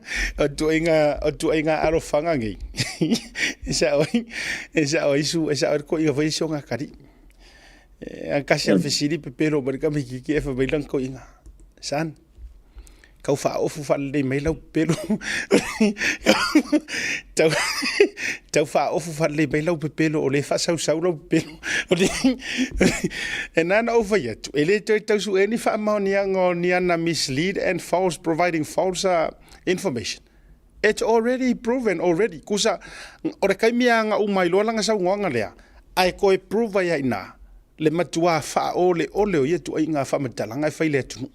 o tuaiga, o tuaiga alofaga nei. E sa oi, e sa oi su, e sa oi koinga foi so ngā kari. E kasi al fesili pepelo mai le tamaititi ae fai mai lana toeaina, Son, tau faaofu faalelei mai lau pepelo. Tau, tau faaofu faalelei mai lau pepelo o lea e faasausau lau pepelo. E na ona ou fai atu, e le toe tau suea ni faamaoniaga o ni ana mislead and false, providing false information. It's already proven already. Kusa, o le taimi lava na uma ai loa lana saunoaga lea, ae toe prove ai lava i ina le matua faaoleole o ia ituaiga faamatalaga e fai i le atunuu.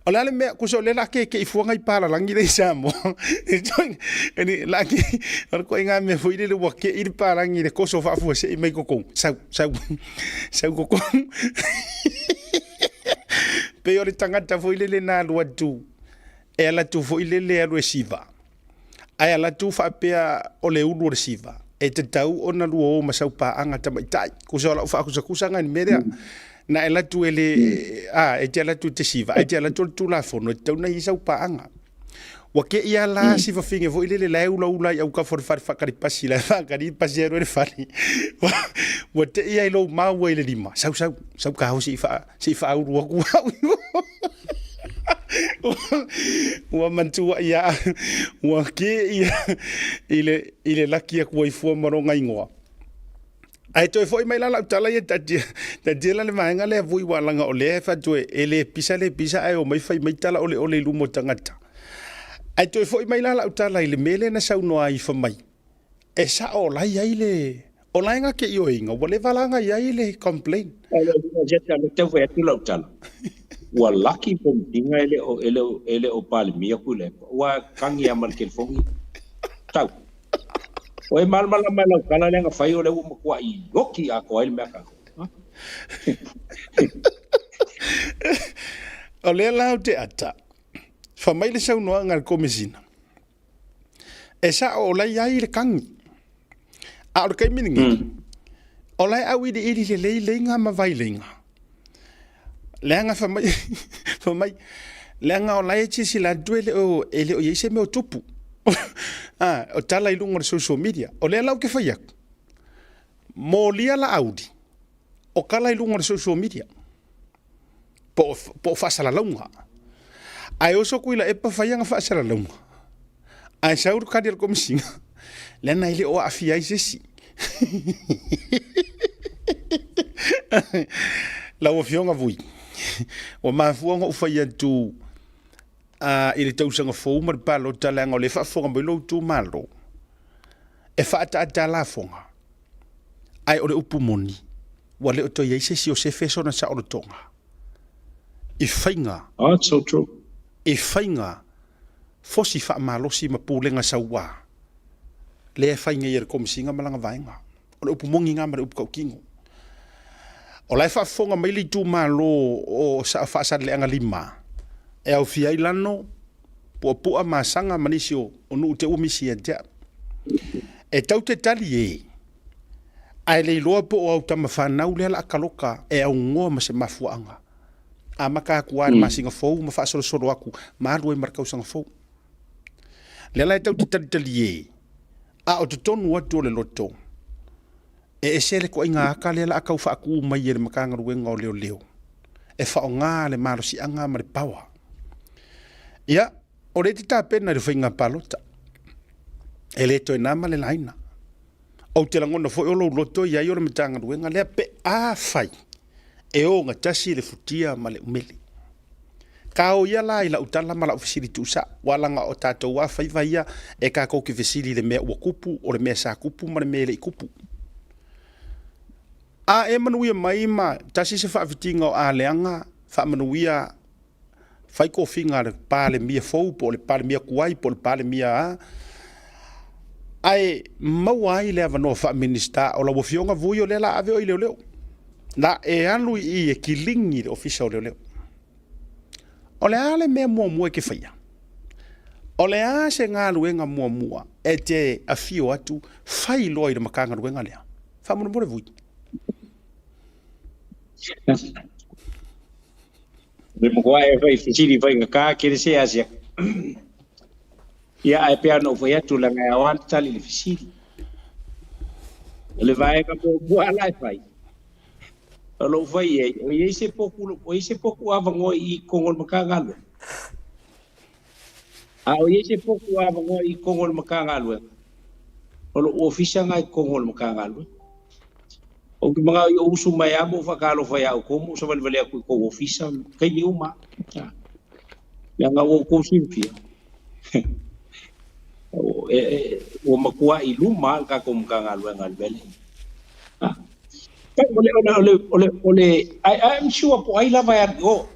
O le a le mea, kusa o lea o le a keke'i fua nai palalagi lea i Samoa. O le ituaiga mea foi lele ua ke'i le palagi i le koso faafuasei mai totonu, sau, sau, sau totonu. Pei o le tagata foi lele na alu atu e ala atu foi lele e alu e siva, ae ala atu faapea o le ulu o le siva, e tatau ona lua o ma sau paaga tamaitai. Kusa o lau faakusakusaga i le mea lea. Na e ala atu e le, a, e te ala atu e te siva, ae te ala atu o le Tulafono, e tatau ona i ai sau paaga. Ua te i a la si fafine foi lele la e ulaula i autafa o le fale faatalipasi la e faatali pasi e alu ai le fale. Ua te i a i lou maua i le lima, sau sau, sau ta o se i faa, se i faaulu atu au. Ua manatua ia ua te i i le, i le laki atu ai fua ma lona igoa. Ae toe foi mai la lau tala ia taatia, taatia la le vaega lea Vui ua leaga o lea e fai atu e le pisa le pisa ae omai fai mai tala oleole i luma o tagata. Ae toe foi mai la lau tala i le mea lea na saunoa ai fai mai, e sao o la e i ai le, o la e na te ioeina ua leva la ona i ai le complaint. E tau fai atu lau tala, ua laki Komitiga e le o, e le o, e le o Palemia Tuilaepa, ua tagi lava ma le telefoni, tau. O e malamalama i lau tala lea na fai o lea ua matuai oti atoa ai le mea tatou. O lea la ou te ata, fai mai le saunoaga a le Komesina, e sao o la e i ai le tagi, a o le taimi lenei, o la e auiliili lelei leiga ma vaileiga. Leaga fai mai, fai mai, leaga o la e silasila atu e le o, e le o i ai se mea o tupu. Ah, o tala i luga o le social media. O lea la ou te fai atu, molia Laauli, o tala i luga o le social media, po o, po o faasalalauga. Ae oso Tuilaepa fai ana faasalalauga, ae sau le tali a le Komesina, leaga e le o aafia ai se isi. Lau Afioga Vui, ua mafua ona ou fai atu i le tausaga fou ma le palota leaga o lea e faafofoga mai lou itumalo, e faaataata lafoga, ae o le upu moni, ua le o toe i ai se isi o sefe sona saolotoga i faiga. Oh, it's so true. I faiga fosi faamalosi ma pulega sauā lea e fai nei e le Komesina ma lana vaega. O le upu moni lena ma le upu tautino. O la e faafofoga mai le itumalo o Faasaleleaga 5 e aofia ai Lano, Puapua, Masaga ma nisi o nuu te ua misi ia te au. E tau te tali e, ae le iloa po o au tama fanau lea la kaloka e augoa ma se mafuaaga. Amata atu lava i le masina fou ma faasolosolo atu ma alu ai ma le tausaga fou. Lea la e tau te talitali e, a o totonu atu o le loto, e ese le toaiga aka lea la a tau faatu mai e le Matagaluega o Leoleo e faaaoga le malosiaga ma le power. Ia, o lea e te tapena i le faiga palota, e le toe na ma le laina. Ou te lagona foi o lou loto i ai o le Matagaluega lea pe afai e ogatasi le futia ma le umele. Ka o ia la i lau tala ma lau fesili tuusao, ua leaga o tatou lava faiva ia e tatou te fesili i le mea ua tupu, o le mea sa tupu ma le mea e le i tupu. A e manuia mai ma tasi se faafitiga o Aleaga, faamanuia fai tofiga a le Palemia fou po o le Palemia tuai po o le Palemia a, ae maua ai le avanoa faa-Minisita o lau Afioga Vui o lea la ave oe i leoleo. La e alu i i e kiligi le Ofisa o Leoleo. O le a le mea muamua e te faia? O le a se galuega muamua e te afio atu fai loa i le Matagaluega lea? Faamolemole Vui. Le matua e fai fesili faigata kele se asia. Ia ae pei ona ou fai atu leaga e ao lava ona tali i le fesili. O le vaega muamua la e fai, o lou fai i ai, o i ai se poku, o i ai se poku avanoa i totonu o le Matagaluega? A o i ai se poku avanoa i totonu o le Matagaluega, o lou ofisa lena i totonu o le Matagaluega. Ou te manao i ou usu mai lava ma ou faatalofa ia outou ma ou savalivali atu i tou ofisa i taimi uma lava. Leaga ua outou silafia, ua matuai luma lava le tatou Matagaluega i le mea lea. O le, o le, o le, o le, I am sure po o ai lava e alu i o.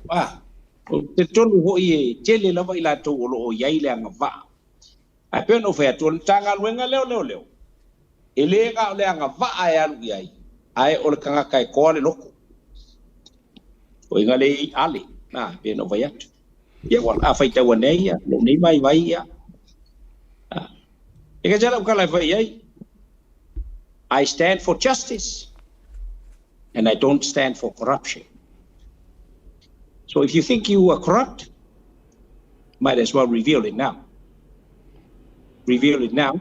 Ou te talitonu foi e tele lava i latou o lo o i ai le agavaa. Ae pei ona ou fai atu, o le Matagaluega lea o Leoleo, e le na o le agavaa e alu i ai, ae o le tagata e toa le loto. O iga le i ale, na, pei ona ou fai atu. Ia, ua, a faitau ane ai ia, lou nei vaivai ia. E ka lau tala e fai ai. I stand for justice and I don't stand for corruption. So if you think you are corrupt, might as well reveal it now. reveal it now.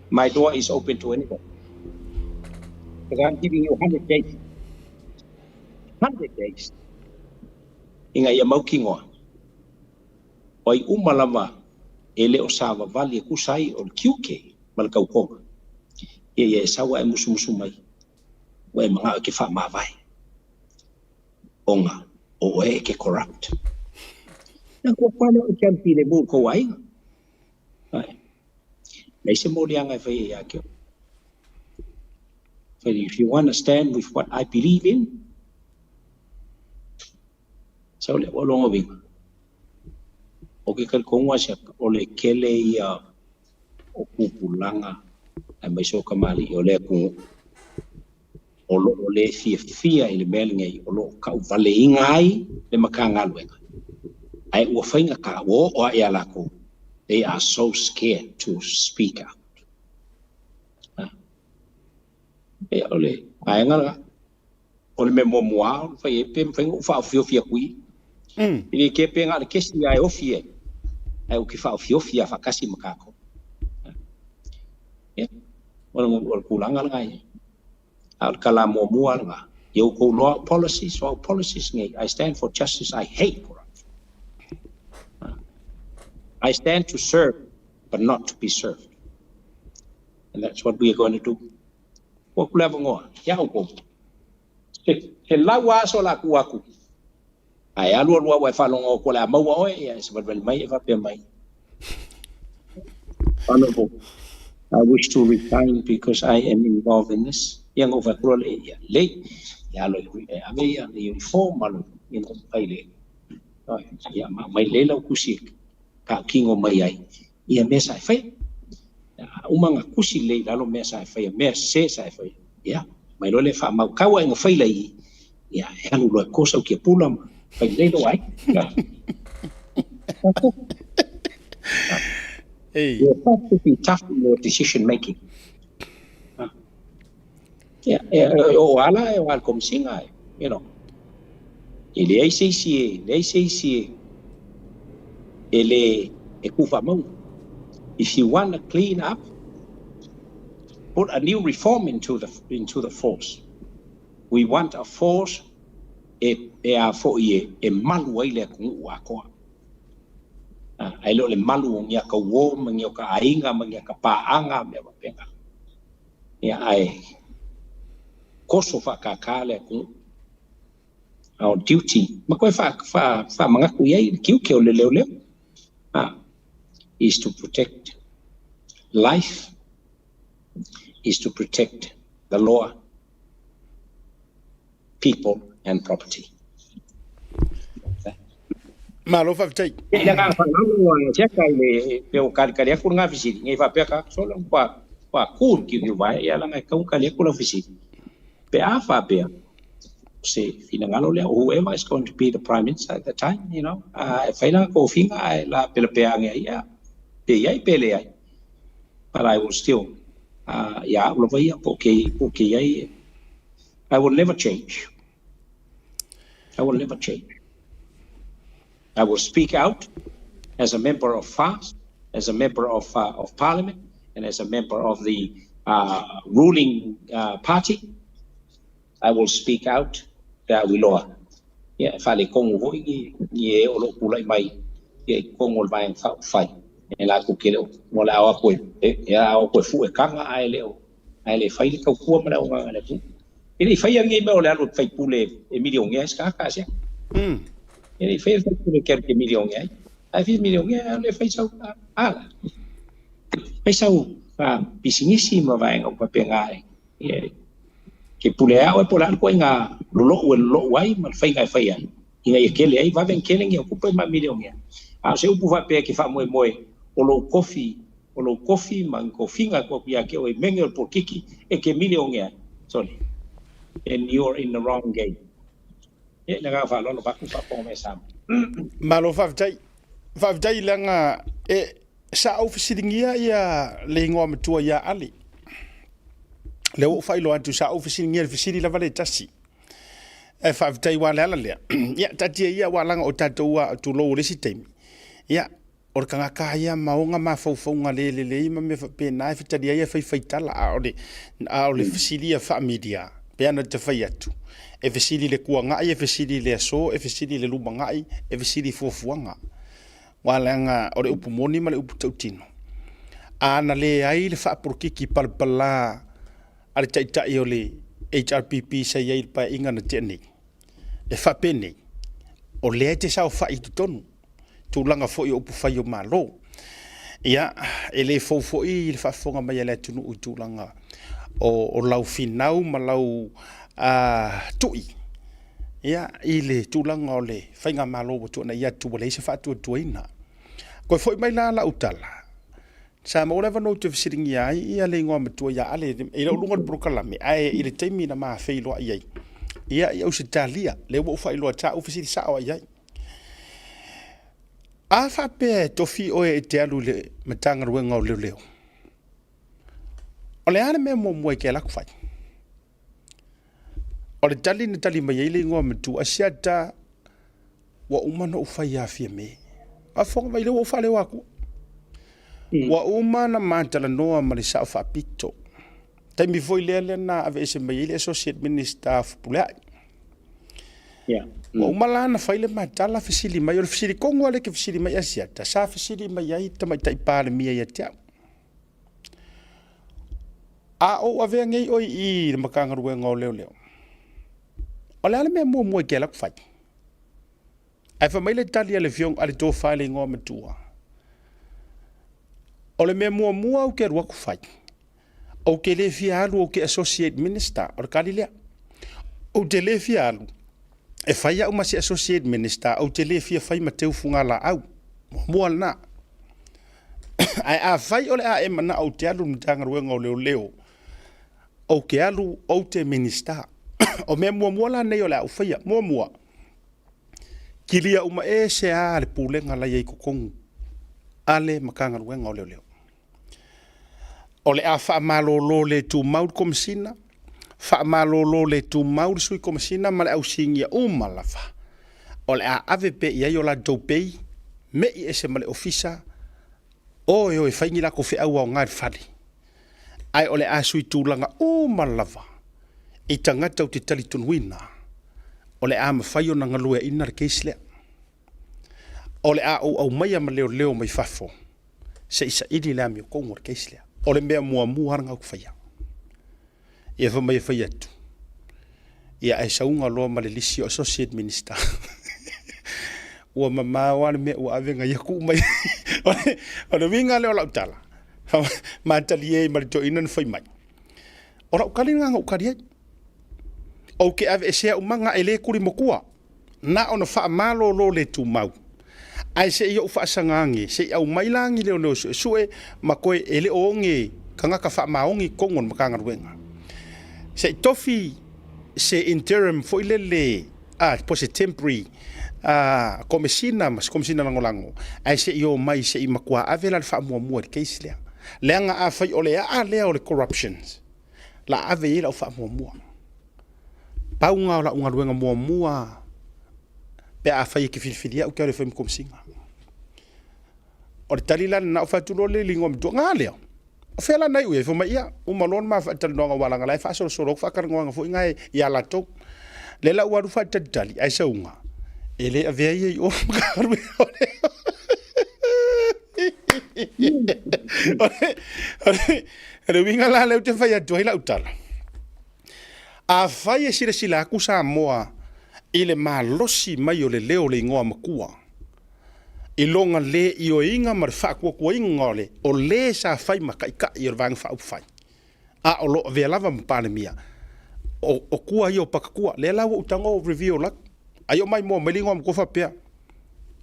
My door is open to anyone. Because I'm giving you 100 days. 100 days. Ina ia mautinoa. O ai uma lava e le o savavali e tusa ai o le tiute ma le tautoga. Ia ia e sau ae musumusu mai, ua e manao e te faamavae, ona o oe e te corrupt. Na kua pale o te alu filemu i le tou aiga. Ae, leai se moliaga e faia ia te oe. But if you want to stand with what I believe in, sau lea, ua lona uiga, o ke talitonu a o le tele ia o tupulaga aemaise o kamali'i o le atunuu o lo o le fiafia i le mea lenei o lo o tauvaleina ai le Matagaluega, ae ua faigata, ua oo lava ia latou, they are so scared to speak out. Ia, o le vaega lena. O le mea muamua lava ona fai ai pe mafai ona ou faaofiofi atu i i. E le kea pe na o le kesi lava e ofi ai, ae ou te faaofiofi lava faatasi ma tatou. Ia, o le tulaga lena ia. A o le tala muamua lena, ia outou iloa au policies, o au policies nei, I stand for justice, I hate corruption. I stand to serve, but not to be served. And that's what we are going to do. Ua ku le avanoa ia outou. He lau lava aso o le a tuu atu, ae alualu lava ua e faalogo atu o le a maua oe, ia e savalivali mai e faapea mai, Honourable, I wish to resign because I am involved in this. Ia ona ou fai atu loa lea, ia lelei, ia alo e ave ia le uniform, alo ia fai le, ia ma aumai lelei lau tusi e tautino mai ai ia mea sa e faia. A uma ona tusi lelei i lalo mea sa e faia, mea sese sa e faia, ia, mai loa lea faamau tau ae na fai lai i, ia, e alu loa e kosa au tiapula ma fai lelei lou aiga. You have to be tough in your decision making. Ia, e oo ala e o ala komisiga, you know. E leai se isi e, leai se isi e, e le e ku faamauga. If you want to clean up, put a new reform into the force. We want a force e, e a foi e, e malu ai le atunuu atoa. Ae le o le malu o ni aka uō ma ni o ka aiga ma ni aka paaga mea faapena. Ia ae koso faakākā le atunuu. Our duty, ma koe faamanatu i ai le tiute o le leoleo, is to protect life, is to protect the law, people and property. Malo faafetai. I le agaga faaaloalo a Siaka i le pe o kalikali atu lena fesili, nei faapea ka solo ua ua ku le kiukiu vae, ia leaga e tatau ona kali atu lau fesili. Pe a faapea, o se finagalo lea, whoever is going to be the Prime Minister at the time, e fai lana tofiga ae la pelapea ane ai, ia, pe i ai pe leai. But I will still, ia au lava ia, po o ke i ai, I will never change. I will never change. I will speak out as a member of FAST, as a member of Parliament, and as a member of the ruling party. I will speak out pe a uiloa. Ia, e faaletonu foi ni, ni e o lo o tulai mai ia i totonu o le Vaega Faaupufai. E latou te le o, o le a o atu e, e, a o atu e fue taga ae le o, ae le fai le tautua ma le auaunaga a le atunuu. E le i faia lenei mea o le alu o le faipule e milionea ai se tagata, Asiata. E le i faia le faipule e te alu e te milionea ai. Ae fia milionea, alu e fai sau ala. Fai sau pisinisi ma vaega uma faapena e, e ke pule ai oe po o le a le ituaiga lolou e lolou ai ma le faiga e fai ai, ina ia tele ai, vave ona tele ni au tupe ma milionea. A o se upu faapea e te faamoemoe o lou tofi, o lou tofi ma ni tofiga e tuu atu ia te oe i mege o le polokiki e te milionea ai. Sorry. And you're in the wrong game. Ia, i le agaga faaaloalo vaeatu faafofoga mai a Samoa. Malo faafetai. Faafetai leaga e sa ou fesiligia ia le igoa matua ia Ale. Lea ua ou faailoa atu sa ou fesiligia le fesili lava le tasi. E faafetai ua le ala lea. Ia, taatia ia aua leaga o tatou a tulou o le isi taimi. Ia. O le tagata lava ia ma ona mafaufauga le lelei ma mea faapena e fetalia ai e faifaitala, a o le, a o le fesili ia faa-media, pei ona ta fai atu, e fesili i le tuanai, e fesili i le aso, e fesili i le lumanai, e fesili i fuafuaga. Aua leaga o le upu moni ma le upu tautino, a na leai le faapolokiki palapala a le taitai o le HRPP sa i ai i le Paeaiga na tea nei, e faapenei, o lea e te saofai i totonu, tulaga foi o upufai o Malo. Ia, e le fou foi le faafofoga mai a le atunuu i tulaga o, o lau finau ma lau tui ia, i le tulaga o le faigamalo ua tuanai atu ua leai se faatuatuaina. Toe foi mai la lau tala, Sa maua le avanoa ou te fesiligia ai ia le igoa matua ia Ale e le o luga o le polokalame, ae i le taimi na ma feiloai ai ia i Ausetalia, lea ua ou faailoa atu, sa ou fesili sao lava i ai. A faapea e tofi oe e te alu i le Matagaluega o Leoleo, o le a le mea muamua e te alu atu fai? O le tali na tali mai ai le igoa matua, Asiata, ua uma ona ou fai ia Fiame. Faafofoga mai lea ua ou faaleoa atu. Ua uma ona ma talanoa ma le Sao Faapito. Taimi foi lea lea na aveese mai ai le Associate Minister o Fepuleai. Yeah. Ua uma la ona fai le matala fesili mai, o le fesili tonu lava lea e fesili mai Asiata, sa fesili mai ai le Tamaitai Palemia ia te au. A ou avea nei oe i le Matagaluega o Leoleo, o le a le mea muamua e te alu atu fai? Ae fai mai le tali a le afioga a le tofa i le igoa matua, o le mea muamua ou te alu atu fai, ou te le fia alu ou te associate minister, o le tali lea. Ou te le fia alu e fai au ma se associate minister, ou te le fia fai ma teu fugalaau. Muamua lena. Ae afai o le a e manao ou te alu i le Matagaluega o Leoleo, ou te alu ou te Minisita. O mea muamua la nei o le a ou faia. Muamua, kilia uma ese lava le pulega la e i ai i totonu a le Matagaluega o Leoleo. O le a faamalolo le tumau le Komesina, faamalolo le tumau le Sui Komesina ma le au sinia uma lava. O le a ave pea i ai o latou pei, me'i ese ma le ofisa, o e o e fai ni latou feau aoga i le fale. Ae o le a sui tulaga uma lava i tagata ou te talitonuina o le a mafai ona galueaina le case lea. O le a ou aumaia ma leoleo mai fafo se i saili le amiotonu o le case lea. O le mea muamua lava lena ou te faia. Ia fai mai e fai atu, ia ae sauga loa ma le lisi o associate minister. Ua mamao lava le mea ua ave nai aku mai. O le uiga lea o lau tala, matalie ai ma le toeaina na fai mai. O lau tali lena na ou tali ai. Ou te aveesea uma e le tulimatua. Na ona faamalolo le tumau. Ae se i ou faasaga ane, se i aumai la ni leoleo suesue ma toe e le o oge tagata faamaoni i totonu o le Matagaluega. Se i tofi se interim foi lele a po o se temporary a komesina ma se komesina lagolago, ae se i omai se i matua ave la le faamuamua i le case lea. Leaga afai o le aa lea o le corruptions, la ave i ai lau faamuamua. Pau lena o lau galuega muamua pe afai e te filifilia au te alu e fai ma komesina. O le tali la lena, ou fai atu loa lea i le igoamatua, na lea, o fea la na iu i ai? Fai mai, ia, uma loa le ma faatalanoaga aua leaga la e faasolosolo atu faatalanoaga foi na ia latou. Lea la ua alu faatalitali, ae sauga, e le avea ia i o O le uiga la lea ou te fai atu ai lau tala, Afai e silasila atu Samoa i le malosi mai o le leo o le igoa matua, i lona le ioeina ma le faatuatuaina o le o le sa fai ma taitai o le Vaega Faaupufai, a o lo o avea lava ma Palemia, o, o tua ia o Patatua. Lea la ua ou tago reveal atu. Ai o maimoa mai le igoa matua faapea,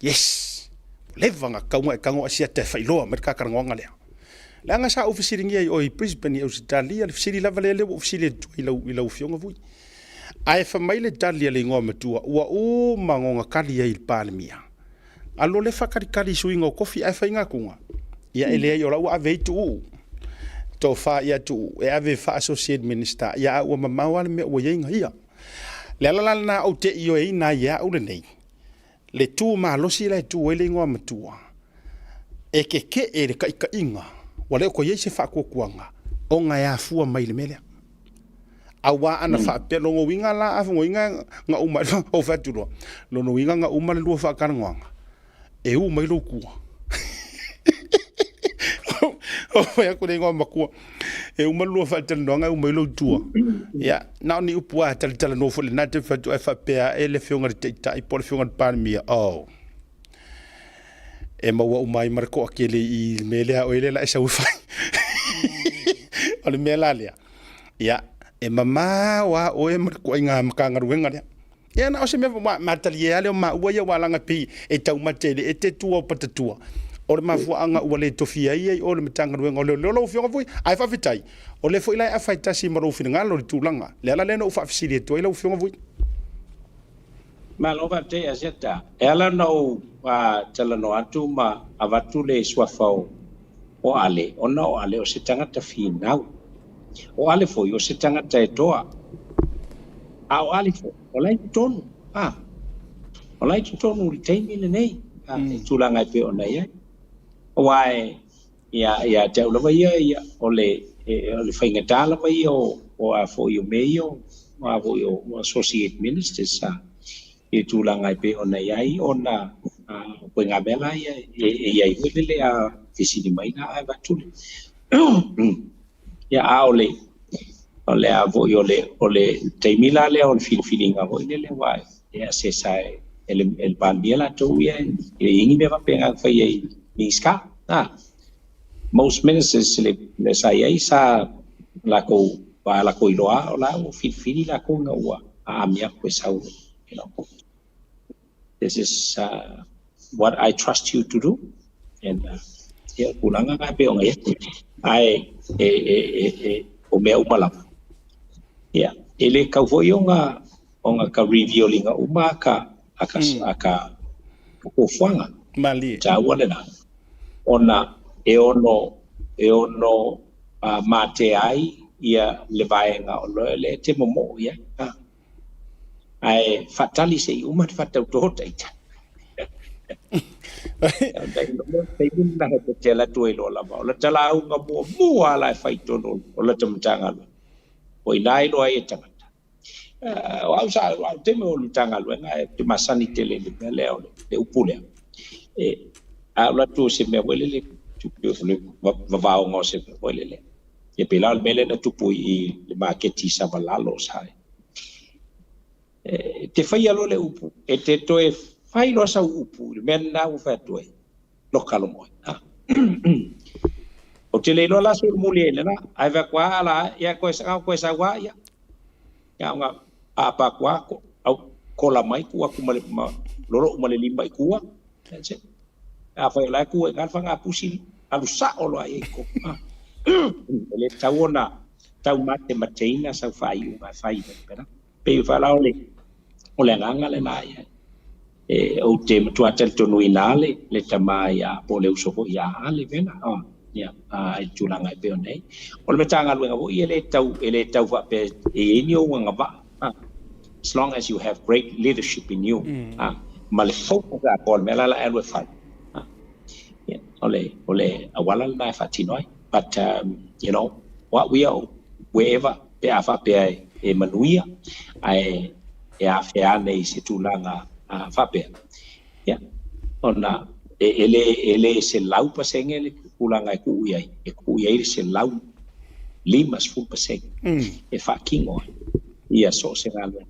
yes, ua leva ona tatau ona e tago Asiata e faailoa mai le ta talanoaga lea. Leaga sa ou fesiligia i oe i Brisbane i Ausetalia, le fesili lava lea lea ua ou fesili atu ai i lau, i lau afioga foi. Ae fai mai le tali a le igoa matua, ua uma ona tali ai i le Palemia. Alu loa lea faatalitali i suiga o tofi ae fai gatuga. Ia e leai o la ua ave ai Tuuu, tofa ia Tuuu e ave e faa-associate minister, ia a ua mamao lava le mea ua i ai na ia. Le ala la lena ou te ioeina ai e au lenei, le tu malosi la e tu ai le igoa matua. E kekeʻe le kaʻikaʻiga, ua le o toe i ai se faatuatuaga ona e afua mai i le mea lea. Auā ana faapea, lona uiga la, a lona uiga na uma, ou fai atu loa, lona uiga na uma le lua faatalanoaga, e u mai lou tua. Ou fai atu le igoa matua, e uma le lua faatalanoaga e u mai lou tua. Ia, na o ni upu lava e talatalanoa foi i lena taimi fai atu ae faapea ae le Afioga i le Taitai po o le Afioga i le Palemia, oh, e maua uma ai ma le toatele i le mea lea oe lea la e sau e fai. O le mea la lea, ia, e mamao lava oe ma le ituaiga Matagaluega lea. Ia na o se mea matalie lava lea o maua ia aua leaga pei e taumate i le ete tua o patatua. O le mafuaaga ua le tofia ai i o le Matagaluega o Leoleo lau Afioga foi, ae faafetai, o lea foi la e afa e tasi ma lou finagalo i le tulaga. Le ala lea na ou faafesili atu ai lau Afioga foi. Malo faafetai Asiata. E ala ona ou talanoa atu ma avatu le suafa o Ale, ona o Ale o se tagata finau. O Ale foi o se tagata e toa. A o Ale foi, o la e i totonu, a, o la e i totonu i le taimi lenei, a, i tulaga e pei ona i ai. Aua e, ia, ia te au lava ia, ia, o le, o le faigata lava ia o, o a foi o mea ia o, a foi o associate ministers, a, i tulaga e pei ona i ai ona o ituaiga mea la ia e i ai foi lele a fesili mai la ae avatu le ia a o le o le a foi o le o le taimi la lea o le filifiliga foi lele aua e asesa e le e le Palemia latou ia e i ai ni mea faapena e fai ai Minisita a most ministers le le sa i ai sa lakou a lakou iloa o la ua filifili lakou ina ua aami aku e sau this is what I trust you to do and ia tulaga na e pei ona i ai ae e e e e o mea uma lava ia e le tatau foi ona ona ka reveal ina uma aka aka aka fuafuaga Malie. Taua lena ona e ono e ono matea ai ia le vaega o le te momoo i ai. Ae faatali se i uma le faatauto ita. Te alu atu ai loa lava. O lata lauga muamua la e fai i totonu o lata Matagaluega. O i ina e iloa ai e tagata. O au sa au taimi o le Matagaluega ou te masani tele i le mea lea o le upu lea. E a ou alu atu o se mea foi lele le vavaoga o se mea foi lele. Ia pei la o le mea lea na tupu i le maketi i Savalalo sa e te faia loa le upu, e te toe fai loa sau upu i le mea lena ua fai atu ai, loka logo ai. Ou te le iloa la solomuli ai lena, ae fai atu lava ala, ia koe koe sau lava, ia. Ia ona aapa atu lava, au kola mai tuu atu ma le ma lolou ma le lima i tua. That's it. Afai o la e tu ai i ina le faga pusi, alu sao loa i ai i totonu. E le tatau ona taumatemateina sau faaiuga e fai ai. Pei la o le o le agaga lena ia. E ou te matua talitonuina le le tama ia po o le uso foi ia Ale vena. Oh, ia, a i tulaga e pei ona i ai. O le Matagaluega foi e le tau e le tau faapea e i ai ni ou agavaa. As long as you have great leadership in you. Ma le focus atoa o le mea la la e alu e fai. Yeah, o le o le auala lena e faatino ai. But what we are wherever pe a faapea e manuia ae e afea ane i se tulaga faapea. Ia, ona e le e le 100% le tulaga e tuu i ai, e tuu i ai le 150% e faatino ai ia so o se galuega.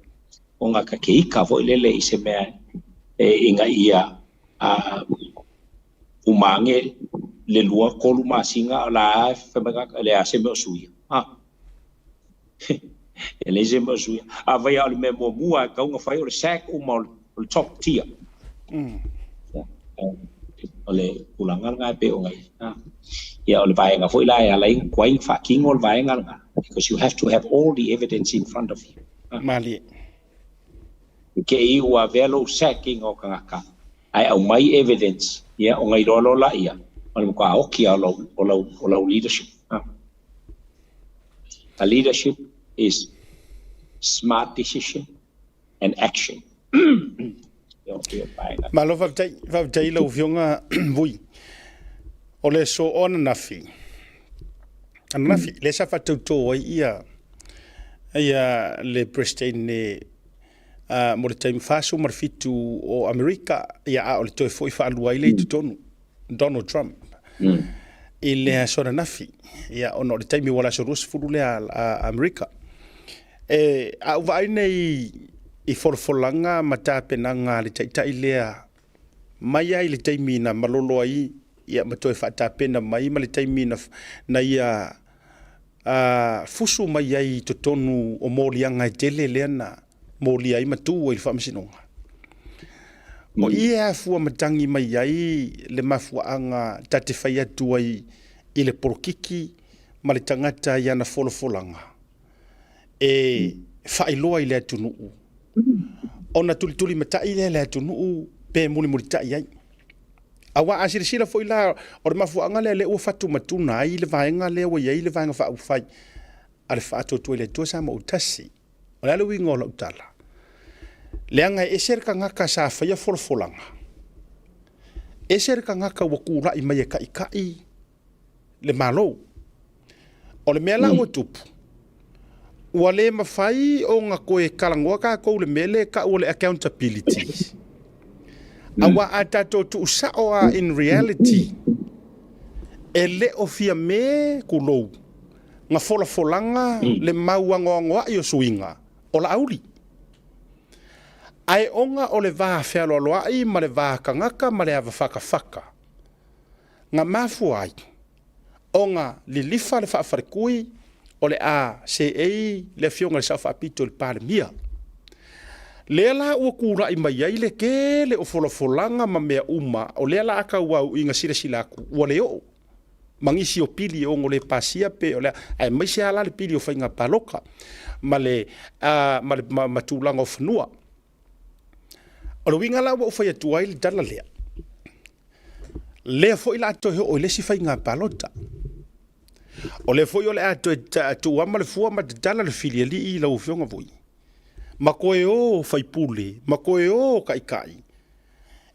Ona ta te ika foi lele i se mea e ina ia uma ane le 2, 3 masina o la e fai mai tagata, e leai se mea o suia. E leai se mea o suia. Afai lava o le mea muamua e tatau ona fai o le sack uma o le top tier. O le tulaga lena e pei ona i ai. Ia o le vaega foi la e ala ai ona tuai ona faatino le vaega lena because you have to have all the evidence in front of you. Malie. I te i ua avea lou sacking o tagata ae aumai evidence ia ona iloa loa laia o le matua oki lava o lau o lau leadership. A leadership is smart decision and action. Malo faafetai, faafetai i lau Afioga Vui. O le aso o ananafi, ananafi, lea sa faatautō ai ia ia le Peresetene mo le taimi 47 o Amerika, ia a o le toe foi faalua ai lea i totonu, Donald Trump, i le aso ananafi, ia ona o le taimi ua le aso 20 lea a Amerika. E, a ou vaai nei i folafolaga ma tapenaga a le taitai lea mai lava i le taimi na malolo ai ia ma toe faatapena mai ma le taimi na, na ia fusu mai ai i totonu o moliaga e tele lea na molia ai ma tu ai i le faamasinoga. O i e afua matagi mai ai le mafuaaga ta te fai atu ai i le polokiki ma le tagata i ana folafolaga e faailoa i le atunuu ona tulitulimatai lea e le atunuu pe mulimulitai ai. Aua a silasila foi la, o le mafuaaga lea lea ua fatumatuna ai le vaega lea ua i ai le Vaega Faaupufai a le Faatuatua i le Atua Samoa Autasi. O le a le uiga o lau tala? Leaga e ese le tagata sa faia folafolaga, ese le tagata ua tulai mai e taitai le Malo. O le mea la ua tupu, ua le mafai ona toe talanoa tatou i le mea lea e tau o le accountability. Aua a tatou tuusao lava in reality, e le o Fiame, tulou, na folafolaga le mau anoanoai o suiga o Laauli. Ae ona o le va fealoaloai ma le va tagata ma le ava fatafata, na mafua ai ona lilifa le faafaletui o le a seei le Afioga i le Sao Faapito i le Palemia. Lea la ua tulai mai ai le tele o folafolaga ma mea uma, o lea la a tauau ina silasila atu ua le oo ma nisi o pili e ono le pasia pe o le a, aemaise lava la le pili o faiga palota ma le, ma le ma tulaga o fanua. O le uiga la ua ou fai atu ai le tala lea, lea foi la a toe oo i le isi faiga palota. O lea foi o le a toe tuuama le fua ma tatala le filialii i lau Afioga Vui, ma toe o faipule, ma toe o taitai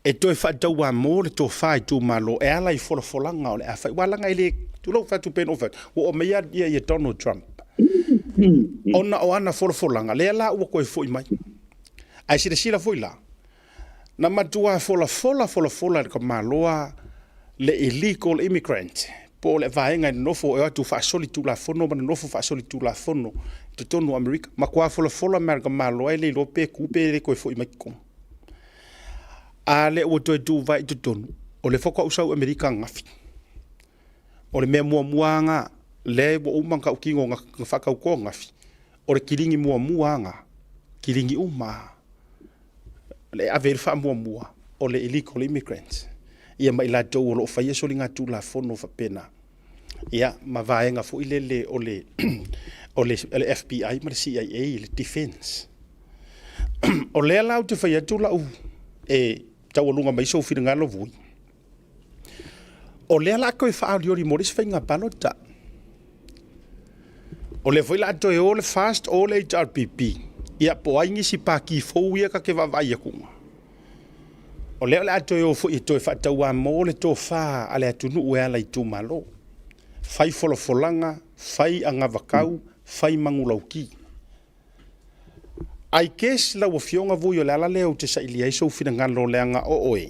e toe faatauamo le tofa itumalo e ala i folafolaga o le a fai. Aua leaga e le, tulou fai atu pei ona ou fai atu, ua oo mai ia, ia Donald Trump ona o ana folafolaga, lea la ua toe foi mai. Ae silasila foi la, na matua folafola folafola e le tamaloa le illegal immigrant po o le vaega e nonofo e o atu faasolitulafono ma nonofo faasolitulafono i totonu o Amerika. Matua folafola mai e le tamaloa e le iloa pe tu pe le toe foi mai i totonu. A lea ua toe tuvae i totonu, o lea faatoa ou sau i Amerika ananafi. O le mea muamua lava lena, lea ua uma ona tautino na faatauto ananafi, o le kiligi muamua lava lena, kiligi uma lava, e ave i ai le faamuamua o le illegal immigrants, ia ma i latou o lo o faia soligatulafono faapena, ia ma vaega foi lele o le o le FBI ma le CIA, le defense. O lea la ou te fai atu lau e taualuga mai sou finagalo Vui, o lea la a toe faaolioli mo le isi faiga palota. O lea foi la a toe o le FAST o le HRPP, ia po o ai nisi pati fou ia ta te vaavaai atu. O lea o le a toe o foi e toe faatauamo le tofa a le atunuu e ala i itumalo. Fai folafolaga, fai anavatau, fai manulauti. I guess lau Afioga Vui o le ala lea ou te sailia ai sou finagalo leaga o oe,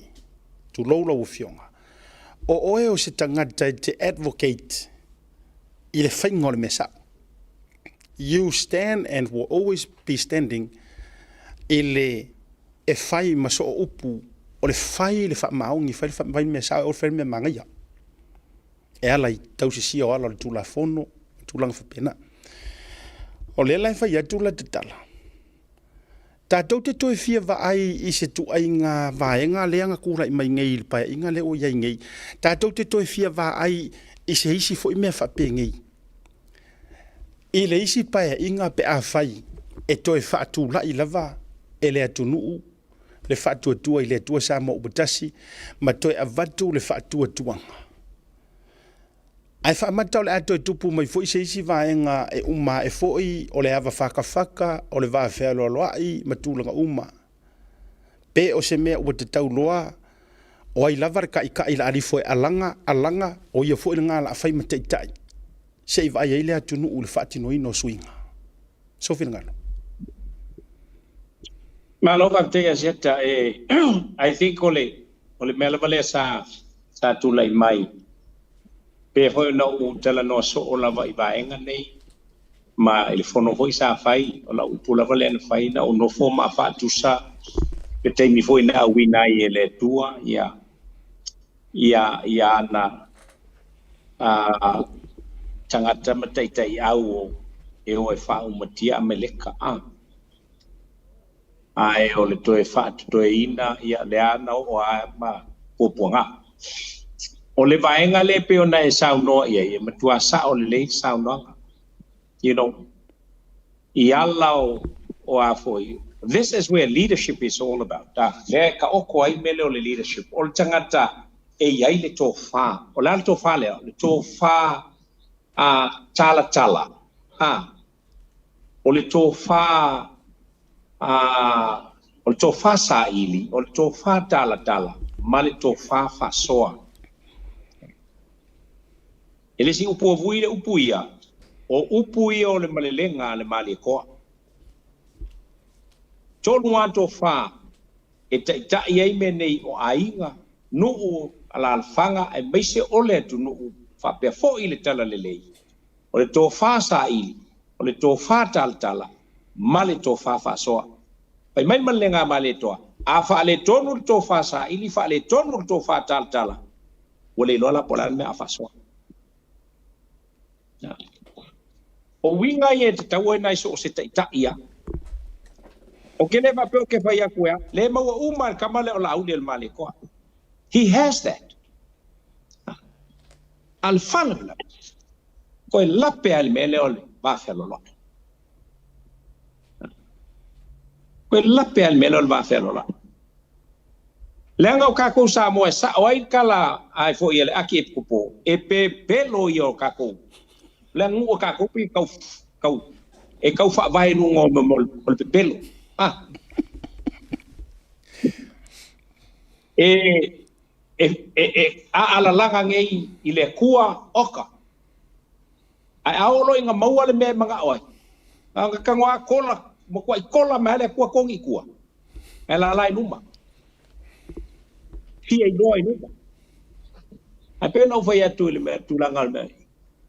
tulou lau Afioga, o oe o se tagata e te advocate i le faiga o le mea sao. You stand and will always be standing i le e fai ma soo upu o le fai le faamaoni, fai le mea sao, e fai le mea manaia. E ala i tausisia o ala o le Tulafono, tulaga faapena. O lea la e fai atu la tatala, tatou te toe fia vaai i se tuaiga vaega lea na tulai mai nei i le paeaiga lea ua i ai nei, tatou te toe fia vaai i se isi foi mea faapenei. I le isi paeaiga pe afai e toe faatulai lava e le atunuu le faatuatua i le Atua Samoa ua tasi ma toe avatu le faatuatuaga. Ae faamata o le a toe tupu mai foi se isi vaega e uma ae foi o le ava fatafata, o le va fealoaloai ma tulaga uma. Pe o se mea ua tatau loa O ai lava le taʻitaʻi la alifo e alaga, alaga, o ia foi lena la fai ma taʻitaʻi, se i vaai ai le atunuu i le faatinoina o suiga. Sou finagalo. Malo faafetai Asiata. E I think o le o le mea lava lea sa sa tulai mai pe foi ona ou talanoa soo lava i vaega nei ma i le fono foi sa fai, o lau upu lava lea na fai na ou nofo ma faatusa le taimi foi na auina ai e le Atua ia ia ia ana a tagata ma taitaiau o e o e faaumatia Ameleka a. Ae o le toe faatotoeina ia lea na oo a ma puapuaga. O le vaega lea e pei ona e saunoa i ai, e matua sao lelei le saunoaga. You know, i ala o, o a foi, this is where leadership is all about. A, lea e taoto ai mea lea o le leadership. O le tagata e i ai le tofa. O le a le tofa lea? O le tofa a talatala. A, o le tofa a o le tofa saili, o le tofa talatala ma le tofa faasoa. E le isi upu avui le upu ia, o upu ia o le malelega a le Malietoa. Tolu lava tofa e taitai ai mea nei o aiga, nuu, alaalafaga aemaise o le atunuu faapea foi le talalelei, o le tofa saili, o le tofa talatala ma le tofa faasoa. Fai mai le malelega a Malietoa, a faaletonu le tofa saili, faaletonu le tofa talatala, ua le iloa la po o le a le mea a faasoa. O uiga ia e tatau ai nai so o se taitai ia. O ke le faapea o ke fai atu ea, le maua uma e le tama lea o Laauli o le Malietoa. He has that. A le faalavelave, toe lape lava i le mea lea o le va fealoaloai. Toe lape lava i le mea lea o le va fealoaloai. Leaga o tatou Samoa e sao ai le tala ai foi a le Aki Epikopo, e pepelo ia o tatou. Le aganuu a tatou pei e tau, tau, e tau faavae i luga o o le pepelo. Ah. E, e, e, e aalalaga nei i le Atua, oka. Ae a oo loa ina maua le mea e manao ai, na ona tago lava kola, matuai kola mai lava le Atua togi i tua, ae lala i luma. Fia iloa i luma. Ae pei ona ou fai atu i le mea, tulaga o le mea,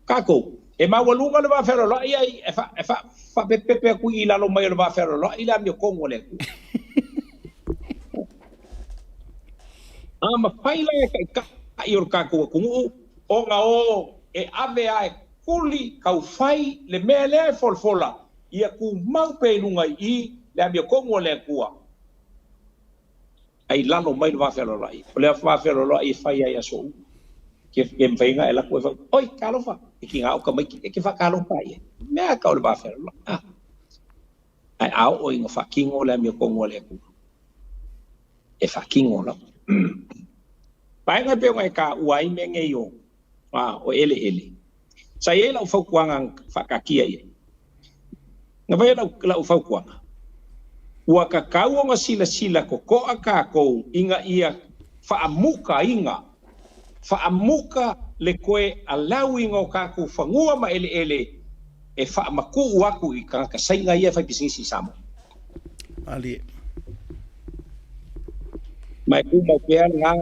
tatou, e maualuga le va fealoaloai ai e fa, e fa, faapepepe atu i lalo mai o le va fealoaloai le amiotonu a le Atua. A mafai la e taitai o le tatou atunuu ona o e ave a e kuli taufai le mea lea e folafola ia tumau pea i luga i i le amiotonu a le Atua, ae i lalo mai le va fealoaloai. O le va fealoaloai e fai ai i aso uma. Ke ke mafai ona e alu atu e fai, oi, talofa, e tiga o tamaiti, e te faatalofa ai. Mea tau o le va fealoaloai. Ah. Ae a oo ina faatino le amiotonu a le Atua, e faatino lava. Vaega e pei ona e taua ai mea nei o, a, o eleele. Sa i ai lau fautuaga na faataatia i ai. Na fai ai lau, lau fautuaga, ua tatau ona silasila totoa tatou ina ia faamukaina, faamuka le toe alauina o tatou fanua ma eleele e faamatuu atu i tagata Saina ia e fai pisinisi i Samoa. Malie. Ma e tumau pea lena,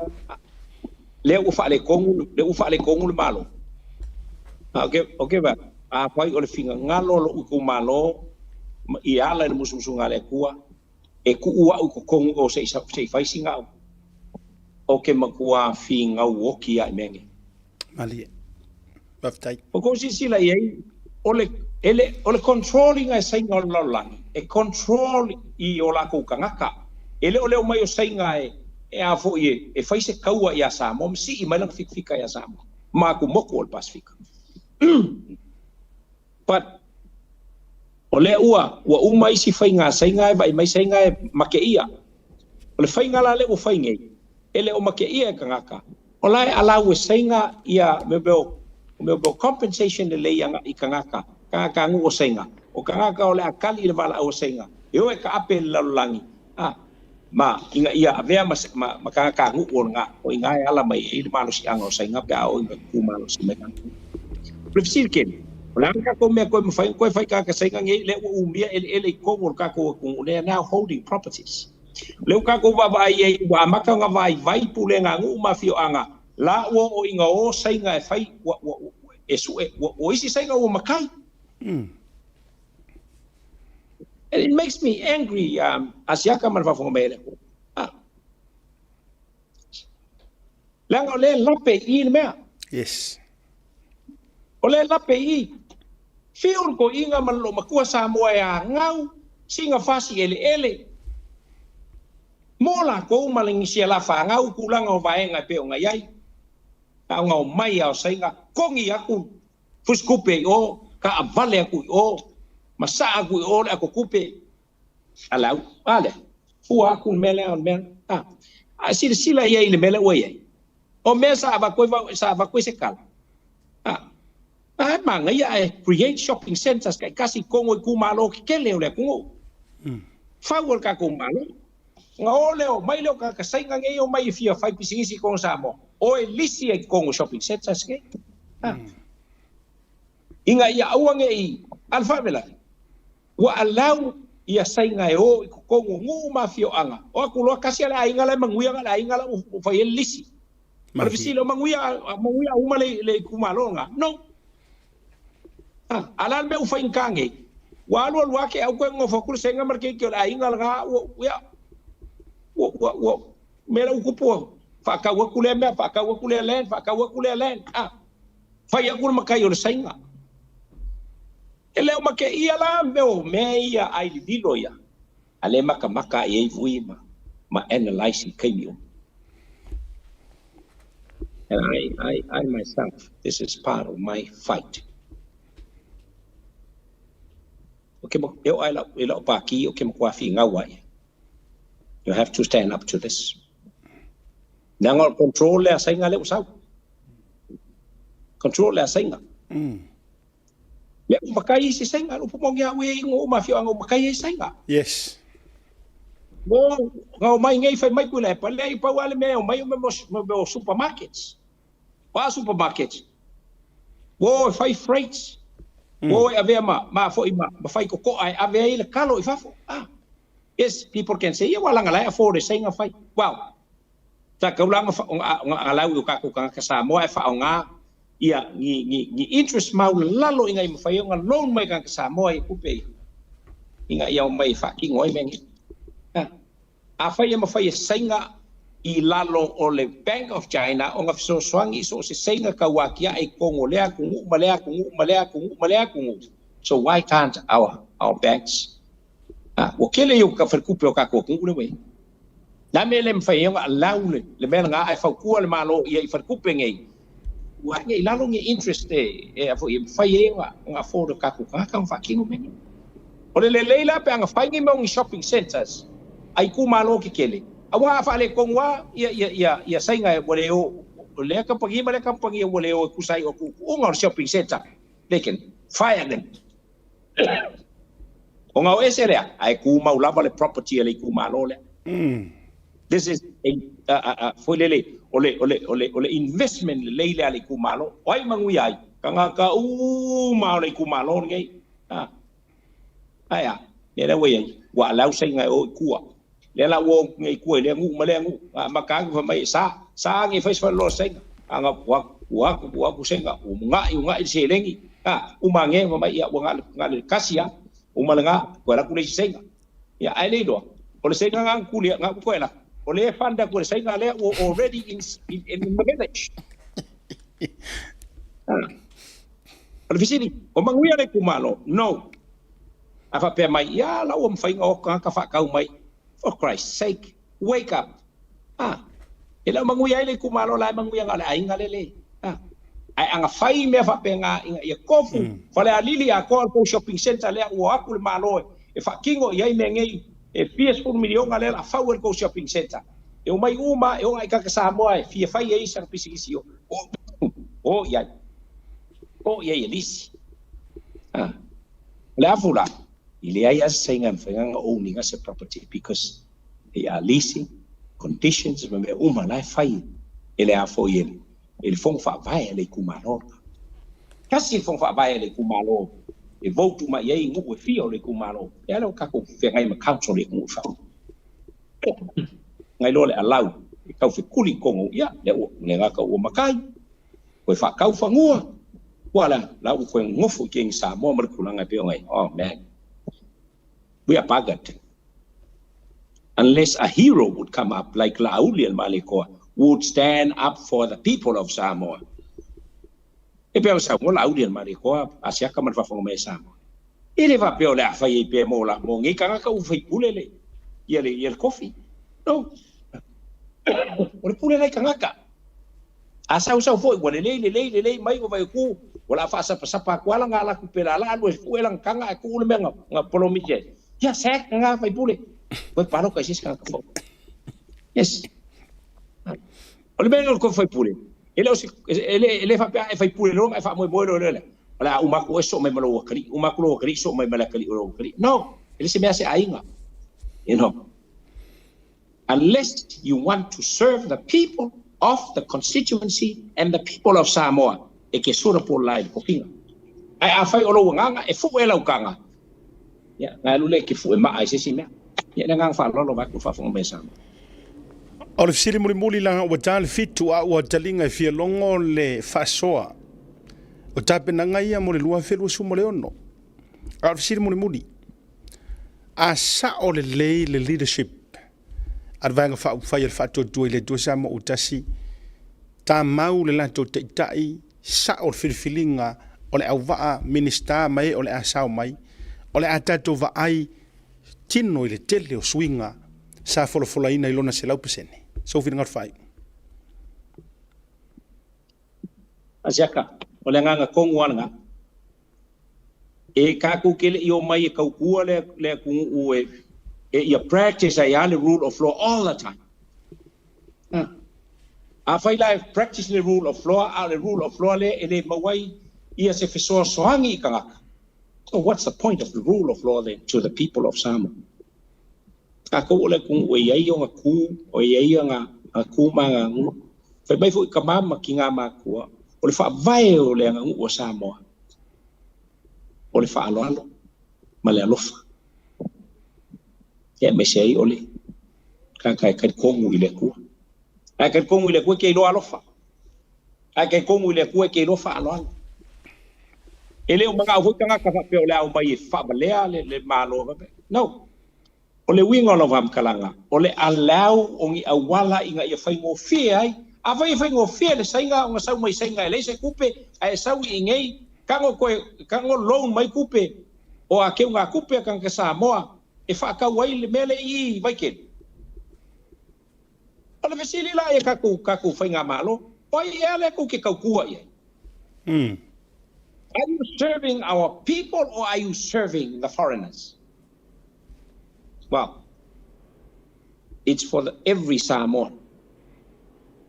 lea ua faaletonu, lea ua faaletonu le Malo. A, okay, okay, ba, afai o le finagalo o lou itumalo i ala i le musumusuga a le Atua, e tuu au i totonu o se i fai sina au, o ke matua finau oki lava i mea nei. Malie. Faafetai. O kou silasila i ai, o le, e le, o le control ina e Saina o le lalolagi, e control i o lakou tagata. E le o le omai o Saina e, e a foi e, e fai se kaua iā Samoa ma sii mai lana fikafika iā Samoa ma aku moku o le Pasefika. But, o lea ua, ua uma isi faiga a Saina e vaai mai Saina e make ia. O le faiga la lea ua fai nei, e le o make ia e tagata, o la e allow e Saina ia mea mea o, mea mea o compensation lelei agai i tagata, tagata nuu o Saina. O tagata o le a kali i le valaau a Saina, e o e taape i le lalolagi, a. Ma ina ia avea ma ma tagatanu'u o lena, o i ina e ala mai ai le malosi'aga o saiga pe a oo ina tutu malosi mai tatou. O le fesili tele, o le a le tatou mea toe mafai ona toe fai i tagata saiga nei lea ua umia eleele i totonu o le tatou atunuu, they are now holding properties. O lea ua tatou vaavaai i ai ua amata ona vaivai pulega a nuu ma afioaga, la ua oo ina o saiga e fai, ua, ua, e sue, ua, o isi saiga ua matai. And it makes me angry, Asiata ma le faafofoga mai a le atunuu. Ah. Leaga o lea e lape i i le mea. Yes. O lea e lape i i. Fiu le toeaina ma le loomatua Samoa e agau sina fasi eleele mo latou ma le nisi ala fanau tulaga o vaega e pei ona i ai. A ona omai lava o saiga togi atu fusitupe i o, taavale atu i o, masaa atu i o le atotupe a lau. A lea, fua atu le mea lea, o le mea lea. A, a silasila i ai i le mea lea ua i ai. O mea sa avatu ai, sa avatu ai se tala. A, a e manaia ae create shopping centres taitasi i totonu o itumalo tetele o le atunuu. Fau o le tatou Malo. Ona o lea, omai lea o tagata Saina nei omai e fia fai pisinisi i totonu o Samoa, o e lisi ai i totonu o shopping centres nei. Ha. Ina ia aua ne i, a o le faalavelave, ua allow ia Saina e o i totonu o nuu ma afioaga, o atu loa tasi a le aiga la e manuia na o le aiga la ua fai ai le lisi. O le fesili, o manuia, manuia uma le itumalo lena? No. A, a le a le mea ua faigata nei? Ua alu alu lava te au toe nonofo atu le Saina ma le keiki o le aiga lena, ua, ia, ua, ua, ua, mea la ua tupu, ua faatau atu lea mea, faatau atu lea land, faatau atu lea land, a, fai atu le matai o le Saina. E le o mateia la mea o mea ia ai lililo ia, a le makamaka i ai vui ma, ma analyse i taimi uma. And I, I, I myself, this is part of my fight. O ke, e o ai lau, e lau pāki o ke matua finau ai. You have to stand up to this. Leaga o le control le asaiga lea ua sau. Control le asaiga. Lea ua matai isi saiga, le upu moni a au e ingo uma afioaga ua matai ai saiga. Yes. Mo, nga omai nei fai mai Tuilaepa, leai pau lava le mea e omai o mea o supermarkets. O a supermarkets? Ua o e fai freights, ua o e avea ma, ma foi ma, ma fai koko'a e ave ai le kalo i fafo. Ah. Yes, people can say, ia ua laga la e afford e saiga fai. Well, Tatau la ona alau i o tatou tagata Samoa e faaaoga ia ni, ni, ni interest maulalalo ina ia mafai ai ona loan mai tagata Samoa i tupe ia, ina ia omai e faatino ai mea nei. A, afai e mafai e Saina i lalo o le Bank of China ona fesoasoani i so o se Saina tauatiae i totonu o lea atunuu ma lea atunuu ma lea atunuu ma lea atunuu, so why can't our, our banks? A, ua tele ia o faletupe o tatou atunuu lea ua i ai. Le a mea e le mafai ai ona allow le le mea lena ae fautua le Malo ia i faletupe nei ua ae i lalo ni interest e e a foi e mafai ai ona ona afford e o tatou tagata ona faatino mea nei. O le lelei la pe a na fai ni mea o ni shopping centres a itumalo tetele aua a faaletonu lava ia ia ia ia Saina ua le o lea kamupani ma lea kamupani ua le o e tusa ai o tuutuuga o le shopping centre they can fire them. Ona o ese lea, ae tumau lava le property a le itumalo lea. This is a, a, a, a foi lele, o le, o le, o le, o le investment lelei lea a le itumalo. O ai manuia ai? Tagata uma o le itumalo lenei. A, ae a, lea la ua i ai, ua allow saiga e o i tua. Lea la ua o nei i tua i lea nuu ma lea nuu. A amata atu fai mai e sa, sa age e fai se faleoloa saiga. A na ua atu, ua atu, ua atu saiga, ua muga'i, uga'i le seleni. A, uma age fai mai, ia ua na o le tasi lava. Uma lena, toe alu atu le isi saiga. Ia, ae le iloa, o le saiga na na tuli, na ua toe alu atu, o lea e fund atu e le saiga lea ua already in, in, in the village. A, o le fesili, o manuia le itumalo? No. A faapea mai, ia la ua mafai ona o tagata faatau mai. For Christ's sake, wake up. A, e le o manuia ai le itumalo la e manuia na o le aiga lele. A, ae a na fai mea faapena ina ia tofu Falealili atoa le tou shopping centre lea ua o atu le Malo e faatino i ai mea nei e fia sefulu miliona lea o le a fau ai le tou shopping centre. E omai uma e oo i tagata Samoa e fia fai ai sana pisinisi o, o i ai. O i ai e lisi. A, o le afu la, i leai lava se saiga e mafai ona own ina se property because. They are leasing, conditions ma mea uma la e fai e le a foi e le, e le fono faavae a le itumalo. Tasi le fono faavae a le itumalo e vote uma i ai nuu e fia o le itumalo. E ala o tatou feagai ma council i nuu i fafo. Ngai loa le alau e tau fekuli i totonu, ia, lea ua, le gata ua matai, toe faatau fanua, ua la, la ua toe nonofo i kegi Samoa ma le tulaga e pei ona i ai. Oh man, we are buggered. Unless a hero would come up like Laauli and Malietoa would stand up for the people of Samoa. E pei ona saunoa Laauli and Malietoa, Asiata ma le faafofoga mai a Samoa. E le faapea o le a fai ai pea mo la, mo nei tagata ua faipule le, ia le, ia le tofi. No. O le pule la i tagata. A sausau foi ua lelei, lelei, lelei mai ua vaai atu, ua la faasapasapa atu lava lana ala atu pe lala alu e fue lana taga ae tuu le mea na, na polomisi ai. Ia sack lena faipule. Toe palota i se isi tagata fou. Yes. O le mea lena o le tofi faipule, e le o se, e le, e le faapea a e faipule loa ona e faamoemoe loa lea, o le a uma atu oe soo mai ma lou atalii, uma atu lou atalii soo mai ma le atalii o lou atalii. No, e le se mea a se aiga. You know. Unless you want to serve the people of the constituency and the people of Samoa, e ke sura po la i le tofiga. Ae afai o lou agaga e fue lau taga, ia, na alu lea e te fue maa i se isi mea. Ia, le agaga faaaloalo vaeatu le faafofoga mai a Samoa. O le fesili mulimuli leaga ua ta le fitu a ua taliga e fia logo le faasoa o tapenaga ia mo le 2026. A o le fesili mulimuli, a sao lelei le leadership a le Vaega Faaupufai a le Faatuatua i le Atua Samoa ua tasi, tamau le latou taitai, sao le filifiliga o le auvaa Minisita ma e o le a sao mai, o le a tatou vaai tino i le tele o suiga sa folafolaina i lona 100%. Sou finagalo faaiu. Asiaka, o le agaga tonu lava lena. E tatou te le i omai e tautua le, le atunuu e, e ia practice ai lava le rule of law all the time. Ah. Afai la e practice le rule of law, a o le rule of law lea e le maua ai ia se fesoasoani i tagata. So what's the point of the rule of law then to the people of Samoa? Tatou o le atunuu e i ai ona ku, o i ai ona ku ma agaguu. Fai mai foi tama ma tina matua, o le faavae o le aganuu a Samoa, o le faaaloalo ma le alofa. Ia aemaise ai o le tagata e talitonu i le Atua. A e talitonu i le Atua e te iloa alofa. A e talitonu i le Atua e te iloa faaaloalo. E le o manao foi tagata faapea o le a omai e faavalea le, le Malo. No. O le uiga o lau faamatalaga, o le allow o ni auala ina ia faigofie ai. Afai e faigofie le Saina ona sau mai Saina e leai se tupe, ae sau i inei, tago toe, tago loan mai tupe o a keugatupe a tagata Samoa e faatau ai le mea lea i i Vaitele. O le fesili la i a tatou, tatou faigamalo, o ai ea lea tou te tautua i ai? Are you serving our people or are you serving the foreigners? Well, it's for the, every Samoan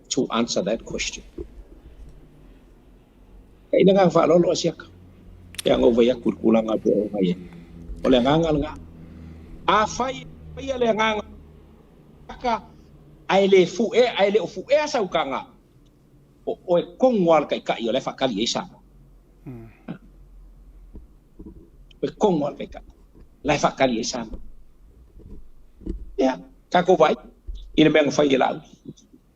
to answer that question. E ina ngā whaalolo a siaka. Ia ngau vai aku i tulaga pei ona i ai. O le agaga lena. Afai e faia le agaga aka ae le fu'e ae le o fu'ea sau taga, o oe tonu lava le taitai o la e faatali i ai Samoa. Oe tonu lava le taitai la e faatali i ai Samoa. Ia, tatou vaai i le mea na fai e Laauli.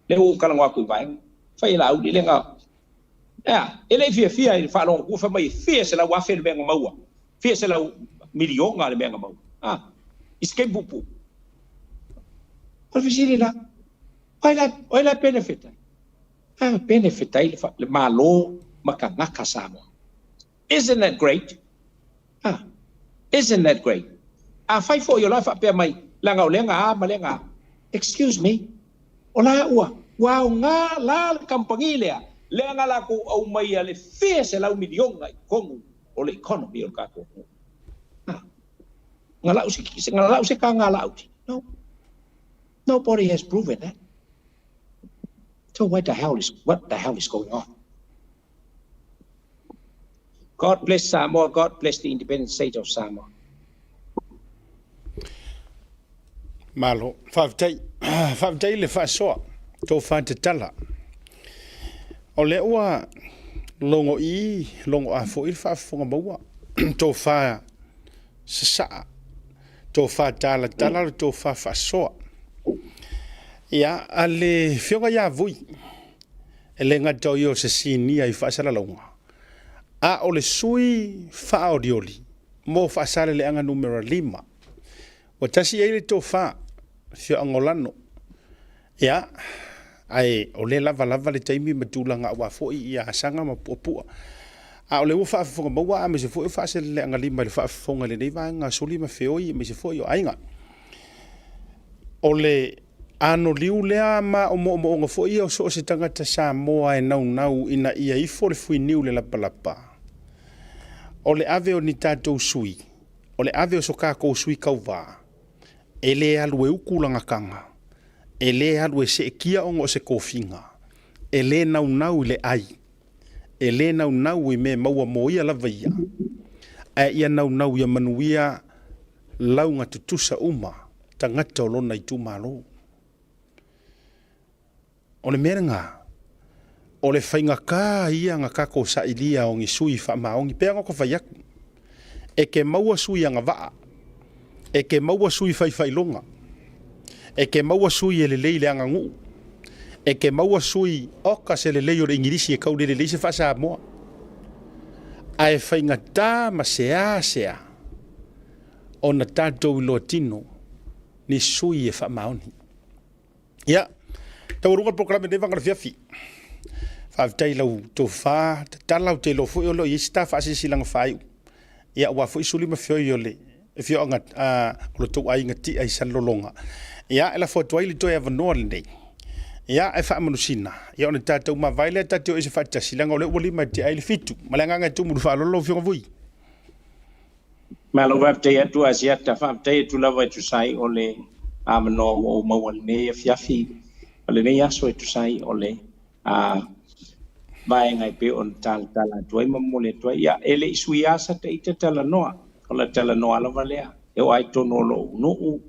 Lea ua ou talanoa atu i vaega. Fai e Laauli le na Ea, e le i fiafia i le faalogo atu, fai mai e fia 100,000 le mea na maua, fia 100 miliona le mea na maua. Ah, i se taimi puupuu. O le fesili la, o ai la, o ai la e benefit ai? Ah, benefit ai le, le Malo ma tagata Samoa. Isn't that great? Ah, isn't that great? Afai foi o la e faapea mai, leaga o lea na a ma lea na a. Excuse me, o la ua, ua aoga la le kamupani lea, lea na latou aumaia le fia 100 miliona i totonu o le economy o le tatou atunuu. Ah, na lau se, na lau se taga Laauli. No. Nobody has proven that. So what the hell is going on? God bless Samoa. God bless the independent state of Samoa. Malo, faafetai. Faafetai i le faasoa, tofa tatala. O lea ua logo i, logo a foi le faafofoga maua, tofa sasaa, tofa talatala, le tofa faasoa. Ia, a le Afioga ia Vui, e le gata o ia o se sinia i faasalalauga, a o le sui faaolioli mo Faasaleleaga numera 5. Ua tasi i ai le tofa, afioaga o Lano. Ia, ae o lea lava lava le taimi ma tulaga aua foi ia asaga ma puapua. A o lea ua faafofoga maua aemaise foi o Faasaleleaga 5 i le faafofoga i lenei vaega suli ma feoi aemaise foi o aiga. O le anoliu lea ma o moomooga foi ia o so o se tagata Samoa e naunau ina ia ifo le fuiniu i le lapalapa. O le ave o ni tatou sui, o le ave o so tatou sui tauva, e le alu e utu lana taga, e le alu e seetia ona o se tofiga, e le naunau i le ai, e le naunau i mea maua mo ia lava ia, ae ia naunau ia manuia lauga tutusa uma tagata o lona itumalo. O le mea lena, o le faigata ia na tatou sailia o ni sui faamaoni, pei lava ona fai atu, e te maua sui agavaa, e te maua sui faifailoga, e te maua sui e lelei le aganuu, e te maua sui oka se lelei o le Igilisi e tau le lelei se faa-Samoa. Ae faigata ma seasea ona tatou iloa tino ni sui e faamaoni. Ia, taualuga le polokalame lenei vaega afiafi. Faafetai i lau tofa tatala, ou te iloa foi o lo o i ai se ta faasilasilaga faaiu. Ia, aua foi suli ma feoi o le afioaga o lo outou aiga tia i Salelologa. Ia, e lafo atu ai le toe avanoa lenei. Ia, e faamanusina, ia ona tatou mavae lea ta te o ese faatasi, leaga o lea ua 5 e tea ai le 7. Ma le agaga e tumu i le faaaloalo lau Afioga Vui. Malo faafetai atu Asiata, faafetai atu lava e tusa ai o le avanoa ua ou maua i lenei afiafi ma lenei aso e tusa ai o le vaega e pei ona talatala atu ai ma momoli atu ai. Ia, e le i suia sa ita talanoa, o le talanoa lava lea, e oo lava i totonu o lou nuu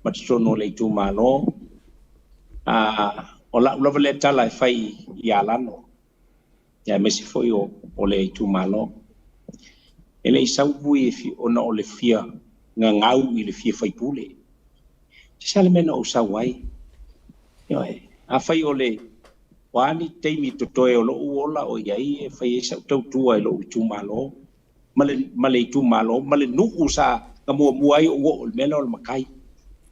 ma totonu o le itumalo. O lau lava lea tala e fai i Alano, aemaise foi o le itumalo. E le i sau Vui ona o le fia gagau i le fia faipule. Se le mea na ou sau ai. Ioe, afai o le o a ni taimi totoe o lou ola o i ai e fai ai sau tautua i lou itumalo, ma le itumalo, ma le nuu sa na muamua ai ou oo i le mea lea o le matai.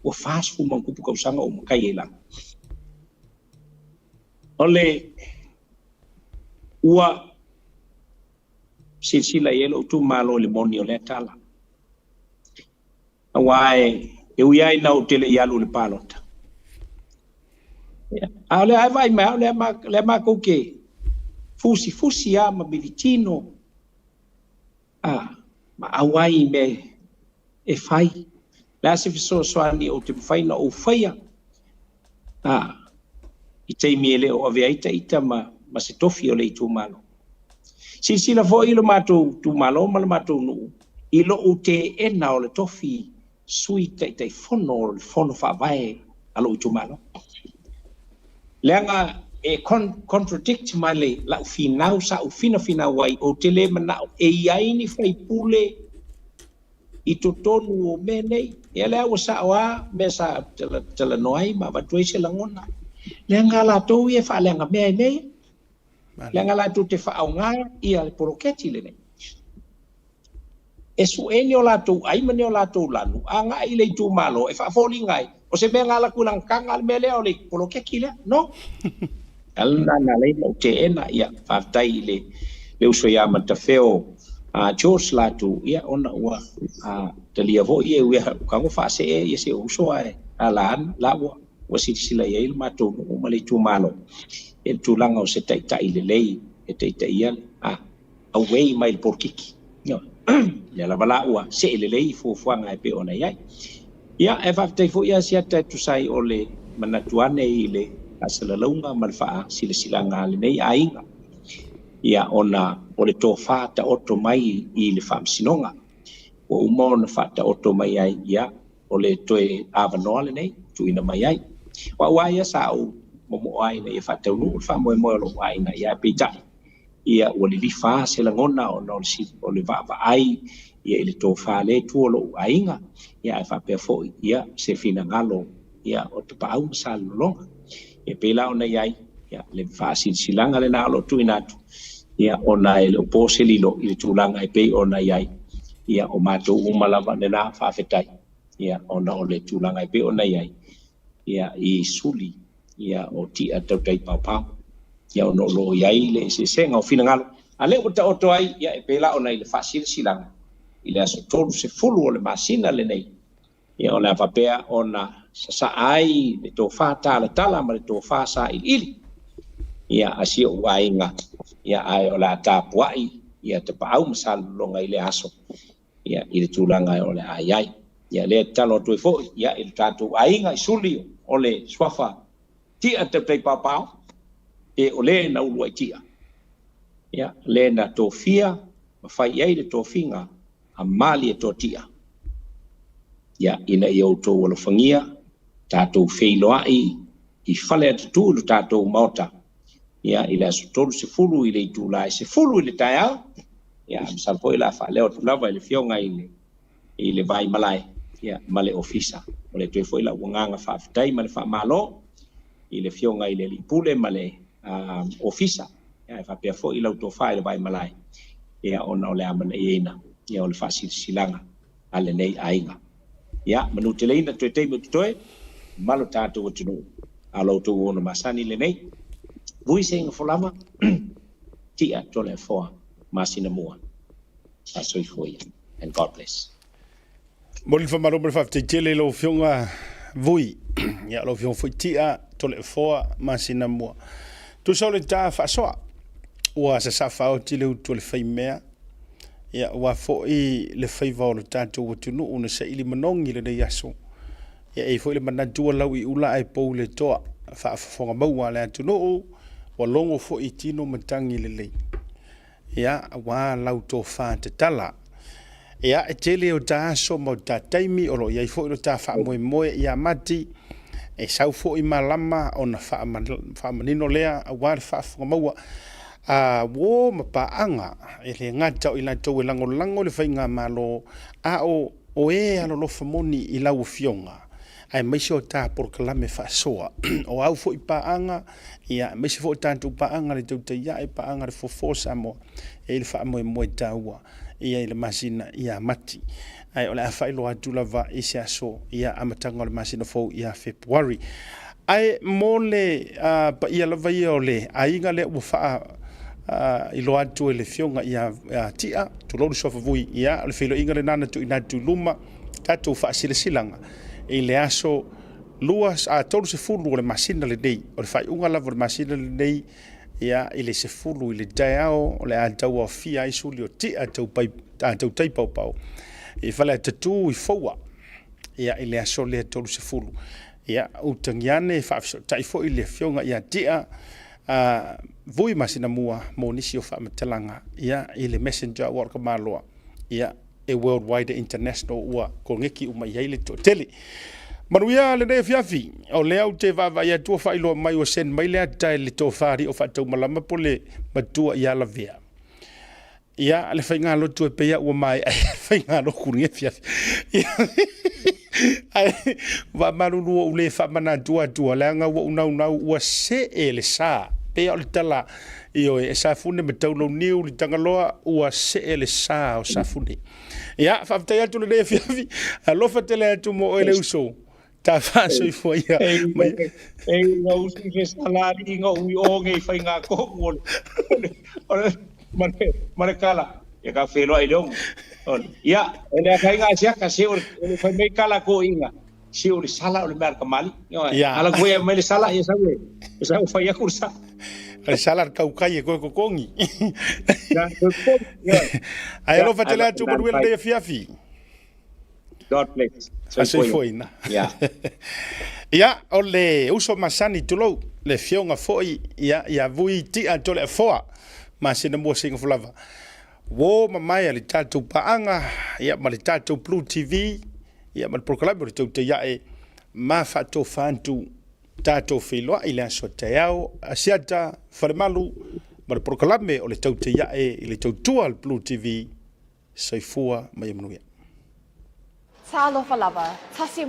Ua 40+ tausaga o matai ai lalo. O le ua silasila i ai lou itumalo i le moni o lea tala. Aua e ui ai na ou te le i alu i le palota. A o lea ai vaai mai, o lea matou ke fusi fusi a ma militino ma auai me e fai. Le a se fesoasoani ou te mafai na ou faia i taimi e le o avea ai ita ma se tofi o le itumalo. Silasila foi i le matou itumalo ma le matou nuu i lou teena o le tofi sui taitaifono o le fono faavae a lou itumalo. Leaga e contradict mai le lau finau sa ou finafinau ai ou te le manao e i ai ni faipule i totonu o mea nei. Ia lea ua sao a mea sa talanoa ai ma avatu ai se lagona. Leaga latou ia e faaleaga mea i mea ia. Leaga latou te faaaoga ia le poloketi lenei. E sue ni o latou ai ma ni o latou lanu agai i le itumalo e faafoliga ai. O se mea na ala atu i lana le mea lea o le poloketi lea. No. Ala na lei na teena ia faafetai i le uso ia Matafeo George latu ia ona ua talia foi e ua kago faasee ia se uso ae ala la ua silasila i ai le matou nuu ma le itumalo e le tulaga o se taitai lelei e taitaia away mai le polokiki. Ia lava la ua see lelei fuafuaga e pei ona i ai. Ia e faafetai foi Asiata e tusa ai o le manatu ane i le faasalalauga ma le faasilasilaga a lenei aiga. Ia ona o le tofa taoto mai i le faamasinoga. Ua uma ona faataoto mai ai ia O le toe avanoa lenei tuuina mai ai. O au lava ia sa ou momoo lava ina ia faataunuu le faamoemoe o lou aiga, ia ae peitai, ia ua lilifa lava se lagona ona o le o le vaavaai ia i le tofa a lea itu o lou aiga, ia ae faapea foi ia se finagalo ia o Tapaau ma Salelologa. Ia pei la ona i ai ia le faasilasilaga lena o lo o tuuina atu, ia ona e le o po se lilo i le tulaga e pei ona i ai, ia o matou uma lava lena faafetai, ia ona o le tulaga e pei ona i ai, ia i suli ia o tia tautai paopao, ia ona o lo o i ai le eseesega o finagalo, a lea ua taoto ai, ia e pei la ona i le faasilasilaga i le aso 30 o le masina lenei, Ia o le a faapea ona sasaa ai le tofa talatala ma le tofa sailiili ia a si ou aiga, ia ae o le a tapuai ia Tapaau ma Salelologa i lea aso, ia i le tulaga o le a i ai. Ia lea e tatalo atu ai foi ia i le tatou aiga i suli o le suafa tia tautai paopao, pe o le na uluai tia, ia le na tofia ma fai i ai le tofiga a Malietoa-tia, ia, ina ia outou alofagia tatou feiloai i Faleatatuu i lo tatou Maota, ia, i le aso 30 i le itula e 10 i le taeao, ia, masalo foi o le a faaleo atu lava i le Afioga i le i le Vaimalae, ia, ma le Ofisa. O le toe foi lau agaga faafetai ma le faamalo i le Afioga i le Alii Pule ma le Ofisa, ia, e faapea foi lau tofa i le Vaimalae, ia ona o le amanaiaina ia o le faasilasilaga a lenei aiga. Ia manuteleina toe taimi o totoe ma lo tatou atunuu, a o lo outou ona masani lenei. Vui seiga folama, tia Toleafoa masina mua. Faasoifua ia. And God bless. Momoli le faamalo ma le faafetai tele i lau Afioga Vui, ia lau Afioga foi Tia Toleafoa Masinamua. Tusa o le ta faasoa, ua sasaa faaoti le utu a le faimea, ia ua foi le faiva o le tatou atunuu na saili manogi lenei aso. Ia e i foi le manatu ua lau i ula ae pou le toa, faafofoga maua a le atunuu, ua logo foi i tino matagi lelei. Ia, aua lau tofa tatala. Ia, e tele o ta aso ma o ta taimi o lo o i ai foi lo ta faamoemoe ia Mati, e sau foi malama ona faamanino lea aua le faafofoga maua a uo ma paaga, e le gata o i latou e lagolago i le faigamalo, a o o e alolofa moni i lau Afioga, aemaise o ta polokalame faasoa. O au foi paaga, ia, aemaise foi o tatou paaga le tautai ae, paaga le fofo o Samoa, e i ai le faamoemoe taua ia i le masina ia Mati. Ae o le a faailoa atu lava i se aso ia amataga o le masina fou ia Fepuari. Ae mo le paia lava ia o le aiga lea ua faa iloa atu e le Afioga ia Tia, tulou le suafa Vui, ia o le feiloaiga lena na tuuina atu i luma tatou faasilasilaga i le aso 30 o le masina lenei, o le faaiuga lava o le masina lenei, ia, i le 10 i le taeao, o le a tauaofia ai suli o tia tautai paopao i Faleatatū i Foua, ia, i le aso lea 30. Ia, utagia ane faafesootai foi le afioga ia Tia Vui Masinamua mo nisi o faamatalaga, ia, i le messenger ua o le Kamaloa, ia, e worldwide e international ua koneki uma i ai le toatele. Manuia lenei afiafi, o lea ou te vaavaai atu ua faailoa mai ua send mai le ata e le tofa alii o Faataumalama po le matua ia Lavea. Ia, le faigalotu e pei a ua maea ai le faigalotu i lenei afiafi. Ae faamalulu ua ou le faamanatua atua leaga ua ou naunau ua see le sa. Pei a o le tala Ioe, e Safune ma Taulauniu le Tagaloa ua see le sa o Safune. Ia, faafetai atu lenei afiafi. Alofa tele atu mo oe le uso. Ta faasoifua ia. Mai... E ina usu se salali ina ui o ngei whainga kohu o le, o le, ma le, ma le kala. Ia ka wheloa i leongo. Ia, e lea kainga asiaka se o le whai mei kala ko inga. Se o le sala o le mea a le kamali'i. Ioe. Ia. Ala koe e aumai le sala, ia sau e, sau e fai aku le sala. O le sala le kaukai e koe kokogi. Ia, koe kokogi. Ioe. Ae Ia, alofa ae tele atu faapena manuia le lenei fai. afiafi. God bless. Soifua ia. Soifuaina. Ia. Ia, o le uso masani tulou, le afioga foi ia, ia Vui Tia Toleafoa, masina mua seiga lava. Uo mamae a le tatou paaga, ia ma le tatou Blue TV. Ia ma le polokalame o le Tautai Ae ma Faatofa Atu. Tatou feiloai i le aso taeao, Asiata, Falemalu ma le polokalame o le Tautai Ae i le tautua a le Blue TV. Soifua ma ia manuia. Talofa lava, tasi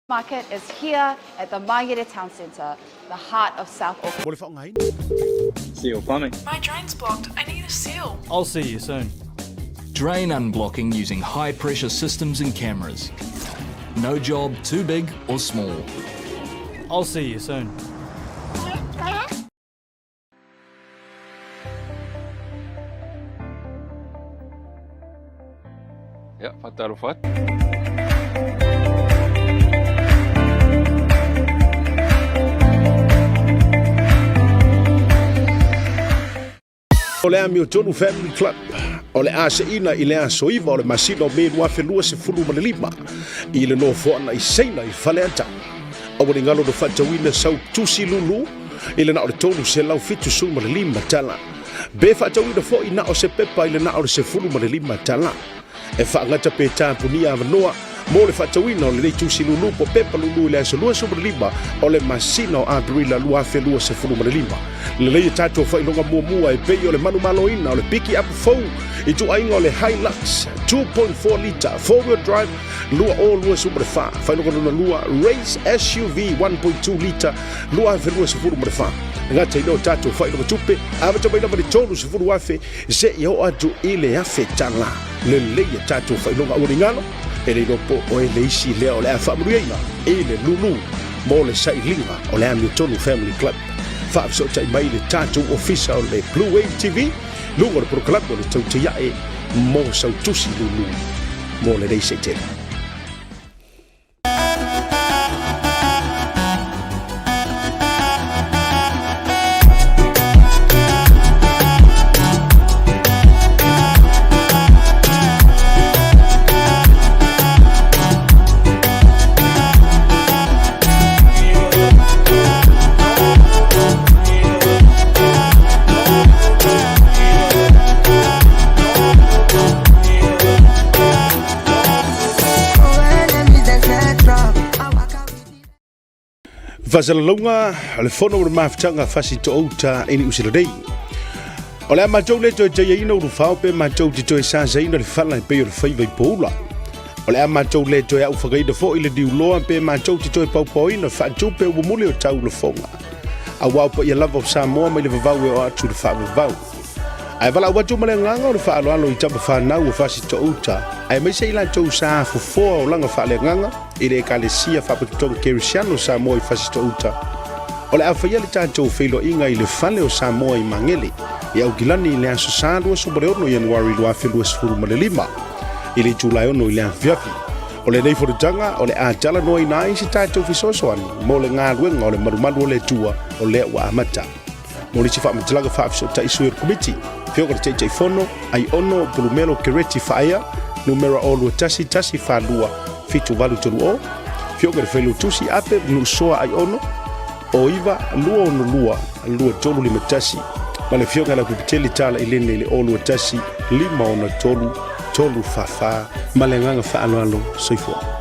Market is here at the Mangere Town Centre, the heart of South Auckland. Mo le faaaogaina. Seal plumbing. My drain's blocked. I need a seal. I'll see you soon. Drain unblocking using high pressure systems and cameras. No job too big or small. I'll see you soon. Ia, faatalofa atu. O le Amiotonu Family Club o le a seina i le aso 9 o le masina o Me 2025 i le nofoaga i Saina i Faleata. Aua ne i galo na faatauina sau tusi lulu i le na o le $375. Pe faatauina foi na o se pepa i le na o le $15. E faagata pe tapunia avanoa mo le faatauina o lenei tusi lulu po pepa lulu i le aso 25 o le masina o Aperila 2025. Lelei e tatou faailoga muamua e pei o le manumaloina o le piki apu fou i ituaiga o le Hilux 2.4 lita four-wheel drive 2024, faailoga lona lua Race SUV 1.2 lita 2024. Gata i lea o tatou faailoga tupe, amata mai lava i le $30,000 seia oo atu i le $1,000. Lelei a tatou faailoga aua ne i galo, e le iloa po o e le isi lea o le a faamanuiaina i le lulu mo le sailiga o le Amiotonu Family Club. Faafesootai mai le tatou ofisa o le Blue Wave TV, luga o le polokalame o le Tautai Ae mo sau tusi lulu mo lenei seitele. Faasalalauga le fono o le mafutaga Fasitoo-uta i Niu Sila nei. O le a matou le toe taiaina ulufao pe matou te toe sasaina le fala e pei o le faiva i poula. O le a matou le toe aufagaina foi le niuloa pe matou te toe paupaoina faatupe ua muli o tau lafoga. Auā o paia lava o Samoa mai le vavau e oo atu i le faavavau. Ae valaau atu ma le agaga o le faaaloalo i tama fanau o Fasitoo-uta, aemaise i latou sa fofoa olaga faaleagaga i le Ekalesia Faapotopotoga Kerisiano o Samoa i Fasitoo-uta. O le a faia le tatou feiloaiga i le Fale o Samoa i Magele, i Aukilani i le Aso Sa 26 Ianuari 2025, i le itula e 6 i le afiafi. O lenei fonotaga o le a talanoaina ai se tatou fesoasoani mo le galuega o le malumalu o le Atua o lea ua amata. Mo nisi faamatalaga faafesootai sui o le Komiti, Afioga i le Taitaifono, Aiono Pulumelo Kereti Faaea, numera o 21 142 7830, Afioga i le Failautusi Ape Nuusoa Aiono, o 9 262 2351, ma le Afioga i le Pipiteli Tala Ilene i le o 21 563 344. Ma le agaga faaaloalo, soifua.